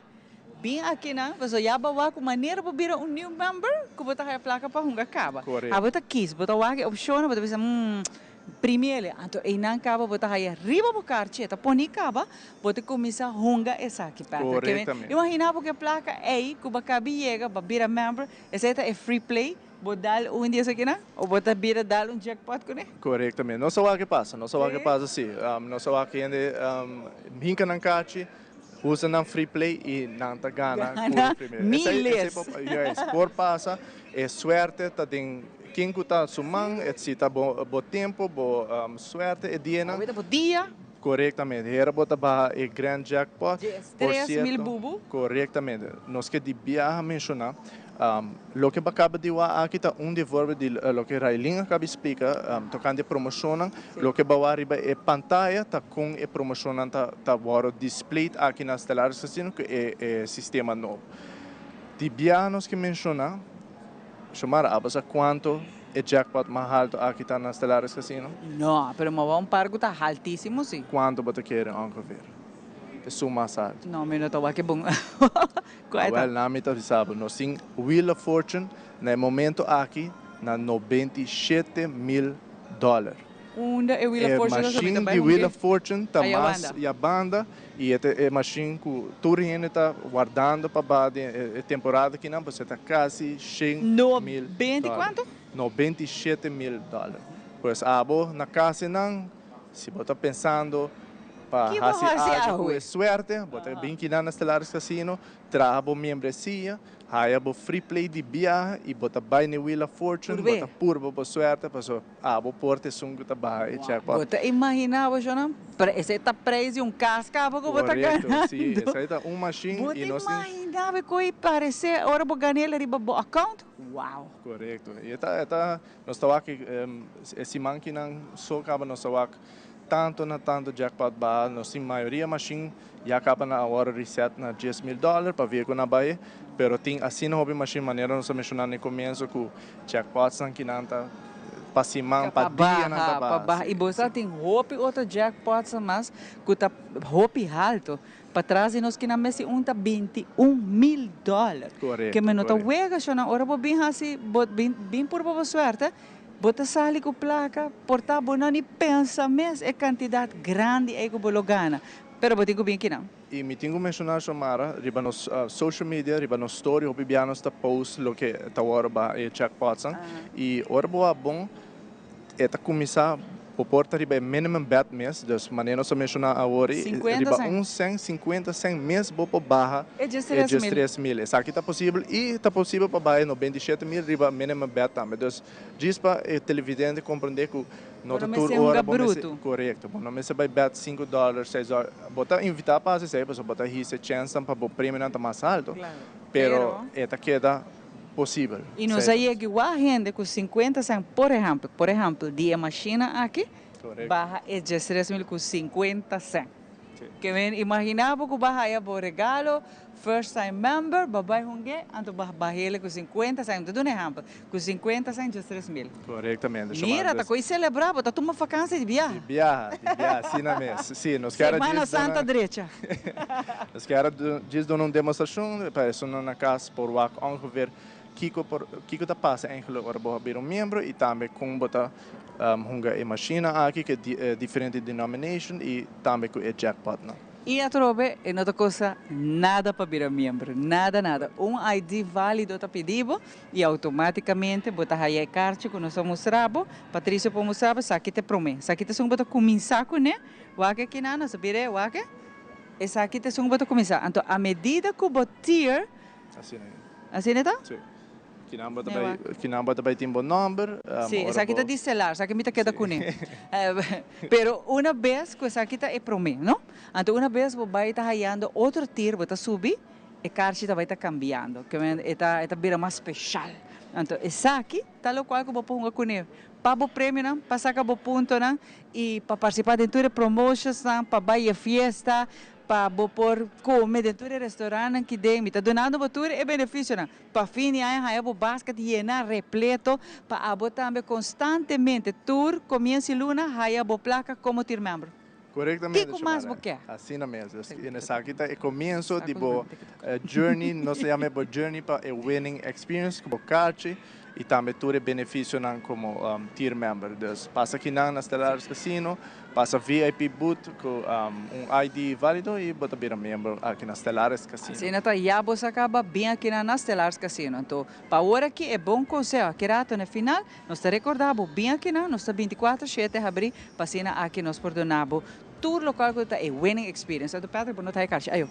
bin akinan, pasobra ya bo wak cu manera bo bira un new member cu bo ta haya placa pa hunga caba. Abo ta kies, bo ta wak e opcionnan, bo ta bisa, hmm, Primiele, anto einan kaba bo ta haya riba bo karchi, e ta poni kaba, bo ta kuminsá hunga esaki, Patrick. Korektamente. Imaginá bo ku e plaka ei ku bo kabi yega, bo bira member, esei ta e free play, bo dal un di esakinan, o bo ta bira dal un jackpot kuné? Korektamente. Nos a wak e pasa, nos a wak e pasa si. Nos a wak hende hinka nan karchi, usa nan free play i nan ta gana ku Gana e primer. Esei, miles. esei por, juist, por pasa, e suerte ta den ken ku ta su man, e si ta bo, bo tempo, bo suerte e dianan. Awor ta bo dia. Korektamente. Hera bo ta baha e grand jackpot. Dies Por 3000 cierto, bubu. Korektamente. Nos ke di biaha menshoná, Loke bo a kaba di wak aki ta un di e voorbeeld di loke Raylene a kaba di splika tokante e promoshonnan. Loke bo a wak riba e pantaya ta kon e promoshonnan ta ta wòrdu displayed aki na Stellaris Casino ku e e sistema nobo. Di biaha nos ke menshoná, Xiomara, abo sa kuantu e jackpot mas haltu aki ta na Stellaris Casino? No, pero mi a wak un par ku ta haltísimo si. Kuantu bo ta kere ongeveer? esun mas alto. No, mi no ta wak e bon. Kua e ta? Awel, nan mi ta bisa bo, nos tin Wheel of Fortune na e momento aki na 97,000 dòler. Unda e Wheel of Fortune ta? E machine di Wheel of Fortune ta mas ya banda y e ta e machine cu tur hende ta wardando pa baha den e temporada akinan pasobra e ta casi 100,000 dòler. Nobenta y cuanto? 97,000 dòler. Pues abo na cas enan si bo ta pensando pa haci algo cu e suerte bo ta bin kinan na Stellaris Casino traha bo miembresia. Haya bo free play di biaha y bo ta bay n'e Wheel of Fortune, bo ta purba bo suerte pasobra abo por ta esun cu ta baha e jackpot. Bo ta imagina bo shona, esey ta prijs di un cas caba cu bo ta ganando. Corecto, si, esey ta un machine y nos tin. Bo ta imagina bo cu e parece ora bo gan'el riba bo account? Wow! Corecto, y e ta, e ta, nos ta wak e siman kinan so caba nos ta wak tanto na tanto jackpot baha, nos tin mayoria machine Ya caba na awor reset na 10,000 dollar pa via cu na bay, pero tin asina hopi machine manera nos a menciona na e comienzo cu jackpotsnan ki nan ta pa siman, pa dia nan ta baha. Pa baha. Y bo sa tin hopi otro jackpotsnan mas cu ta hopi halto. Patras di nos ki nan mester un ta 21,000 dollar. Corecto, Ke men no ta corecto. wega shona ora bo bin haci, bo bin bin purba bo suerte, bo ta sali cu placa, por ta bo no ni pensa mes e cantidad grandi ey cu bo lo gana. Pero bo tin ku bin kinan. I mi tin ku menshoná Xiomara, riba nos social media, riba nos story hopi bia nos ta post loke ta wòrdu ba e jackpotsnan. I ora bo a bon e ta kuminsá bo por ta riba e minimum bet mes, dus manera nos a menshoná awor riba un sèn, sinkuenta sèn mes bo por baha E e 13,000. Esaki ta posibel i ta posibel pa baha e 97,000 riba minimum bet tambe. Dus djis pa e televidente komprendé ku No ta tur ora bo mester, korekto, bo no mester bai bet sinku dòler, seis dòler. Bo ta invitá pa hasi esei pasobra bo ta hisa e chènsnan pa bo premionan ta mas alto, pero e ta keda posibel. I nos a yega igual hende ku sinkuenta sèn, por ehèmpel, por ehèmpel, di e mashina aki baha e 13,000 ku 50 sèn. Ke men imaginá bo ku bo a haya bo regalo, first time member, bo a bai hung'é, anto bo a bah'el ku 50 sèn, mi ta duna ehèmpel, ku 50 sèn 13,000. Korektamente, Mira, ta ko'i selebrá, bo ta tuma fakansia di biaha. Di biaha, di biaha, asina mes. Sí, nos kier a djis Semana duna. Santa drecha. Nos kier a djis duna un demostrashon pa esunnan na kas por wak ongeveer kiko por, kiko ta pasa eigenlijk ora bo a bira un miembro i tambe kon bo ta hunga e mashina aki ku e diferente denomination i tambe ku e jackpotnan. I atrobe e no ta kosta nada pa bira miembro, nada nada. Un ID válido ta pidi bo i outomátikamente bo ta haya e karchi ku nos a mustra bo. Patricio por mustra bo esaki ta e promé. Esaki ta esun ku bo ta kuminsá kuné. Wak aki nan, nos a bira e wak. Esaki ta esun ku bo ta kuminsá. Anto a medida ku bo tier. Asina e. Asina e ta? Sí. Kinan bo ta bai, kinan bo ta bai tin bo nomber. Sí, esaki ta di stelar, esaki mi ta keda kuné. Pero una bes ku esaki ta e promé, no? Anto una bes bo bai ta hayando otro tir, bo ta subi, e karchi ta bai ta kambiando. Ke men e ta e ta bira mas speshal. Anto esaki ta lokual ku bo por hunga kuné pa bo premionan, pa saka bo puntonan i pa partisipá den tur e promotionsnan, pa bai e fiesta, Pa bo por come den tur e restaurantnan ki den. Mi ta dunando bo tur e beneficionan. Pa fin di aña haya bo basket yena repleto pa abo tambe constantemente tur comienzo di luna haya bo placa como tier member. Corectamente, Kico mas bo Xiomara. ke? Asina mes. Dus en esaki ta e comienzo di bo journey, nos ta yama e bo journey pa e winning experience cu bo cachi. Y tambe tur e beneficionan como tier member. Dus pasa kinan na Stellaris Casino, pasa VIP booth cu un ID valido y bo ta bira miembro aki na Stellaris Casino. Asina ta ya bo sa caba bin akinan na Stellaris Casino. Anto pa awor aki e bon conseho aki rato na final nos ta recorda bo bin akinan nos ta 24 shete habri pa asina aki nos por duna bo tur locual cu ta e winning experience. Anto Patrick bo no ta hay carchi ayo.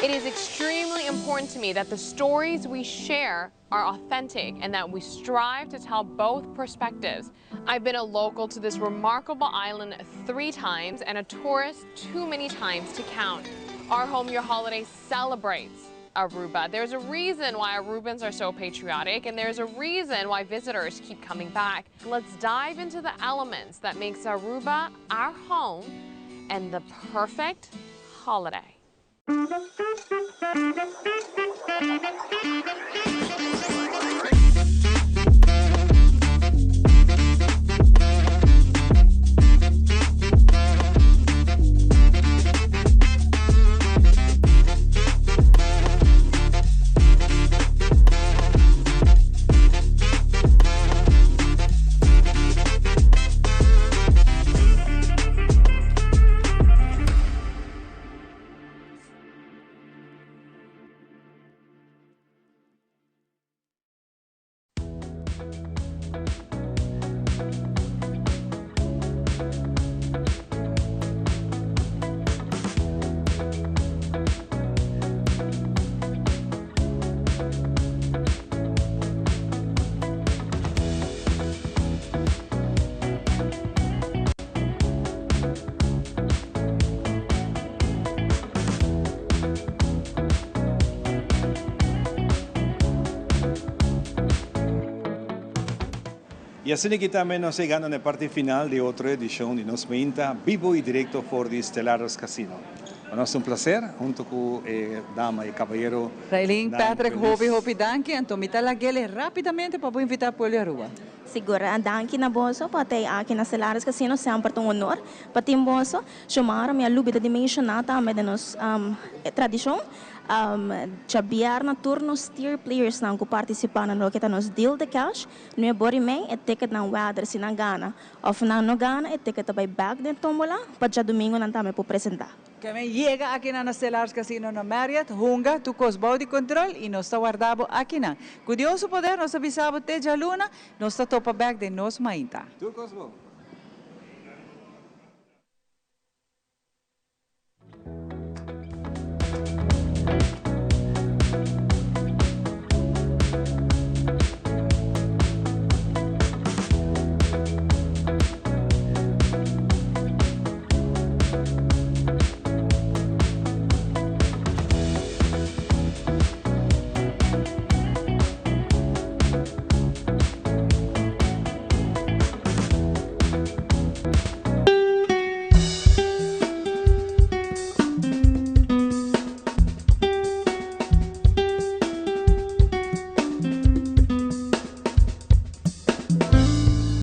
It is extremely important to me that the stories we share are authentic and that we strive to tell both perspectives. I've been a local to this remarkable island three times and a tourist too many times to count. Our Home Your Holiday celebrates Aruba. There's a reason why Arubans are so patriotic and there's a reason why visitors keep coming back. Let's dive into the elements that makes Aruba our home and the perfect holiday. Y asina aki tambe nos a yega na e parti final di otro edicion di Nos Mainta, bibo y directo for di Stellaris Casino. Pa nos un placer, hunto cu eh, dama y caballero. Raylene, Patrick, hopi, hopi danki. Anto, mi ta lag'e rapidamente pa invita pueblo Aruba. Sigur, danki na boso, pa ta aki na Stellaris Casino, semper un honor pa tin boso. Xiomara, mi a lubida di menciona tambe di nos tradicion. Diabierna tur nos tier players nan cu participa na loke ta nos deal de cash, 9'30 e ticket nan whether si nan gana of nan no gana, e ticket ta bay back den tombola, pa diadomingo nan tambe por presenta. Kiermen yega aki na Stellaris Casino na Marriott, hunga, tur cos bou di control y nos ta warda bo aki nan. Cu Dios su poder, nos ta bisa bo te dialuna, nos ta topa back den Nos Mainta. Tur cos bon.